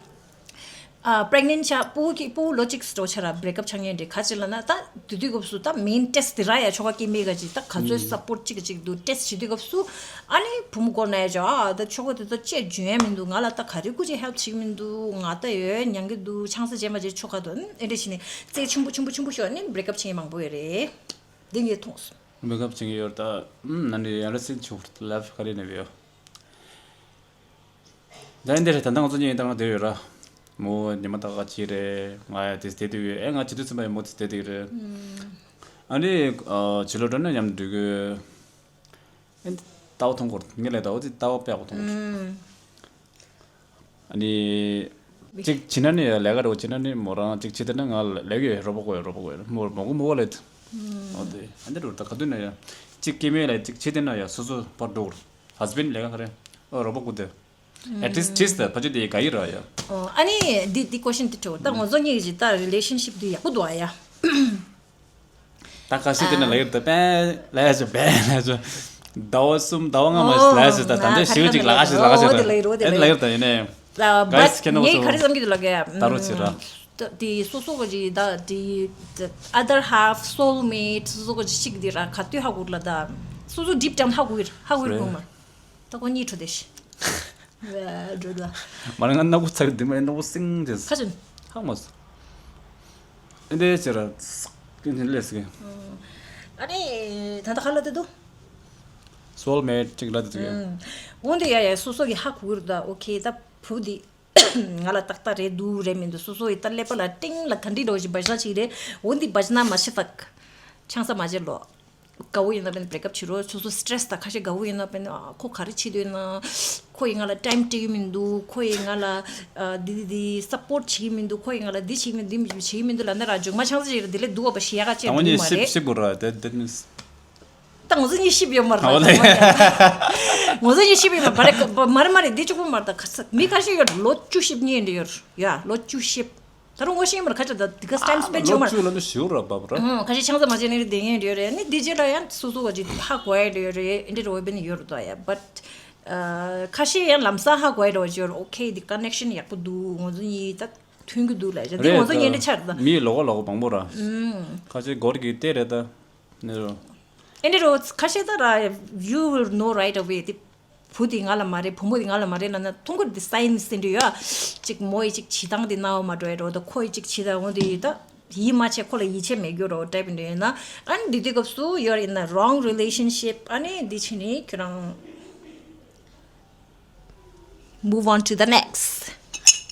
ཨ། པི་རེག་ནེན་ཊི་ཆགས། སྤུ་གུ་སྐྱེ་སྤུ་གུ་ལོ་གཅིག་འགྲོ་ཆགས་ར་བྷི་རེག་ཨབ་ཆགས་མཁན་རེད། ག་ཅི་ལབ་ན་ད་དེ་དུས་སྐབས་སུ་ད་མེན་ཊེ་སི་ཊི་དེ་ར་ཡ། ཆོ་ག་སྐྱེ་དམན་ག་ཅིག་ད་ག་ཚོད་སཔོར་ཊི་གཅིག་གཅིག་འདུག་ཊེ་སི་ཊི་བྱེད་དུས་སྐབས་སུ། ཨ་ནི་བུ་མོ་སྐྱེས་ན་ཡ་ཅོ། ཨ། ད་ཆོ་ག་དེ་ད་ཅི་འཇོན་ཡ་མི་འདུག་ང་ལ་ད་ག་རེ་སྐུ་མཁྱེན་ཧེལ་བྱེད་ཀྱི་མི་འདུག་ང་ད་ཡོད་མྱང་གི་འདུག་ཆང་ས་རྗེས་མ་རྗེས་ཆོ་ག་དང་ཨེ་འདྲ་བྱས་ནས་རྩེད་ཆེན་པོ་ཆེན་པོ་ཆེན་པོ་ཤོར་ནས་བྷི་རེག་ཨབ་བྱེད་མཁན་མང་པོ་ཡོད་རེད། འདི་ངས་མཐོང་སོང་། བྷི་རེག་ཨབ་བྱེད་མཁན་ཡོད་རེད། ད་ཨུམ། ནང་ནས་ཡང་ལ་སེམས་ཆུང་ལབ་ག་རེ་ནས་བེའོ། ད་འདི་རེད། ད་ལྟ་ང་ཚོ་གཉིས་ཡིན་ད་ང་བསྡད་ཡོད་ར། མོ་ཉི་མ་ད་ག་ཅི་རེད། ང་ཡ་དེ་བསྡད་དུས་ཡོད། ཨེ་ང་བྱེད་དུས་ཚུན་པ་ཡ་མོ་དེ་བསྡད་དུས་རེད། ཨ་ནི་ཨ་བྱིས་ལོ་འགྲོ་ན་མཉམ་འགྲོ་གི། ཨེ་འདི་ལྟ་བ་མཐོང་གོ་ངས་ལས་ལྟ་བ་དེ་ལྟ་བ་དཔེ་ཡག་པོ་མཐོང་གོ་ཨ་ནི་གཅིག་བྱེད་ན་ནི་ལས་ཀ་རེ་བ་བྱེད་ན་ནི་མོ་རང་གཅིག་བྱེད་དེ་ན་ང་ལས་ཀ་ཡོད། རོགས་པ་དགོས་ཡོད། རོགས་པ་དགོས་ཡོད། མོ་མོ་གོ་མོ་གོ་ལས་དེ། ཨོ་དེ་ཨ་འདི་རུ་ད་ག་དུས་ན་ཡ་གཅིག་སྐྱེ་དམན་ལ་གཅིག་བྱེད་དེ་ན་ཡ་སོ་སོ་པར་འགྲོ་གོ་ཧ་སི་བྷེན་ཌི་ལས་ཀ་ག་རེ། ཨོ་རོགས་པ་དགོས་དེ། ཨེ་ཊི་ལིསཊ་ཊི་ལིསཊ་ད་ཕ་ཆོས་དེ་ག་ཡི་ར་ཡ། ཨོ་ཨ་ནི་འདི་འདི་ཀོ་ཤན་དེ་དྲི་བ། ད་ང་ཚོ་གཉིས་ཀྱི་ད་རི་ལེ་ཤན་ཤིབ་འདི་ཡག་པོ་འདུག་ཨ་ཡ། ད་ཁ་ཤས་དེ་ན་ལ་ཡོད་ད་པན་ལ་ཡ་ཅོ་པན་ལ་ཡ་ཅོ། ཟླ་བ་གསུམ་ཟླ་བ་ལྔ་མ་ལ་ཡ་ཅོ། ད་ད་འདྲ་ཞིག་ཅིག་ལ་ཁ་ཤས་ལ་ཁ་ཤས་ད་ཨེ་ལ་ཡོད་ད་ཡིན་ནའི། ད་guys ཁྱེད་ནོ་ངས་ག་རེ་བསམ་གྱི་འདུག་ལ་ག་ད་རོ་ཆི་ར། དེ་སོ་སོ་ག་ཅིག་ད་དེ་other half soulmate སོ་སོ་ག་ཅིག་ཅིག་དེ་ར་ག་དུས་ཧ་གོ་ལ་ད་སོ་སོ་ཌིབ་ཌའུན་ཧ་གོ་གི་ར་ཧ་གོ་གི་ར་གོ་མ། ད་ཁོ་གཉིད་འཕྲོ་དེ་ཤི། འགྲོ་ད། མ་རེད་ང་སྣ་བུག་ཚ་གི་འདི་མ་སྣ་བུག་སིང་དེ། ཁ་ཅུན། ཧ་མ་སོང་། ཨེ་འདྲ་ཅི་ར་སྐྱོན་ཅན་ལས་སི་གི། ཨ་ནི་ད་ལྟ་ཁ་ལ་དེ་འདུག soulmate ཅིག་ལ་དེ་འདུག་ཡ། འོན་ཏེ་ཡ་ཡ་སོ་སོ་གི་ཧ་གོ་གི་རེད་ད། ཨོ་ཁེ་ད་བུ་འདི་ང་ལ་ཏག་ཏག་རེད་འདུག་རེད་མི་འདུག་སོ་སོ་ཡི་ད་ཀླད་པ་ལ་ཏིང་ལ་ག་འདྲི་འགྲོ་ཞིག་བ་ཞ་ཅིག་རེད། འོན་ཏེ་བ་ཞ་ན་མ་ཤི་ཐག་ཆང་ས་མ་བྱེད་ལོ། དགའ་བོ་ཡིན་ན་བེན་བྷི་རེག་ཨབ་བྱེད་རོགས། སོ་སོ་སི་ཊེ་རེ་སི་དང་ཁ་ཤས་དགའ་བོ་ཡིན་ན་བེན་ཨ་ཁོ་ག་རེ་བྱེད་འདོད་ན། ཁོ་ཡིས་ང་ལ་ཊའིམ་སྤྲད་ཀྱི་མི་འདུག་ཁོ་ཡིས་ང་ལ་ཨ་འདི་འདི་འདི་སཔོར་ཊི་བྱེད་ཀྱི་མི་འདུག་ཁོ་ཡིས་ང་ལ་འདི་བྱེད་ཀྱི་མི་འདི་བྱེད་ཀྱི་མི་འདུག་ལབ་ན་ར་མཇུག་མ་ཆང་ས་ཅིག་ར་འདི་ལས་སྡུག་པ་ཞེ་ཡག་ག་ཅིག་ད་ངོ་འདུག་མ་ཉིད་ཤིབ་རེད། ཤིབ་དགོས་ར་དེ་དེ་ནི། ད་ངོ་ཚ་གཉིས་ཤིབ་ཡོད་མ་རེད། ད་ངོ་ཚ་ངོ་ཚ་གཉིས་ཤིབ་ཡོད་མ་རེད། མ་རེད་མ་རེད། འདི་གཅིག་པོ་མ་རེད། ད་ག་ས་མི་ཁ་ཤས་ཡོད་ལོ་བཅུ་ཤིབ་གཉིས་འདྲ་ཡོད་ཡ། ལོ་བཅུ་ཤིབ། ད་རུང་ངོ་ཤེས་མར་ཁ་ཆ་ད་དེ་ག་ཊའིམ་སི་པེན་ཌི་བྱུང་མར། ལོ་བཅུ་ལ་ནི་ཞུ་ར་བབ་ར། ཁ་ཤས་ཆང་ས་མ་བྱས་ནས་བསྡད་མཁན་ཡོད་རེད། ནི་དེ་རྗེས་ལ་ཡང་སོ་སོ་བ་ཅིག་ཧ་གོ་ཡ་ཡོད་རེད། ཨེ་འདྲ་རོ་བེན་ཡོད་རེད་ད་ཡ། བཊ་ཁ་ཤས་ཡང་ལམ་སང་ཧ་གོ་ཡ་རོ་ཅོར་ཨོ་ཁེ་དེ་ཀ་ནེག་ཤན་ཡག་པོ་འདུག་ང་ཚོ་གཉིས་ད་མཐུན་གི་འདུག་ལ་ཡ། དེ་ང་ཚོ་གཉིས་འདྲ་ཆགས་རེད་ད། མི་ལོག་ག་ལོག་ག་མང་པོ་ར། ཁ་ཤས་སྒོར་གི་སྟེ་རེད་ད། ནི་རོ། ཨེ་འདྲ་རོ་ཁ་ཤས་ད་ར་you will know right away དེ། བུ་དེ་ང་ལ་མ་རེད། བུ་མོ་དེ་ང་ལ་མ་རེད་ལབ་ན་མཐོང་གི་རེད། དེ་སའིན་སི་དེ་འདྲ་ཡོད་ཨ། ཅིག་མོ་ཡི་ཅིག་བྱེད་སྟངས་དེ་སྣང་བ་མ་འགྲོ་ཡ་འགྲོ། ད་ཁོ་ཡི་ཅིག་བྱེད་སྟངས་འོ་དེ་ཡི་ད་ཡིད་མ་ཆེས་ཁོ་ལ་ཡིད་ཆེས་མེད་རྒྱུ་རོ་ཊའིབ་དེ་འདྲ་ཡོད་ན། ཨ་ནི་དེ་དུས་སྐབས་སུ་you are in a wrong relationship ཨ་ནི་འདི་ཕྱིན་ནི་ཁྱོད་རང་move on to the next.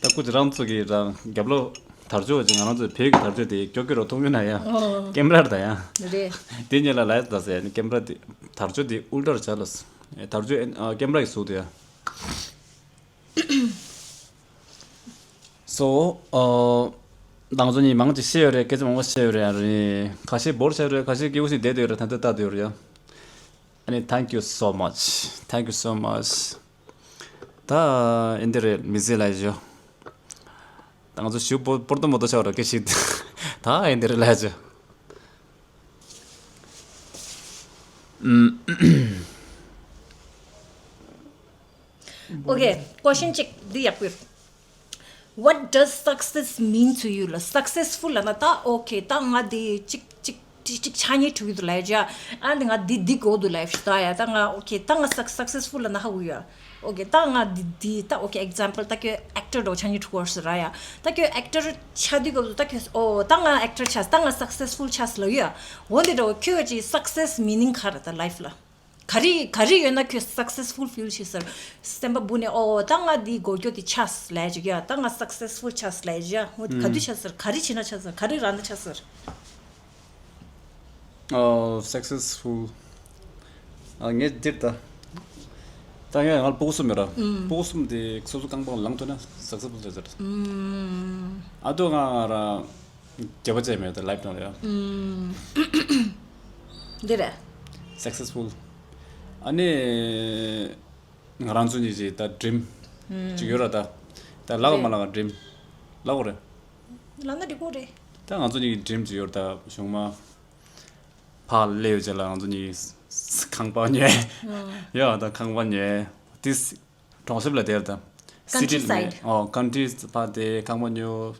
ད་ཁོ་ཚོ་རང་ཚོ་གི་རང་རྒྱབ་ལོགས་དར་ལྕོག་ཅིག་ང་རང་ཚོ་བོད་ཀྱི་དར་ལྕོག་དེ་ཀྱོག་ཀྱོག་རོ་མཐོང་གི་ན་ཡ། ཨོ། ཀེམ་ར་ར་ད་ཡ། རེད། དེ་ཉིད་ལ་ལ་ཡ་ད་ཟེར་ནི་ཀེམ་ར་དེ་དར་ལྕོག་དེ་ཨུལ་ཊར་ཆ་ལ། དར་ལྕོག་ཨ་ཀེམ་ར་གི་གཟུགས་དེ་ཡ། སོ། ཨོ། ང་ཚོ་གཉིས་མང་ཆེ་ཤེས་ཡོད་རེད། སྐད་ཆ་མང་པོ་བཤད་ཡོད་རེད། ཨ་རེད། ཁ་ཤས་བོར་ཆགས་རེད། ཁ་ཤས་སྐྱིད་པོ་ཞིག་བསྡད་བསྡད་ཡོད་རེད། ད་ལྟ་ལྟ་བསྡད་ཡོད་རེད་ཡ། ཨ་ནི་thank you so much, thank you so much. ད་ཨེ་འདི་རེད་མི་ཟེར་ལ་ཞོ། ད་ང་ཚོ་ཞུ་པོ་པོར་ཏོ་མོ་ཏོ་ཆགས་ར་སྐད་ཞིག་ད་ཨེ་འདི་རེད་ལ་ཞོ། ཨུམ། Okay, question གཅིག་འདི་ཡག་པོ་ཡོད། What does success mean to you? ལ་successful ལབ་ན་ད་okay ད་ང་འདི་གཅིག་གཅིག་ ཏི་ཅིག་ཆ་ཉེ་ཐུག་གི་འདུག་ལབ་ཡ། ཨ་ནི་ང་འདི་འདི་དགོས་འདུག་ལབ་ཞུ་ད་ཡ། ད་ང་ཨོ་ཁེ་ད་ང་སག་སག་སེ་སི་ཕུལ་ལ་ན་ཧ་གོ་ཡ། ཨོ་ཁེ་ད་ང་འདི་འདི་ད་ཨོ་ཁེ་ཨེག་ཛམ་པལ་ད་ཁྱོད་ཨེག་ཊར་འདྲ་བོ་ཆ་ཉེ་ཐུག་གོ་ཟེར་ར་ཡ། ད་ཁྱོད་ཨེག་ཊར་ཆ་དུས་སྐབས་སུ་ད་ཁྱོད་ཨོ་ད་ང་ཨེག་ཊར་ཆ་ད་ང་སག་སེ་སི་ཕུལ་ཆ་ཟེར་ལབ་ཡ། འོ་འདི་འདྲ་བོ་ཁྱོད་ཀྱི་སག་སེ་སི་མི་ནིང་ག་རེ་ད་ལའིཕ་ལ། ག་རེ་ག་རེ་ཡོད་ན་ཁྱོད་སག་སེ་སི་ཕུལ་ཕིལ་བྱེད་ཟེར། སེམས་པ་སྦུག་ནས་ཨོ་ད་ང་འདི་དགོས་རྒྱུ་དེ་ཆགས་ལབ་ཀྱི་ཡ། ད་ང་སག་སེ་སི་ཕུལ་ཆགས་ལབ་ཀྱི་ཡ། ཨོ་ག་དུས་ཆགས་ཟེར། ག་རེ་བྱས་ན་ཆགས་ཟེར། ག་རེ་རག་ན་ཆགས་ཟེར། ཨོ་སག་སེ་སི་ཕུལ། ཨ་ངས་འདིར་ད། ད་ངས་ང་ལ་སྤུ་གུ་གསུམ་ཡོད་ར། སྤུ་གུ་གསུམ་དེ་སོ་སོ་རྐང་པ་ལངས་ཐུབ་ན་སག་སེ་སི་ཕུལ་རེད་ཟེར། ཨ་དོ་ང་ར། བརྒྱབ་པ་བྱས་མེད་ད་ལའིཕ་ནང་ལ་ཡ། ཨུམ། འདི་རེད། སག་སེ་སི་ཕུལ། ཨ་ནི། ང་རང་ཚོ་གཉིས་ཀྱི་ད་ཌི་རིམ་ཅིག་ཡོད་ར་ད། ད་ལག་མ་ལག་ཌི་རིམ། ལག་རེད། ལག་ན་འགྲིག་གོ་རེད། ད་ང་ཚོ་གཉིས་ཀྱི་ཌི་རིམ་ཅིག་ཡོད་ར་ད་གཞུག་མ། ཕར་སླེབས་བྱས་ལ་ང་ཚོ་གཉིས་ཁང་པ་ཉོས། ཡ་ད་ཁང་པ་ཉོས། ཏིས། གྲོང་གསེབ་ལ་བསྡད་དང་། སི་ཊི་ལ་མེད། ཨོ་ཀན་ཊི་ཕར་བསྡད་ཁང་པ་ཉོ།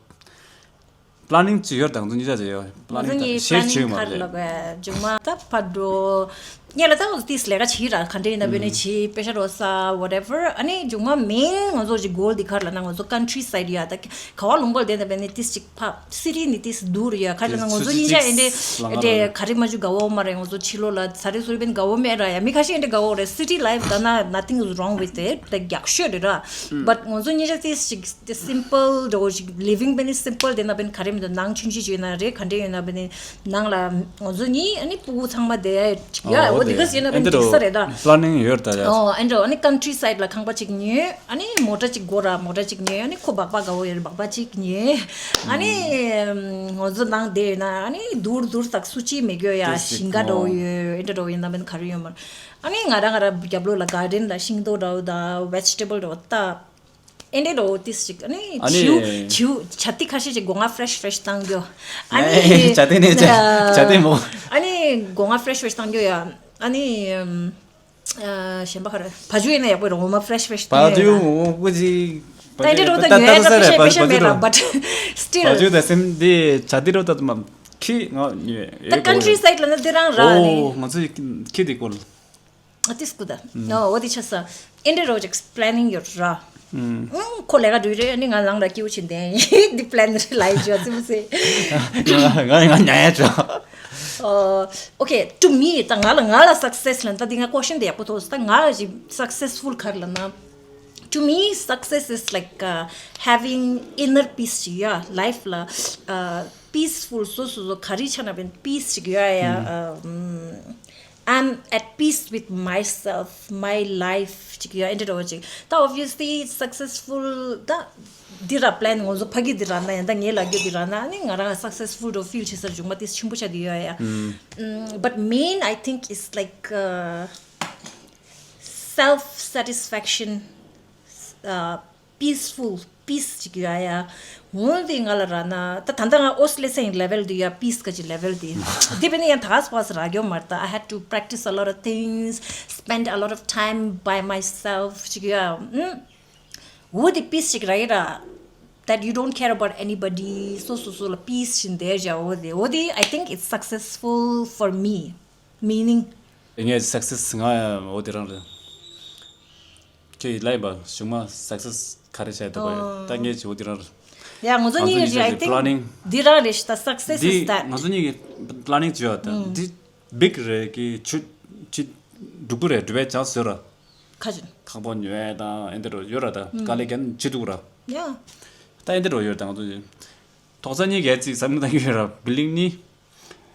པི་ལ་ནིང་ཅིག་ཡོད་དང་དུ་ཉིད་ཅག་ཅིག་ཡོད། པི་ལ་ནིང་ང་ཚོ་གཉིས་ཤེར་བྱེད་མ་པི་ལ་ནིང་ག་རེ་ལབ་དགོས་མཇུག་མ་ད་ཕར་འགྲོ། ངས་ལ་ད་ཏིས་ལས་ཀ་བྱེད་ར་ག་འདྲ་ཡིན་ན་བས་ནས་བྱེད་པེ་ཤ་རོ་ས་ཝ་ཊེ་ཝར། ཨ་ནི་མཇུག་མ་མེན་ང་ཚོ་ཅིག་གོལ་འདི་ག་རེ་ལབ་ན་ང་ཚོ་ཀན་ཊི་སའིཌ་ཡ་ད་ག་བ་ལུང་པ་ལ་བསྡད་ན་བས་ནས་ཏིས་ཅིག་ཕ། སི་ཊི་ནི་ཏིས་སྡུག་རེད་ཡ། ཁ་ཅིག་ན་ང་ཚོ་གཉིས་ཆ་ཨེ་འདྲེ་ཨེ་འདྲེ་ག་རེ་མ་ཞུ་དགའ་བོ་མ་རེད། ང་ཚོ་ཕྱི་ལོགས་ལ་ས་རེ་སུ་རེ་བན་དགའ་བོ་མེད་ར་ཡ། མི་ཁ་ཤས་ཨེ་འདྲེ་དགའ་བོ་རེད། སི་ཊི་ལའིཕ་ད་ན་nothing is wrong with it། ད་རྒྱག་ཤོས་རེད་ར། བཊ་ང་ཚོ་གཉིས་ཆ་ཏིས་ཅིག་སིམ་པལ་འདྲ་བོ་ཞིག་ལི་ཝིང་བན་ནི་སིམ་པལ་དེ་ན་བན་ག་རེ་མི་འདུག་ནང་ཆུང་ཆུང་ཅིག་ཡོད་ན་རེད། ག་འདྲེ་ཡོད་ན་བན་ནི་ནང་ལ་ང་ཚོ་གཉིས་ཨ་ནི་སྤུ་གུ་ཚང་མ་བསྡད་ཡ་ཅིག་ཡ། འོ་དེ་ག་ཟེར་ན་བན་འགྲིག་ས་རེད་ད། པི་ལ་ནིང་ཡོད་ད་ཡ། ཨོ་ཨེ་འདྲ་ཨ་ནི་ཀན་ཊི་སའིཌ་ལ་ཁང་པ་ཅིག་ཉོས། ཨ་ནི་མོ་ཊ་གཅིག་དགོས་ར། མོ་ཊ་གཅིག་ཉོས། ཨ་ནི་ཁོ་སྦག་སྦག་དགའ་བོ་ཡོད་རེད། སྦག་སྦག་གཅིག་ཉོས། ཨ་ནི་ང་ཚོ་ནང་བསྡད་ཡོད་ན་ཨ་ནི་དུར་དུར་དག་སུ་གཅིག་མེད་གྱོ་ཡ། ཏིས་ཅིག་ཞིང་ཁ་འདྲ་བོ་ཨོ་ཡོད། ཨེ་འདྲ་འདྲ་བོ་ཡོད་ན་མིན་ག་རེ་ཡོད་མ་རེད། ཨ་ནི་ང་རང་ང་རང་རྒྱབ་ལོགས་ལ་གར་ཌེན་ལ་ཤིང་ཏོག་འདྲ་བོ་དང་ཝེ་ཇི་ཊེ་བལ་འདྲ་བོ་ད་ཨེ་འདྲ་འདྲ་བོ་ཏིས་ཅིག་ཨ་ནི་ཨ་ནི་བྱིའུ་བྱིའུ་བྱ་ཏི་ཁ་ཤས་ཅིག་སྒོ་ང་ཕི་རེ་ཤི་ཕི་རེ་ཤི་བཏང་གྱོ། ཨ་ནི་ཨེ་བྱ་ཏི་ནས་བྱ་བྱ་ཏི་མོ། ཨ་ནི་སྒོ་ང་ཕི་རེ་ཤི་ཕི་རེ་ཤི་བཏང་གྱོ་ཡ། ཨ་ནི། ཨ་གཞན་པ་ག་རེ། བ་ཕྱུགས་ཡིན་ན་ཡག་པོ་རེད། འོ་མ་ཕི་རེ་ཤི་ཕི་རེ་ཤི་བ་ཕྱུགས་འོ་ཀུ་ཅི། ད་འདི་རོ་ད་ད་ཉོས་ད་ད་ད་ས་ད་རེད། པེ་ཤ་པེ་ཤ་མེད་ར། བ་ཕྱུགས་ད་སི་མི་དེ་བྱ་དེ་རོ་ད་ད་མ་ཁི་ང་ཉོས་ད་ཡོད་ཀན་ཊི་སའིཌ་ལ་ན་དེ་རང་ར་ནི། ཨོ་ང་ཚོ་ཁི་དེ་ཀོལ། ཨ་ཏི་སྐུ་ད། ཨོ་འོ་དེ་ཆ་ས། ཨེ་འདྲ་རོ་ཅིག་པི་ལ་ནིང་ཡོད་ར། ཁོ་ལས་ཀ་འགྲོ་ཡི་རེད། ཨ་ནི་ང་ནང་ལ་སྐྱིད་པོ་བྱེད་བསྡད་ཡིན། འདི་པི་ལན་རེད་ལ་ཡི་ཅོ་ཙི་མོ་ཟེ། ང་ང་ཉ་ཡ་ཅོ། ཨོ་ཨོ་ཁེ། ཊུ་མི་ད་ང་ལ་ང་ལ་སག་སེ་སི་ལ་ད་འདི་ང་ཀོ་ཤན་དེ་ཡག་པོ་ཐོག་ད་ང་ཞིག་སག་སེ་སི་ཕུལ་ག་རེ་ལབ་ན། To me, success is like uh, having inner peace ཡ། ལའིཕ་ལ་ཨ་པིས་ཕུལ་སོ་སོ་སོ་ག་རེ་ཆ་ན་བན་པིས་ཅིག་ཡོད་ཡ། ཨ་ཨམ། I'm at peace with myself, my life ཅིག་ཡ། ཨེ་འདྲ་འདྲ་བོ་ཅིག་ད་obviously successful ད་འདི་ར་པི་ལན་ང་ཚོ་ཕ་གི་འདི་ར་ན་ཡང་ད་ངའི་ལ་རྒྱུ་འདི་ར་ན་ཨ་ནི་ང་རང་successful འགྲོ་ཕིལ་བྱེད་ས་མཇུག་མ་ཏིས་ཆེན་པོ་ཆ་འདི་ཡོད་ཡ། But main I think is like uh, self satisfaction, uh, peaceful peace ཅིག་ཡོད་ཡ། འོན་ཏེ་ང་ལ་ར་ན་ད་ད་ལྟ་ང་ཨོ་སི་ལེ་སེང་ལེ་ཝལ་དུ་ཡ། པིས་ག་ཅི་ལེ་ཝལ་དེ་དེ་བས་ནི་ཡང་ད་སྤ་སི་ར་གྱོ་མར་ད། I had to practice a lot of things, spend a lot of time by myself ཅིག་ཡ། འོ་དེ་པིས་ཅིག་ར་ཡི་ར། That you don't care about anybody སོ་སོ་སོ་ལ་པིས་ཞིག་འདེར་བྱ། འོ་དེ་འོ་དེ་I think it's successful for me. Meaning ངས་སག་སེ་སི་ང་འོ་དེ་རང་རེད། ཁྱེད་ལ་ཡིན་པ་གཞུག་མ་སག་སེ་སི་ག་རེ་བྱས་འདུག་པ་ད་ངས་བྱེད་འོ་དེ་རང་རེད། ཡ་ང་ཚོ་གཉིས་ཀྱི་I think འདི་རང་རེད་ཤི་ད། Success is that འདི་ང་ཚོ་གཉིས་ཀྱི་པི་ལ་ནིང་བྱེད་ཡ་ད་འདི་བིག་རེད་ཀི་ཆུ་ཆི་འབྲུག་པོ་རེད་འབྲུག་པའི་ཅང་ཟོས་ར། ཁ་ཅིག་ཁག་པོ་ཉོས་ད་ཨེ་འདི་རུ་ཡོད་ར་ད་དཀའ་ལས་ཀན་བྱེད་འདུག་ར། ཡ། ད་ཨེ་འདི་རུ་ཡོད་ད་ང་ཚོ་ཐོག་ས་གཉིས་ཀས་ཅིག་བསམ་བློ་བཏང་གི་ཡོད་ར། བི་ལིང་གཉིས།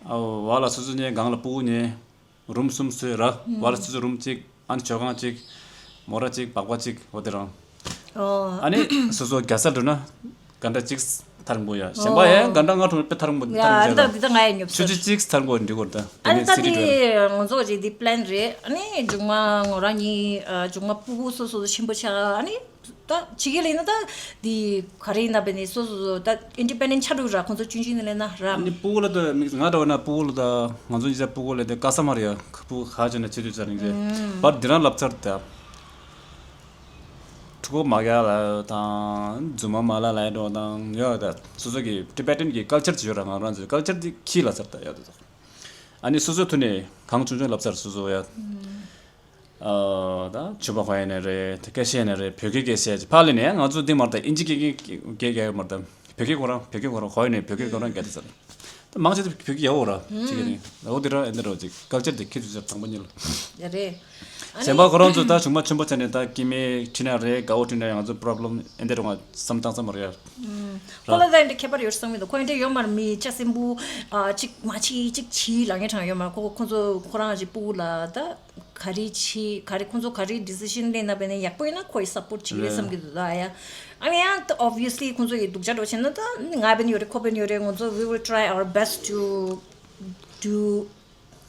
ཨ་བ་ལ་སོ་སོ་གཉིས་སྒང་ལ་སྤུ་གུ་གཉིས། རུམ་གསུམ་བཟོས་ར། བ་ལ་སོ་སོ་རུམ་གཅིག་ཨ་ནི་མཆོད་ཁང་གཅིག་མོ་ར་གཅིག་སྦག་སྦག་གཅིག་འོ་དེ་རང་། ཨོ། ཨ་ནི་སོ་སོ་རྒྱ་སར་འགྲོ་ན་ག་འདྲ་གཅིག་ཐར་མགོ་ཡ། གཞན་པ་ཡ་ག་འདྲ་ང་གྲོང་པའི་ཐར་མགོ་ཡ་ཐར་མགོ་འདི་ད་ང་ཡ་ཉོབ་ཆུ་ཆུ་གཅིག་ཐར་མགོ་འདི་གོ་ད། ཨ་ནི་ད་འདི་ང་ཚོ་གཅིག་འདི་པི་ལན་རེད། ཨ་ནི་མཇུག་མ་ངོ་རང་གཉིས་མཇུག་མ་སྤུ་གུ་སོ་སོ་ཆེན་པོ་ཆགས། ཨ་ནི། ད་ཕྱི་རྒྱལ་ཡིན་ན་ད་འདི་ག་རེ་ཡིན་ན་བས་ནི་སོ་སོ་སོ་ད་ཨིན་ཌི་པེན་ཌེན་ཊི་ཆགས་འགྲོ་ར། ཁོང་ཚོ་ཆུང་ཆུང་ནས་ལས་ན་ར། ཨ་ནི་སྤུ་གུ་ལ་ད་མིག་ང་འདྲ་བ་ན་སྤུ་གུ་ལ་ད་ང་ཚོ་ཡིན་ས་སྤུ་གུ་ལ་ད་ཀ་ས་མ་རེད་ཡ། ཁ་སྤུ་གུ་ཧ་ཅང་ན་ཆེ་དུས་ཚར་རིང་རེད། བར་འདི་རང་ལབ་ཚར་ད། ཕྲུ་གུ་མ་རྒྱག་ལ་དང་རྫུན་མ་མ་ལ་ལ་འགྲོ་དང་ཡོད་ད། སོ་སོ་གི་ཊི་བེ་ཊན་གི་ཀལ་ཅར་ཅིག་ཡོད་ར། ང་རང་ཚོའི་ཀལ་ཅར་འདི་ཁྱི་ལ་ཚར་ད་ཡོད་ད། ཨ་ནི་སོ་སོའི་ཐོག་ནས་གང་བྱུང་བྱུང་ལབ་ཚར། སོ་སོ་ཡ། ཨ་ད་ཆུ་བ་ཁོ་ཡ་ནས་རེད། སྐད་ཆ་ཡ་ནས་རེད། བོད་སྐད་སྐད་བཤད་ཅིག་ཕར་ལས་ནས་ང་ཚོ་འདི་མར་ད་ཨིན་ཇི་སྐད་སྐད་སྐད་སྐད་མར་ད་བོད་སྐད་ཁོ་རང་བོད་སྐད་ཁོ་རང་ཁོ་ཡ་ནས་བོད་སྐད་ཁོ་རང་སྐད་ད་ཚར། ད་མང་ཆེ་བོད་སྐད་ཡག་པོ་ར་ཅིག་གི་རེད། འོ་དེ་ར་ཨེ་འདི་ར་ཅིག་ཀལ་ཅར་དེ་ཁྱེད་ཚོ་ཚོར་དང་པོ་ཉིད་ལ། ཡ་རེད། ཨ་ནི་གཞན་པ་ཁོ་རང་ཚོ་ད་ཆུང་མ་ཆེན་པོ་ཆགས་ནས་ད་སྐྱེ་དམན་ཁྲིད་ན་རེད། དགའ་བོ་ཁྲིད་ན་ང་ཚོ་པོ་རོབ་ལེམ་ཨེ་འདི་ར་ང་བསམ་སྟངས་ཙམ་མ་རེད་ཡ། ཁོ་ལ་ད་ཨེ་འདྲ་ཁྱད་པར་ཡོད་བསམ་གི་འདུག་ཁོ་ཨེ་འདྲ་ཡོད་མ་རེད། མི་ལྕགས་སྲིན་པོ་ཨ་གཅིག་མ་བྱེད་གཅིག་བྱེད་ལབ་མཁན་གྲངས་ཡོད་མ་རེད། ཁོ་ཁོ་ཚོ་ཁོ་རང་གི་སྤུ་གུ་ལ་ད་ག་རེ་བྱེད་ག་རེ་ཁོ་ཚོ་ག་རེ་ཌི་སི་ཤན་ལེན་ན་བས་ན་ཡག་པོ་ཡིན་ན་ཁོ་ཡི་སབ་པོར་བྱེད་ཀྱི་རེད་བསམ་གི་འདུག་ད་ཡ། ཨ་ནི་ཡང་ད་obviously ཁོ་ཚོ་ཡི་སྡུག་ཅག་འགྲོ་བྱེད་ན་ད་ང་བས་ན་ཡོད་རེད། ཁོ་བས་ན་ཡོད་རེད། ང་ཚོ་we will try our best to do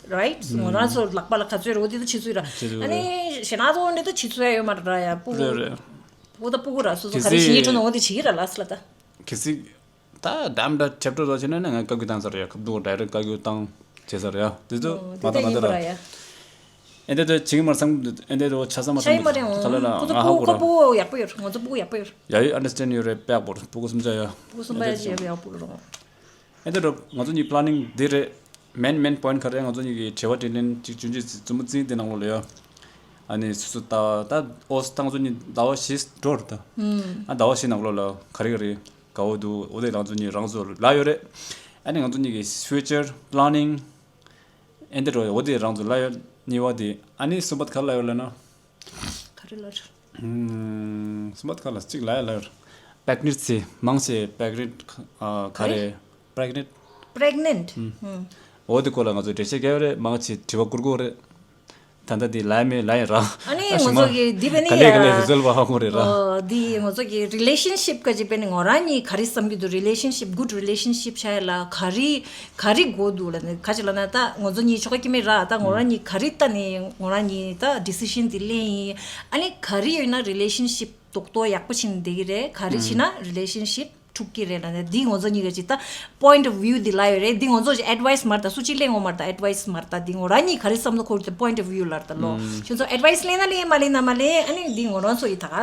right. ང་རང་ཚོ་ལག་པ་ལ་ག་ཚོད་རེད་འོ་དེ་ད་བྱེད་ཚུལ་ར། བྱེད་ཚུལ་ཨ་ནི་རེད། གཞན་ན་ཚོ་འོ་འདྲ་ད་བྱེད་ཚུལ་ཡ་ཡོད་མ་རེད་ར་ཡ། སྤུ་གུ་རེད་རེད། སྤུ་གུ་ད་སྤུ་གུ་ར་སོ་སོ་ག་རེ་བྱེད་ཡིན་འགྲོ་ན་འོ་དེ་བྱེད་ཀྱི་ར་ལ་སི་ལ་ད། གལ་སྲིད་ད་ཌམ་ཌ་ཁྱབ་བསྒྲགས་བྱས་ན་ནི་ང་བཀའ་བཀྱོན་བཏང་ཚར་ཡ། ཁབ་ཏུ་ཌའི་རེག་བཀའ་བཀྱོན་བཏང་བྱས་ཚར་ཡ། དེ་ཚོ་ཨོ་མ་དེ་ད་ད་མ་ཡིན་ད་པ་ར་ར་ཡ། ཨེ་འདྲ་ད་བྱེད་ཀྱི་མ་རེད་བསམ། ཨེ་འདྲ་ད་ཆ་ཚང་མ་ཆ་ཡི་མ་རེད། ཁ་ལ་ལ་ཁོ་ཚོ་ང་ཧ་སྤུ་གོ་གོ་ར། སྤུ་གུ་ཡག་པོ་ཡོད། ང་ཚོ་སྤུ་གུ་ཡག་པོ་ཡོད། ཡ་ཡོད་ཨན་ཌར་སི་ཊེན་ཌ་ཡོད་རེད། དཔེ་ཡག་པོ་རེད། སྤུ་གུ་གསུམ་ཆ་ཡ། སྤུ་གུ་གསུམ་པ་ཡ་ཅི་ཡག་པོ་ཡག་པོ་རེད། ཨེ་འདྲ་ད་ང་ཚོ་གཉིས་པ་ལ་ནིང་འདི་རེད། མེན་མེན་པོ་ཡིན་ཊི་ག་རེ་ང་ཚོ་གཉིས་ཀྱི་དྲི་བ་དྲིས་ལན་གཅིག་བྱུང་རྗེས་རྩོམ་པ་རྩིས་དེ་ནང་ལོགས་ལ་ཡོད། ཨ་ནི་སོ་སོ་ད་ད་ཨོ་སི་ད་ང་ཚོ་གཉིས་ཟླ་བ་བཞི་འགྲོ་རེད་ད། ཨ་ཟླ་བ་བཞི་ནང་ལོགས་ལ་ག་རེ་ག་རེ་དགའ་བོ་འདུག་འོ་དེ་ང་ཚོ་གཉིས་རང་ཚོ་ལ་ཡོད་རེད། ཨ་ནི་ང་ཚོ་གཉིས་ཀྱི་ཕིའུ་ཅར་པ་ལ་ནིང་ཨེ་འདྲ་རོ་འོ་དེ་རང་ཚོ་ལ་ཡོད། གཉིས་པ་དེ་ཨ་ནི་གསུམ་པ་ག་རེ་ལ་ཡོད་ལབ་ན། ག་རེ་ལ་རེད། ཨུམ། གསུམ་པ་ག་རེ་ལ་གཅིག་ལ་ཡོད་ལ་ཡོད། པེག་ནེན་སི་མང་ཆེ་པེག་ནེན་ཨ་ག་རེ། པེག་ནེན། པེག་ནེན། ཨུམ། འོ་དེ་སྐོར་ལ་ང་ཚོ་འགྲེལ་བཤད་རྒྱག་ཡོད་རེད། མང་ཆེ་དྲི་བ་བསྐུར་གོ་རེད། ད་ལྟ་འདི་ལ་ཡོད་མེད་ལ་ཡོད་ར། ཨ་ནི་ཨ་ང་ཞུ་མ་ཚོ་གི་འདི་བས་ནི་ག་ལེ་ག་ལེ་ཡ་རི་ཛལ་བ་ཧ་གོ་རེད་ར། ཨོ་འདི་ང་ཚོ་གི་རི་ལེ་ཤན་ཤིབ་ག་ཅིག་བས་ནི་ང་རང་གཉིས་ག་རེ་བསམ་གྱི་འདུག་རི་ལེ་ཤན་ཤིབ་གུཌ་རི་ལེ་ཤན་ཤིབ་ཆགས་ཡ་ལ་ག་རེ། ག་རེ་དགོས་འདུག་ལབ་ནས་ག་ཅི་ལབ་ན་ད་ང་ཚོ་གཉིས་ཆོ་ག་སྐྱེ་དམན་ར། ད་ང་རང་གཉིས་ག་རེ་ལྟ་ནས་ང་རང་གཉིས་ད་ཌི་སི་ཤན་འདི་ལེན་ཡིན། ཨ་ནི་ག་རེ་ཡོད་ན་རི་ལེ་ཤན་ཤིབ་རྡོག་རྡོག་ཡག་པོ་ཕྱིན་བསྡད་ཀྱི་རེད། ག་རེ་ཕྱིན་ན་རི་ལེ་ཤན་ཤིབ་འཁྲུག་གི་རེད་ལབ་ནས་འདི་ང་ཚོ་གཉིས་ཀ་ཅིག་ད་པོ་ཡིན་ཊི་ཨོཕ་ཝིའུ་འདི་ལ་ཡོད་རེད། འདི་ང་ཚོ་ཅིག་ཨེཌ་ཝའི་སི་མ་རེད་ད། སུ་གཅིག་ལེན་དགོས་མ་རེད་ད། ཨེཌ་ཝའི་སི་མ་རེད་ད། འདི་ང་རང་གཉིས་ག་རེ་བསམ་བློ་འཁོར་གྱི་པོ་ཡིན་ཊི་ཨོཕ་ཝིའུ་ལ་རེད་ད་ལོ། ཁྱོད་ཚོ་ཨེཌ་ཝའི་སི་ལེན་ན་ལེན་མ་ལེན་ན་མ་ལེན། ཨ་ནི་འདི་ང་རང་ཚོ་ཡི་ད་ག་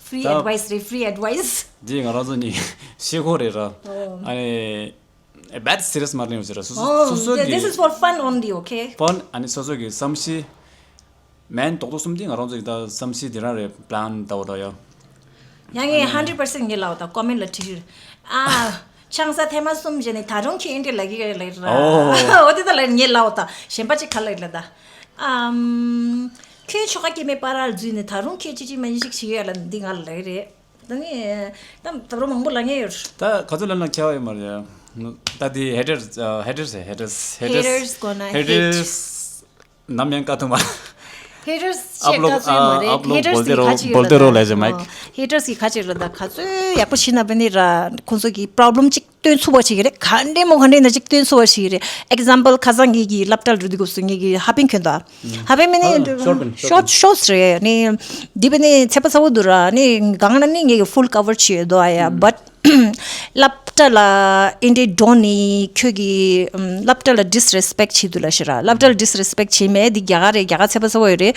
ཕི་རི་ད་ཨེཌ་ཝའི་སི་རེད། ཕི་རི་ཨེཌ་ཝའི་སི། འདི་ང་རང་ཚོ་གཉིས་ཤེས་ཁོ་རེད་ར། ཨོ། ཨ་ནི། ཨེ་བེད་སི་རི་ཡས་མ་རེད་ཡོད་ཟེར་ར། སོ་སོ་Oh, སོ་སོ་th- this གི is for fun only, okay? ཕན། ཨ་ནི་སོ་སོ་གི་བསམ་ཤེས། མེན་རྡོག་རྡོག་གསུམ་དེ་ང་རང་ཚོ་གི་ད་བསམ་ཤེས་དེ་རང་རེད། པ་ལན་ད་བོ་ད་ཡ། ཡང་ངས་ཧན་ཌེ་རེཌ་པར་སེན་ཊི་ངས་ལབ་ད་ཀོ་མེན་ཊི་ལ་བྲིས་ཤིག་ཨ། ཆང་ས་ཐེངས་མ་གསུམ་བཞེས་ནས་ད་རུང་ཁྱོད་ཨེ་འདྲ་ལབ་ཀྱི་ཡོད་ལབ་ར། ཨོ། འོ་དེ་ད་ལབ་ངས་ལབ་ད་གཞན་པ་ཅིག་ག་ལབ་ལབ་ད། ཨམ། ཁྱོད་ཆོ་ག་སྐྱེ་དམན་པ་ར་འཛུལ་ནས་ད་རུང་ཁྱོད་ཅི་ཅི་མ་ཡིན་ཞིག་བྱེད་ཡོད་ལ་འདི་ང་ལ་ལབ་རེད། ད་ནི་ད་ད་རུང་མང་པོ་ལབ་ངེས་ཡོད། ད་ག་ཚོད་ལབ་ན་ཁྱད་པར་ཡོད་མ་རེད་ཡ། ད་དེ་ཧེ་ཊར་སི་ཨ་ཧེ་ཊར་སི་ཧེ་ཊར་སི་ཧེ་ཊར་སི་ཧེ་ཊར་སི་གོ་ན་ཧེ་ཊར་སི་ནམ་ཡང་བཀག་ཐུབ་མ། ཧེ་ཊར་སི་ཨབ་ལོག་ཨ་ཨབ་ལོག་ཧེ་ཊར་སི་བོལ་ཏེ་རོ་བོལ་ཏེ་རོ་ལབ་ཅེ་མ་ཡིག་ཧེ་ཊར་སི་གི་ཁ་ཅིག་ལ་ད་ག་ཚོད་ཡག་པོ་བྱེད་ན་བས་ནི་ར་ཁོང་ཚོ་གི་པོ་རོབ་ལེམ་ཅིག་སྟོན་ཚུགས་པ་བྱེད་ཀྱི་རེད། ག་འདྲས་མོ་ག་འདྲས་ན་ཅིག་སྟོན་ཚུགས་པ་བྱེད་ཀྱི་རེད། ཨེག་ཛམ་པལ་ཁ་སང་ངེད་ཀྱི་སློབ་གྲྭ་ལ་འགྲོ་དུས་སྐབས་སུ་ངེད་ཀྱི་ཧ་པན་གྱོན་དོ། ཧ་པན་མིན་ནི་ཨ་ཤོར་པན་ཤོར་ཤོར་ཤོར་རེད་ནི། འདི་བས་ནི་ཚད་པ་ཚ་བོ་འདུག་ར་ནི་གང་ན་ནི་ངེད་ཀྱི་ཕུལ་ཀ་བར་བྱེད་དོ་ཨ་ཡ། བཊ་སློབ་གྲྭ་ལ་ཨེ་འདྲས་འགྲོ་ནི་ཁྱོད་ཀྱི་སློབ་གྲྭ་ལ་ཌི་སི་རེ་སི་པེག་བྱེད་འདུག་ལ་ཤི་ར། སློབ་གྲྭ་ལ་ཌི་སི་རེ་སི་པེག་བྱེད་མེད་འདི་རྒྱ་གར་རེད། རྒྱ་གར་ཚད་པ་ཚ་བོ་ཡོད་རེད།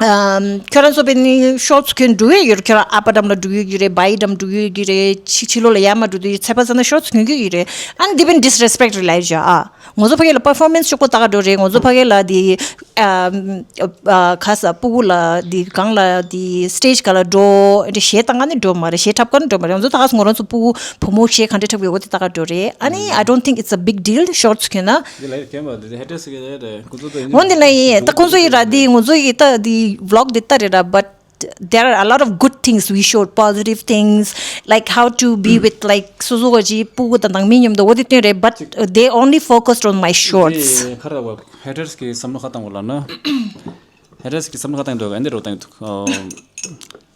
ཨམ། ཁྱོད་རང་ཚོ་བས་ནི་ཤོར་ཊི་སི་གྱོན་འགྲོ་ཡི་ཡོད་རེད། ཁྱོད་རང་ཨ་པ་ཌམ་ལ་འགྲོ་ཡི་ཡོད་རེད། བའི་ཌམ་འགྲོ་ཡི་ཡོད་རེད། ཕྱི་ཕྱི་ལོགས་ལ་ཡར་མར་འགྲོ་དུས་ཚད་པ་ཚ་ན་ཤོར་ཊི་སི་གྱོན་གྱི་ཡོད་རེད། ཨ་ནི་འདི་བས་ཌི་སི་རེ་སི་པེག་རེད་ལབ་ཡོད་ཨ། ང་ཚོ་ཕ་གི་ལ་པར་ཕོར་མེན་སི་ཤོག་པོ་ལྟ་ག་འགྲོ་རེད། ང་ཚོ་ཕ་གི་ལ་འདི་ཨ་ཨ་ཁ་ས་སྤུ་གུ་ལ་འདི་སྒང་ལ་འདི་སི་ཊེ་ཇི་ག་ལ་འགྲོ་འདི་གཞས་བཏང་ག་ནི་འགྲོ་མ་རེད། གཞས་འཁྲབ་ག་ནི་འགྲོ་མ་རེད། ང་ཚོ་ད་ག་སེ་ང་རང་ཚོ་སྤུ་གུ་བུ་མོ་གཞས་ག་འདྲས་འཁྲབ་གི་འོ་དེ་ལྟ་ག་འགྲོ་རེད། ཨ་ནི་I don't think it's a big deal ཤོར་ཊི་སི་གྱོན་ན། འདི་ལ་ཡི་གེ་མ་འདི་ཧེ་ཊར་སི་གི་རེད། ཁོ་ཚོ་ད་འོ་འདི་ལ་ཡི་ད་ཁོ་ཚོ་ཡི་ར་འདི་ང་ཚོ་ཡི་ད་འདི་བི་ལོག་འདི་ལྟ་རེད་ར། But there are a lot of good things we showed, positive things, like how to be with, like, སོ་སོ་ག་ཅི་སྤུ་གུ་དང་ནང་མི་མཉམ་དུ་འོ་དེ་སྟོན་རེད། But they only focused on my shorts. དེ་ཁ་ར་བ་ཧེ་ཊར་སི་གི་བསམ་བློ་ཁ་བཏང་བ་ལ་ན། ཧེ་ཊར་སི་གི་བསམ་བློ་ཁ་བཏང་འདུག་ཨ་འདི་རོ་བཏང་འདུག་ཨོ།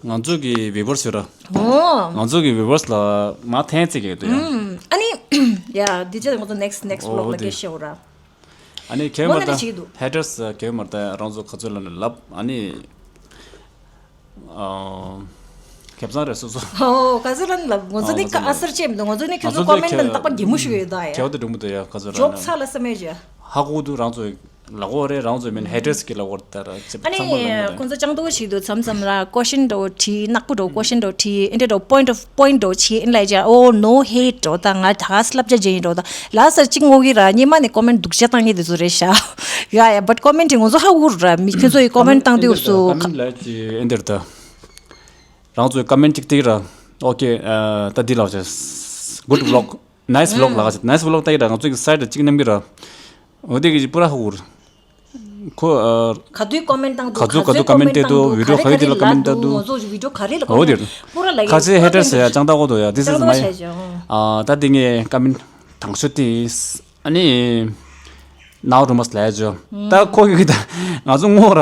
ང་ཚོ་གི་བི་ཝར་སི་ཡོད་ར། ཨོ། ང་ཚོ་གི་བི་ཝར་སི་ལ་མ་ཐན་ཙི་གི་འདུག་ཡ། ཨམ། ཨ་ནི་ཡ་འདི་ཅི་ང་ཚོ་ནེག་སི་ནེག་སི་ཨོ་བི་ལོག་ལ་དེ་སྐད་ཆ་བཤད་འོ་ར། ཨ་ནི་ཁྱེད་མ་ད་ཧེ་ཊར་སི་ཁྱེད་མ་ད་རང་ཚོ་ག་ཚོད་ལ་ནི་ལབ། ཨ་ནི་ཨ་ཁེ་བཟང་རེད་སོ་སོ། ཨོ་ག་ཚོད་ལ་ནི་ལབ། ང་ཚོ་ནི་ཨ་ང་ཚོ་ཨ་སར་ཅེ་མི་འདུག་ང་ཚོ་ནི་ཁྱོད་ཚོ་ང་ཚོ་ཀོ་མེན་ཊི་ལ་ནི་རྟག་པར་གད་མོ་ཞུ་གི་ཡོད་ད་ཡ། ཁྱེད་བ་དེ་འགྲོ་མི་འདུག་ཡ། ག་ཚོད་ར་ཇོབ་ན་ཚ་ལ་ས་མེད་ཅེ། ཧ་གོ་འདུག་རང་ཚོ། ལ་གོ་རེ་རང་ཚོ་མིན་ཧེ་ཊར་སི་གི་ལ་གོ་ད་ར་ཅེ་ཨ་ཚང་མ་ལ་ནི་མོ་ཁོང་ཚོ་ཅང་ཏོ་ཞིག་ཏུ་མཚམས་མཚམས་ལ་ཀོ་ཤན་འདྲ་བོ་བྲིས། ནག་པོ་འདྲ་བོ་ཀོ་ཤན་འདྲ་བོ་བྲིས། ཨེ་འདྲ་འདྲ་བོ་པོ་ཡིན་ཊི་ཨོཕ་པོ་ཡིན་ཊི་འདྲ་བོ་བྱས། ཨེ་ལ་ཡ་ཇ། ཨོ་ནོ་ཧེ་ཊི་འདྲ་བོ་ད་ང་ད་ག་སི་བསླབ་བྱ་བྱེད་ཡིན་འདྲ་བོ་ད་ལ་སར་གཅིག་ངོ་གི་ར་སྙེ་མ་ནི་ཀོ་མེན་ཊི་སྡུག་ཅག་བཏང་ངེས་དེ་ཚོ་རེད་ཤག་ཡ་ཡ་བཊ་ཀོ་མེན་ཊི་ངོ་ཚོ་ཧ་གོ་ར་མི་ཁྱོད་ཚོ་ཡི་ཀོ་མེན་ཊི་བཏང་དུས་སུ་ཀོ་མེན་ཊི་ལ་ཅི་ཨེ་འདྲ་ད་རང་ཚོའི་ཀོ་མེན་ཊི་ཅིག་ཏིག་ར། ཨོ་ཁེ། ད་འདི་ལ་ཅེ་གུཌ་བི་ལོག་ནའི་སི་བི་ལོག་ལ་ག་ཅེ་ནའི་སི་བི་ལོག་ཏིག་ར། ང་ཚོའི་སའེ་ཊི་ལ་གཅིག་ནམ་གི་ར། འོ་དེ་གི་པུ་ར་ཧ་གོ་ར། ཁོ་ཨ། ག་དུས་ཀོ་མེན་ཊི་བཏང་འདུག་ག་ཚོད་ག་ཚོད་ཀོ་མེན་ཊི་བལྟས་འདུག་བི་ཌི་ཡོ་ག་རེ་དེ་ལ་ཀོ་མེན་ཊི་བལྟས་འདུག་ང་ཚོ་བི་ཌི་ཡོ་ག་རེ་ལ་ཀོ་འོ་མེན་ཊི་དེ་པུ་ར་ལ་ཡིན་ཁ་ཆེ་ཧེ་ཊར་སི་ཡ་ཅང་ལྟ་གོ་འདུག་ཡ། This is my ཨ་ད་དེ་ངས་ཀོ་མེན་ཊི་དང་ཤོས་དེ་ཨ་ནི་ནའོ་རུ་མ་སི་ལ་ཡ་ཇོ། ད་ཁོ་གི་ད་ང་ཚོ་ངོ་ར་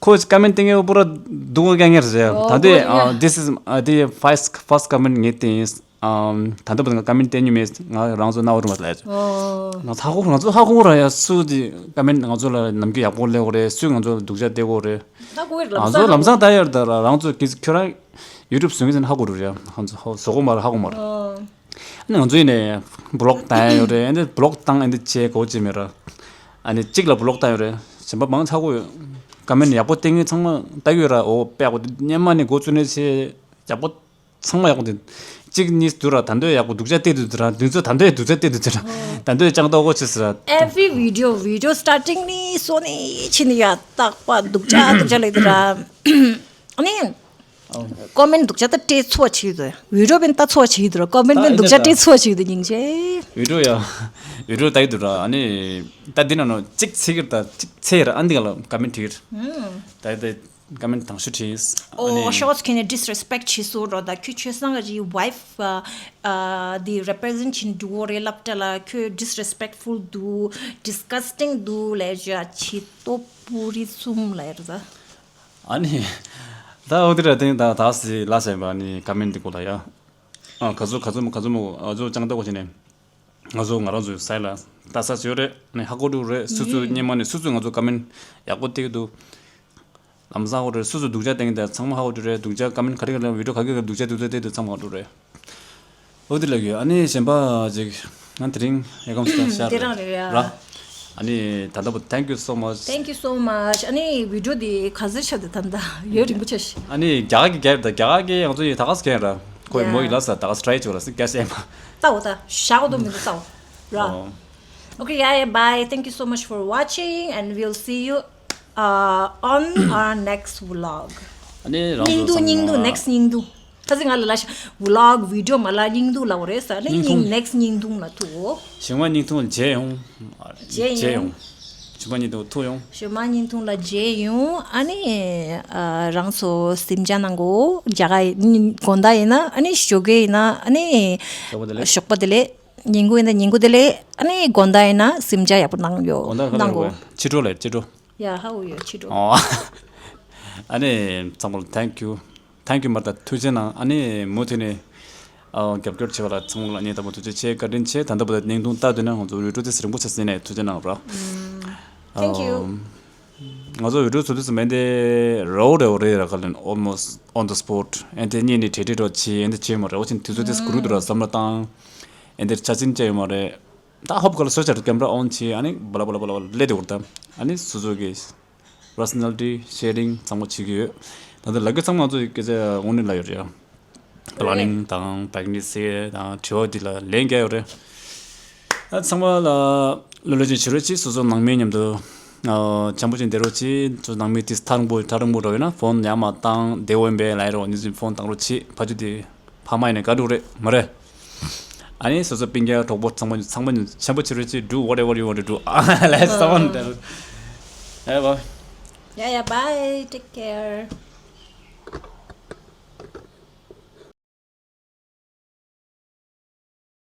ཁོ་ཀོ་མེན་ཊི་སྟེང་གི་པུ་ར་སྡུག་ག་ངེར་ཟེར། ད་དེ་this is ཨ་དེ་first first comment ངས་དེ། ཨམ། ད་ལྟ་བར་ང་ཀོ་མེན་ཊི་བལྟས་མྱོང་མེད། ང་རང་ཚོ་ནའོ་རུ་མ་སི་ལ་ཡ་ཇོ། ང་ཧ་གོ་ང་ཚོ་ཧ་གོ་ར་ཡ་སུ་དེ་ཀོ་མེན་ཊི་ང་ཚོ་ལ་ནམ་རྒྱུན་ཡག་པོ་སླེབས་གོ་རེད། སུས་ང་ཚོ་ལ་སྡུག་ཅག་སྟེར་གོ་རེད། ང་ཚོ་ལམ་སང་ད་ཡར་ད་ར་རང་ཚོ་གི་ཁྱོད་རང་ཡུ་ཊུབ་བཟོ་མཁན་ཚོ་ཧ་གོ་རུ་རེད། ང་ཚོ་ཧ་བཟོ་གོ་མ་རེད། ཧ་གོ་མ་རེད། ཨ་ནི་ང་ཚོ་ཡིན་ནས་བི་ལོག་བཏང་ཡ་ཡོད་རེད། ཨ་ནི་བི་ལོག་བཏང་ཨ་ནི་བྱས་གོ་ཅེས་མེད་ར། ཨ་ནི་གཅིག་ལ་བི་ལོག་བཏང་ཡོད་རེད། གཞན་པ་མང་ཆེ་ཧ་གོ་ཡོད། ཀོ་མེན་ཊི་ཡག་པོ་བལྟས་མཁན་ཚང་མ་ལྟ་གི་ཡོད་ར། འོ་དཔེ་ཡག་པོ་འདུག་སྔོན་མ་ནས་འགོ་བཙུགས་ནས་བྱས་ཡག་པོ་ཚང་མ་ཡག་པོ་འདུག་གཅིག་གཉིས་འདུག་ར། ད་འདོད་ཡག་པོ་སྡུག་ཅག་བལྟས་འདུག་ར། འདི་ཚོ་ད་འདོད་སྡུག་ཅག་བལྟས་འདུག་ར། ད་འདོད་ཅང་ལྟོ་གོ་ཆེ་ཟེར་ར། Every video video starting ནས་སོ་ནས་ཕྱི་ནས་ཡ་རྟག་པ་སྡུག་ཅག་སྡུག་ཅག་ལས་འདུག་ར། ཨ་ནི་ཀོ་མེན་ཊི་སྡུག་ཅག་ད་སྤྲད་ཚོ་བྱེད་འདུག་བི་ཌི་ཡོ་པན་ད་ཚོ་བྱེད་འདུག་ར། ཀོ་མེན་ཊི་པན་སྡུག་ཅག་སྤྲད་ཚོ་བྱེད་འདུག་སྙིང་རྗེ། བི་ཌི་ཡོ་ཡ་བི་ཌི་ཡོ་ལྟ་གི་འདུག་ར། ཨ་ནི་ད་འདི་ན་ནོ་གཅིག་ཚིག་གིར་ད་གཅིག་ཚེ་ར། ཨ་འདི་ག་ལ་ཀོ་མེན་ཊི་བྲིས་ད་ད། ཀོ་མེན་ཊི་དང་ཤོས་བྲིས། ཨ་ནི་ཨོ་ཤོ་ཁྱེད་ནས་ཌིས་རེ་སི་པེག་བྱེད་སོ་རོ། ད་ཁྱོད་ཆོས་སང་གི་ཝའེ་ཕི་ཨ་འདི་རེ་པི་རེ་ཟེན་ཊི་བྱེད་འགྲོ་གི་རེད་ལབ་ད་ལ་ཁྱོད་ཌིས་རེ་སི་པེག་ཕུལ་འདུག་ཌིས་ག་སི་ཊིང་འདུག་ལབ་བྱས། ཆེ་ཏོ་པུ་རི་གསུམ་ལབ་རེད་ད། ཨ་ནི་ད་འོ་དེ་ར་དེ་ད་ད་སི་ལ་ཟེར་བ་ནི་ཀོ་མེན་ཊི་འདི་གོ་ལ་ཡ། ཨ་ག་ཚོད་ག་ཚོད་མོ་ག་ཚོད་མོ་ཨ་ཚོ་ཅང་ལྟ་གོ་བྱས་ནས། ང་ཚོ་ང་རང་ཚོའི་སའེ་ཊི་ལ་ལྟ་ས་ཡོད་རེད། ནས་ཧ་གོ་འགྲོ་རེད། སུ་ཚོས་སྔོན་མ་ནས་སུ་ཚོས་ང་ཚོ་ཀོ་མེན་ཊི་ཡག་པོ་བལྟས་ཀྱི་འདུག་ལམ་སང་ཧ་གོ་རེད། སུ་ཚོས་སྡུག་ཅག་བལྟས་ཀྱི་འདུག་ཚང་མ་ཧ་གོ་འགྲོ་རེད། སྡུག་ཅག་ཀོ་མེན་ཊི་ག་རེ་ག་རེ་བི་ཌི་ཡོ་ག་གི་ག་སྡུག་ཅག་སྡུག་ཅག་བལྟས་འདུག་ཚང་མ་ཧ་གོ་འགྲོ་རེད། འོ་དེ་ལབ་ཡོད། ཨ་ནི་གཞན་པ་ཅིག་ང་དེ་རིང་ཡ་གམ་སྟ་ཤར་དེ་རང་རེད་ཡ། ར། ཨ་ནི་ད་ལྟ་བུ་thank you so much. Thank you so much. ཨ་ནི་བི་ཌི་ཡོ་འདི་ག་ཚོད་ཆགས་འདུག་ད་ལྟ་ཡོད་རིང་པོ་ཆགས་ཤག་ཨ་ནི་རྒྱ་གར་གྱི་རྒྱ་རྒྱ་གར་གྱི་ང་ཚོ་ཡི་ད་ག་སི་གན་ར་ཁོ་ཡི་མོ་ཡི་ལ་ས་ད་ག་སི་ཊ་རའི་བྱོས་ལ་སི་རྒྱ་སེ་མ། ལྟ་འོ་ད་ཞག་འོ་དོ་མི་འདུག་ལྟ་འོ་ར། Okay, yeah, yeah, bye. Thank you so much for watching, and we'll see you uh, on our next vlog. ཨ་ནི་རང་ཚོ་སྙིང་སྡུག་ཚང་མ་སྙིང་སྡུག next སྙིང་སྡུག་ད་ཚེ་ང་ལ་ལ་ཤ་vlog video མ་ལ་སྙིང་སྡུག་ལ་འོ་རེད་ས་ནི་སྙིང་next སྙིང་སྡུག་ལ་ཐུག་འོ། ཞིང་བ་སྙིང་ཐུང་ལ་མཇལ་ཡོང་། མཇལ་ཡོང་། ཞིང་བ་སྙིང་ཐུང་ཐུག་ཡོང་། ཞིང་བ་སྙིང་ཐུང་ལ་མཇལ་ཡོང་། ཨ་ནི་ཨ་རང་ཚོ་སེམས་ཅན་ནང་གོ་རྒྱ་གར་དགོན་བདག་ཡིན་ན་ཨ་ནི་ཞོགས་ཀས་ཡིན་ན་ཨ་ནི་ཞོགས་པ་བདེ་ལེགས། ཉིན་གུང་ཡིན་ན་ཉིན་གུང་བདེ་ལེགས། ཨ་ནི་དགོན་བདག་ཡིན་ན་སེམས་ཅན་ཡག་པོ་གནང་ཡོད་གནང་གོ་ཕྱི་དྲོ་ལས་ཕྱི་དྲོ། Yeah, how are you? ཕྱི་དྲོ། ཨོ། ཨ་ནི་ཚང་མ་ལ་thank you. Thank you མ་ད་ཐུགས་རྗེ་གནང་། ཨ་ནི་མུ་མཐུད་ནས་ཨ་རྒྱབ་སྐྱོར་བྱེད་པ་ལ་ཚང་མ་ལ་ཨ་ནི་དང་པོ་ཐུགས་རྗེ་ཆེ་བཀའ་དྲིན་ཆེ། ད་ལྟ་བར་དུ་སྙིང་ཐུང་ལྟ་འདོད་ན་ང་ཚོ་ཡུ་ཊུབ་དེ་རིང་པོ་ཆགས་ཟིན་ནས་ཐུགས་རྗེ་གནང་ར། Thank you. ང་ཚོ་ཡུ་ཊུབ་བཟོ་དུས་སུ་མེད་དེ་རེའུ་རེའུ་རེ་ར་ག་ལེན་almost on the spot ཨེ་དེ་གཉིས་ནི་བྲེལ་བྲེལ་རོ་ཆེ་ཨེ་དེ་བྱེད་མ་རེའུ་ཆེན་དུས་ཚོད་དེ་སྐུ་རུ་དུ་ར་བསམ་བློ་བཏང་ཨེ་དེ་ཆ་ཆེན་བྱས་ཡོད་མ་རེད། ད་ཧོབ་ག་ལ་སོ་ཆ་རུ་camera on བྱེད་ཨ་ནི་བ་ལ་བ་ལ་བ་ལ་བ་ལ་ལས་དེ་བར་ད་ཨ་ནི་སོ་སོ་གི་personality sharing ཚང་མ་བྱེད་ཀྱི་ཡོད། ད་ལྟ་ལ་གི་ཚང་མ་ང་ཚོ་ཡི་སྐད་ཆ་དངོས་གནས་ལ་ཡོད་རེད། Planning དང་pregnancy དང་དྲི་བ་འདི་ལ་ལན་རྒྱག་ཡོད་རེད། ཨ་ཚང་མ་ལ་ལོ་ལོ་ཅིག་བྱེད་རོགས་གྱིས། སོ་སོ་ནང་མི་མཉམ་དུ་ཨ་འཆམ་པོ་ཅིག་བསྡད་རོགས་གྱིས། ཚོ་ནང་མི་དེ་ཐག་རིང་པོ་ཐག་རིང་པོ་འགྲོ་ཡོད་ན་ཕོན་ཡར་མར་བཏང་བདེ་བོ་ཡིན་པས་ལབ་རོགས། ཉིན་གཅིག་ཕོན་བཏང་རོགས་གྱིས། ཕ་ཆུ་དེ་ཕ་མ་ཡིན་ན་དགའ་འགྲོ་རེད་མ་རེད། ཨ་ནི་སོ་སོ་སྤུན་ཀྱག་གྲོགས་པོ་ཚང་མ་ཚང་མ་འཆམ་པོ་བྱེད་རོགས་གྱིས། Do whatever you want to do. Let's someone tell. Hey, bye. Yeah, yeah, bye. Take care.